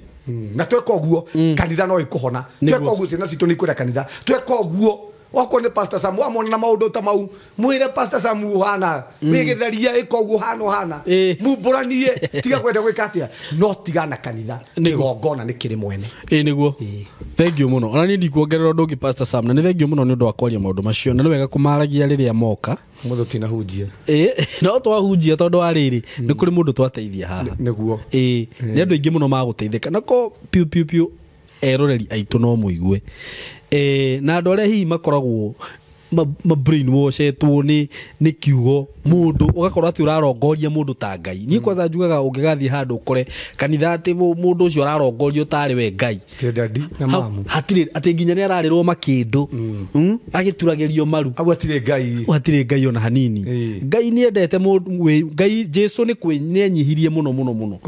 Na tweka ũguo kanitha no ĩkũhona. Tweka ũguo ciana citũ nĩ ikwenda kanitha. Tweka ũguo wakorwo nĩ Pastor Sam wamwona na maũndũ ta mau mwĩre Pastor Sam ũhana wĩgĩtheria ĩka ũguo ũhana ũhana mumbũranie tiga kwenda gwĩka atĩa no tiga na kanitha kĩgongona nĩ kĩrĩ mwene. Ĩĩ nĩguo. Thank you mũno. Ona niĩ ndikuongerera ũndũ ũngĩ Pastor Sam na nĩ thank you mũno nĩ ũndũ wa kwaria maũndũ macio na nĩ wega kũmaragia rĩrĩa moka. Mũthũ tinahunjia. No twahunjia tondũ wa rĩrĩ nĩ kũrĩ mũndũ twateithia haha. Nĩguo. Nĩ andũ aingĩ mũno magũteithĩka na ko piu piu piu eroreri aitũ no mũigue. Na andũ arĩa hihi makoragwo ma brainwashetwo nĩ kiugo mũndũ ũgakorwo atĩ ũrarongoria mũndũ ta Ngai. Niĩ kwanza njugaga ũngĩgathiĩ handũ ũkore kanitha atĩ mũndũ ũcio ararongorio tarĩ we Ngai. Daddy na mamu. Hatirĩ atĩ nginya nĩ ararĩrwo makĩndũ. Agĩturagĩrio maru. Hau hatirĩ Ngai. Hatirĩ Ngai ona hanini. Ngai nĩ endete mũndũ Ngai Jesu nĩ nĩenyihirie mũno mũno mũno.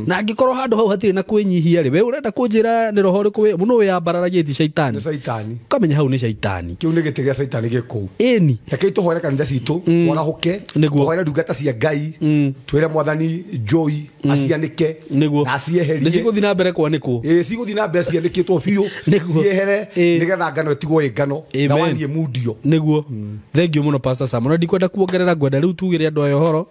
Na angĩkorwo handũ hau hatirĩ na kwĩnyihia rĩ we ũrenda kũnjĩra nĩ roho ũrĩkũ mũno wĩyambararagia ti caitani. Nĩ caitani. Ũkamenya hau nĩ caitani. Kĩu nĩ gĩtĩ gĩa caitani gĩkũu. Ĩni. Rekei tũhoere kanitha citũ twarahũke tũhoere ndungata cia Ngai twĩre mwathani Joy acianĩke na acieherie. Nĩ cigũthiĩ na mbere kwanĩkwo. Cigũthiĩ na mbere cianĩkĩtwo biũ ciehere nĩgetha ngano ĩtigwo ĩ ngano na waniĩ mundio. Nĩguo. Thank you mũno Pastor Sam. Na ndikwenda kuongerera ngwenda rĩu tugĩre andũ aya ũhoro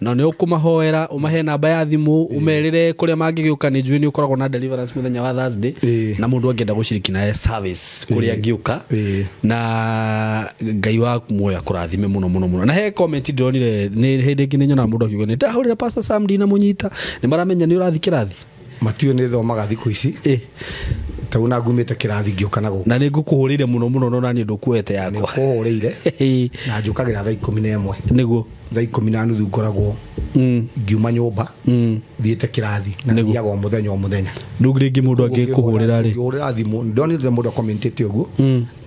na nĩ ũkũmahoera ũmahe namba ya thimũ ũmerĩre kũrĩa mangĩgĩũka. Nĩ njũĩ nĩ ũkoragwo na deliverance mũthenya wa Thursday na mũndũ angĩenda gũciriki na service kũrĩa angĩũka na Ngai wa muoyo akũrathime mũno mũno mũno. Na he comment ndĩronire nĩ hĩndĩ ĩngĩ nĩ nyonaga mũndũ akiuga nĩ ndahũrĩra Pastor Sam ndinamũnyita nĩ maramenya nĩ ũrathiĩ kĩrathi. Matiũĩ nĩ thomaga thikũ ici. Tau na ngumĩte kĩrathi ngĩũka na gũkũ. Na nĩ ngũkũhũrĩire mũno mũno no naniĩ ndũkuoete yakwa. Nĩ ũkũhũrĩire. Na njũkagĩra thaa 11. Nĩguo. Thaa 10:30 ngoragwo ngiuma nyũmba thiĩte kĩrathi na thiaga o mũthenya o mũthenya. Rĩu rĩngĩ mũndũ angĩkũhũrĩra rĩ. Ngĩhũrĩra thimũ ndonire mũndũ akomentĩte ũguo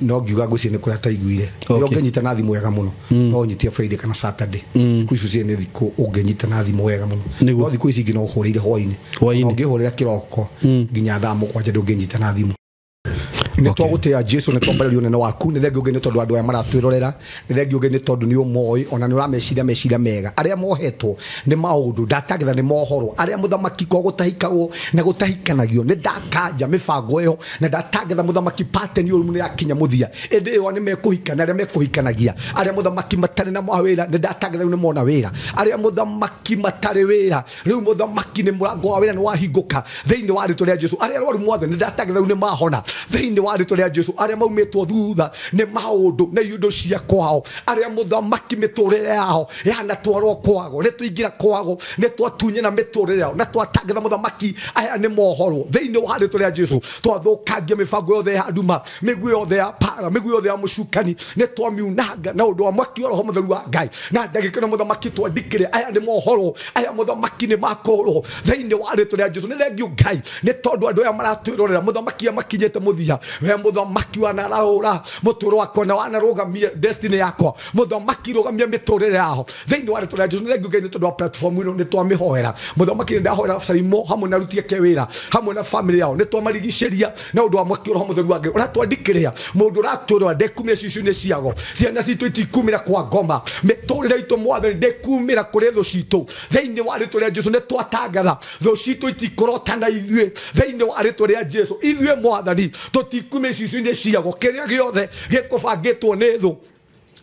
no ngiuga ngwĩciria nĩ kũrĩa ataiguire. Nĩ ũngĩnyita na thimũ wega mũno no ũnyitie Friday kana Saturday. Thikũ icio ciĩ nĩ thikũ ũngĩnyita na thimũ wega mũno. No thikũ ici ingĩ no ũhũrĩire hwainĩ. Na ũngĩhũrĩra kĩroko nginya thaa 7 ndũngĩnyita na thimũ. Nĩ twagũtĩa Jesu nĩ twambarĩrio ũnene waku nĩ thengiũ nĩ tondũ andũ aya maratwĩrorera nĩ thengiũ nĩ tondũ nĩ ũmoĩ ona nĩ ũrameciria meciria mega arĩa mohetwo nĩ maũndũ ndatagĩra nĩ mohoro arĩa mũthamaki ko gũtahikagwo na gũtahikanagio nĩ ndakanja mĩbango ĩyo na ndatagĩra mũthamaki pattern ũru nĩ yakinya mũthia ĩndĩ ĩyo nĩ mekũhikana arĩa mekũhikanagia arĩa mũthamaki matarĩ na mawĩra nĩ ndatagĩra rĩu nĩ mona wĩra arĩa mũthamaki matarĩ wĩra rĩu mũthamaki nĩ mũrango wa wĩra nĩ wahingũka thĩinĩ wa rĩtwa rĩa Jesu arĩa arwaru mwathani nĩ ndatagĩra rĩu nĩ mahona thĩinĩ wa rĩtwa rĩa Jesu arĩa maumĩtwo thutha nĩ maũndũ na indo cia kwao arĩa mũthamaki mĩtũrĩre yao yanatwarwo kwago nĩ tũingĩra kwago nĩ twatunyana mĩtũrĩre yao na twatangĩra mũthamaki aya nĩ mohorwo thĩinĩ wa rĩtwa rĩa Jesu twathũkangia mĩbango yothe ya nduma mĩguĩ yothe ya para mĩguĩ yothe ya mũcukani nĩ twamiunanga na ũndũ wa mwaki wa Roho Mũtheru wa Ngai na ndagĩka ĩno mũthamaki twandĩkĩre aya nĩ mohorwo aya mũthamaki nĩ makũrwo thĩinĩ wa rĩtwa rĩa Jesu nĩ thengiũ Ngai nĩ tondũ andũ aya maratwĩrorera mũthamaki amakinyĩte mũthia we mũthamaki wanarahũra mũtũrũ wakwa na wanarũgamia destiny yakwa mũthamaki rũgamia mĩtũrĩre yao thĩinĩ wa rĩtwa rĩa Jesu nĩ thengiũ Ngai nĩ tondũ wa platform ĩno nĩ twamĩhoera mũthamaki nĩ ndahoera Saimo hamwe na aruti ake wĩra hamwe na family yao nĩ twamarigicĩria na ũndũ wa mwaki wa Roho Mũtheru wa Ngai ũratwandĩkĩrĩa mũndũ ũratwĩrora ndekumĩra cicio-inĩ ciago ciana citũ itikumĩra kwa ngoma mĩtũrĩre itũ mwathani ndekumĩra kũrĩ thũ citũ thĩinĩ wa rĩtwa rĩa Jesu nĩ twatangatha thũ citũ itikorota na ithuĩ thĩinĩ wa rĩtwa rĩa Jesu ithuĩ mwathani tũtikumĩra cicio-inĩ ciago kĩrĩa gĩothe gĩkũbangĩtwo nĩ thũ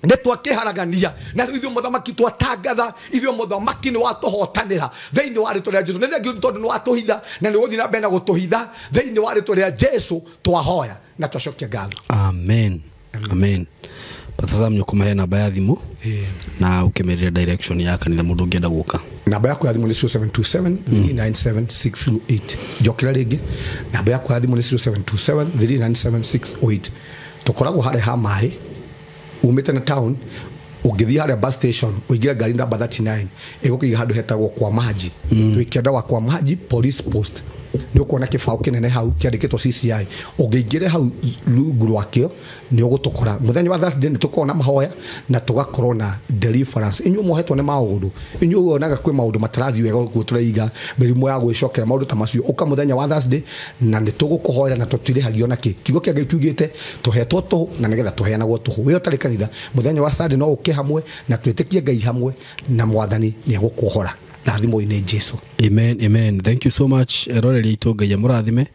Nĩ twakĩharagania na rĩu ithuĩ mũthamaki twatangatha ithuĩ mũthamaki nĩ watũhotanĩra thĩinĩ wa rĩtwa rĩa Jesu. Nĩ thengiũ tondũ nĩ watũhitha na nĩ ũgũthiĩ na mbere na gũtũhitha thĩinĩ wa rĩtwa rĩa Jesu twahoya na twacokia ngatho. Amen. Amen. Pastor Sam nĩ namba ya thimũ na ũkĩmerĩre direction ya kanitha mũndũ ũngĩenda gũka. Namba yakwa ya thimũ nĩ 0727 397 608. Njokera rĩngĩ, namba yakwa ya thimũ nĩ 0727 397 608. Tũkoragwo harĩa ha maĩ umĩte na town, ũngĩthiĩ harĩa bus station ũingĩre ngari namba 39 ĩgũkĩiga handũ hetagwo kwa maji. Twĩ kĩanda wa kwa maji police post, nĩ ũkuona kĩbaũ kĩnene hau kĩandĩkĩtwo CCI. Ũngĩingĩre hau rungu rwakĩo nĩ ũgũtũkora. Mũthenya wa Thursday nĩ tũkoragwo na mahoya na tũgakorwo na deliverance. Inyuĩ mohetwo nĩ maũndũ, inyuĩ wonaga kwĩ maũndũ matarathiĩ wega ũguo tũraiga mĩrimũ ya gwĩcokera maũndũ ta macio, ũka mũthenya wa Thursday na nĩ tũgũkũhoera na tũtirĩhagio na kĩ. Kiugo kĩa Ngai kiugĩte tũhetwo tũhũ na nĩgetha tũheanagwo tũhũ. Wĩ ũtarĩ kanitha mũthenya wa Sunday no ũke hamwe na twĩtĩkie Ngai hamwe na mwathani nĩ egũkuohora na thimũ-inĩ Jesu. Amen, amen. Thank you so much. Eroreri aitũ Ngai amũrathime.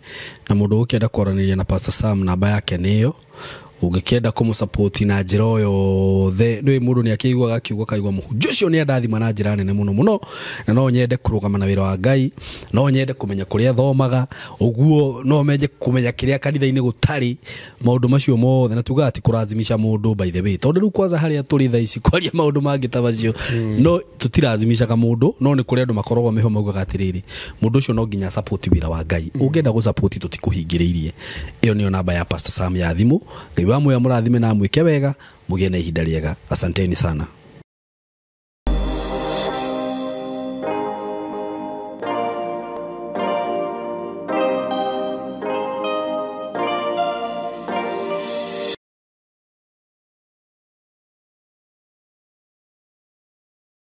Na mũndũ ũkĩenda kwaranĩria na Pastor Sam namba yake nĩyo. Ũngĩkĩenda kũmũsupport na njĩra o yothe, nĩ mũndũ nĩ akĩiguaga kiugo kaigua mũhunjia ũcio nĩ andathima na njĩra nene mũno mũno, na no nyende kũrũgama na wĩra wa Ngai, no nyende kũmenya kũrĩa athomaga, ũguo no menje kũmenya kĩrĩa kanitha-inĩ gũtarĩ, maũndũ macio mothe, na tugaga ti kũrazimisha mũndũ by the way, tondũ rĩu kwanza harĩa tũrĩ thaa ici kwaria maũndũ mangĩ ta macio, no tũtirazimishaga mũndũ, no nĩ kũrĩ andũ makoragwo meho maugaga atĩrĩrĩ, mũndũ ũcio no nginya support wĩra wa Ngai, ũngĩenda gũ-support tũtikũhingĩrĩirie. Ĩyo nĩyo namba ya Pastor Sam ya thimũ. Ngai wa muoyo mũrathime na amwĩke wega, mũgĩe na ihinda rĩega. Asanteni sana.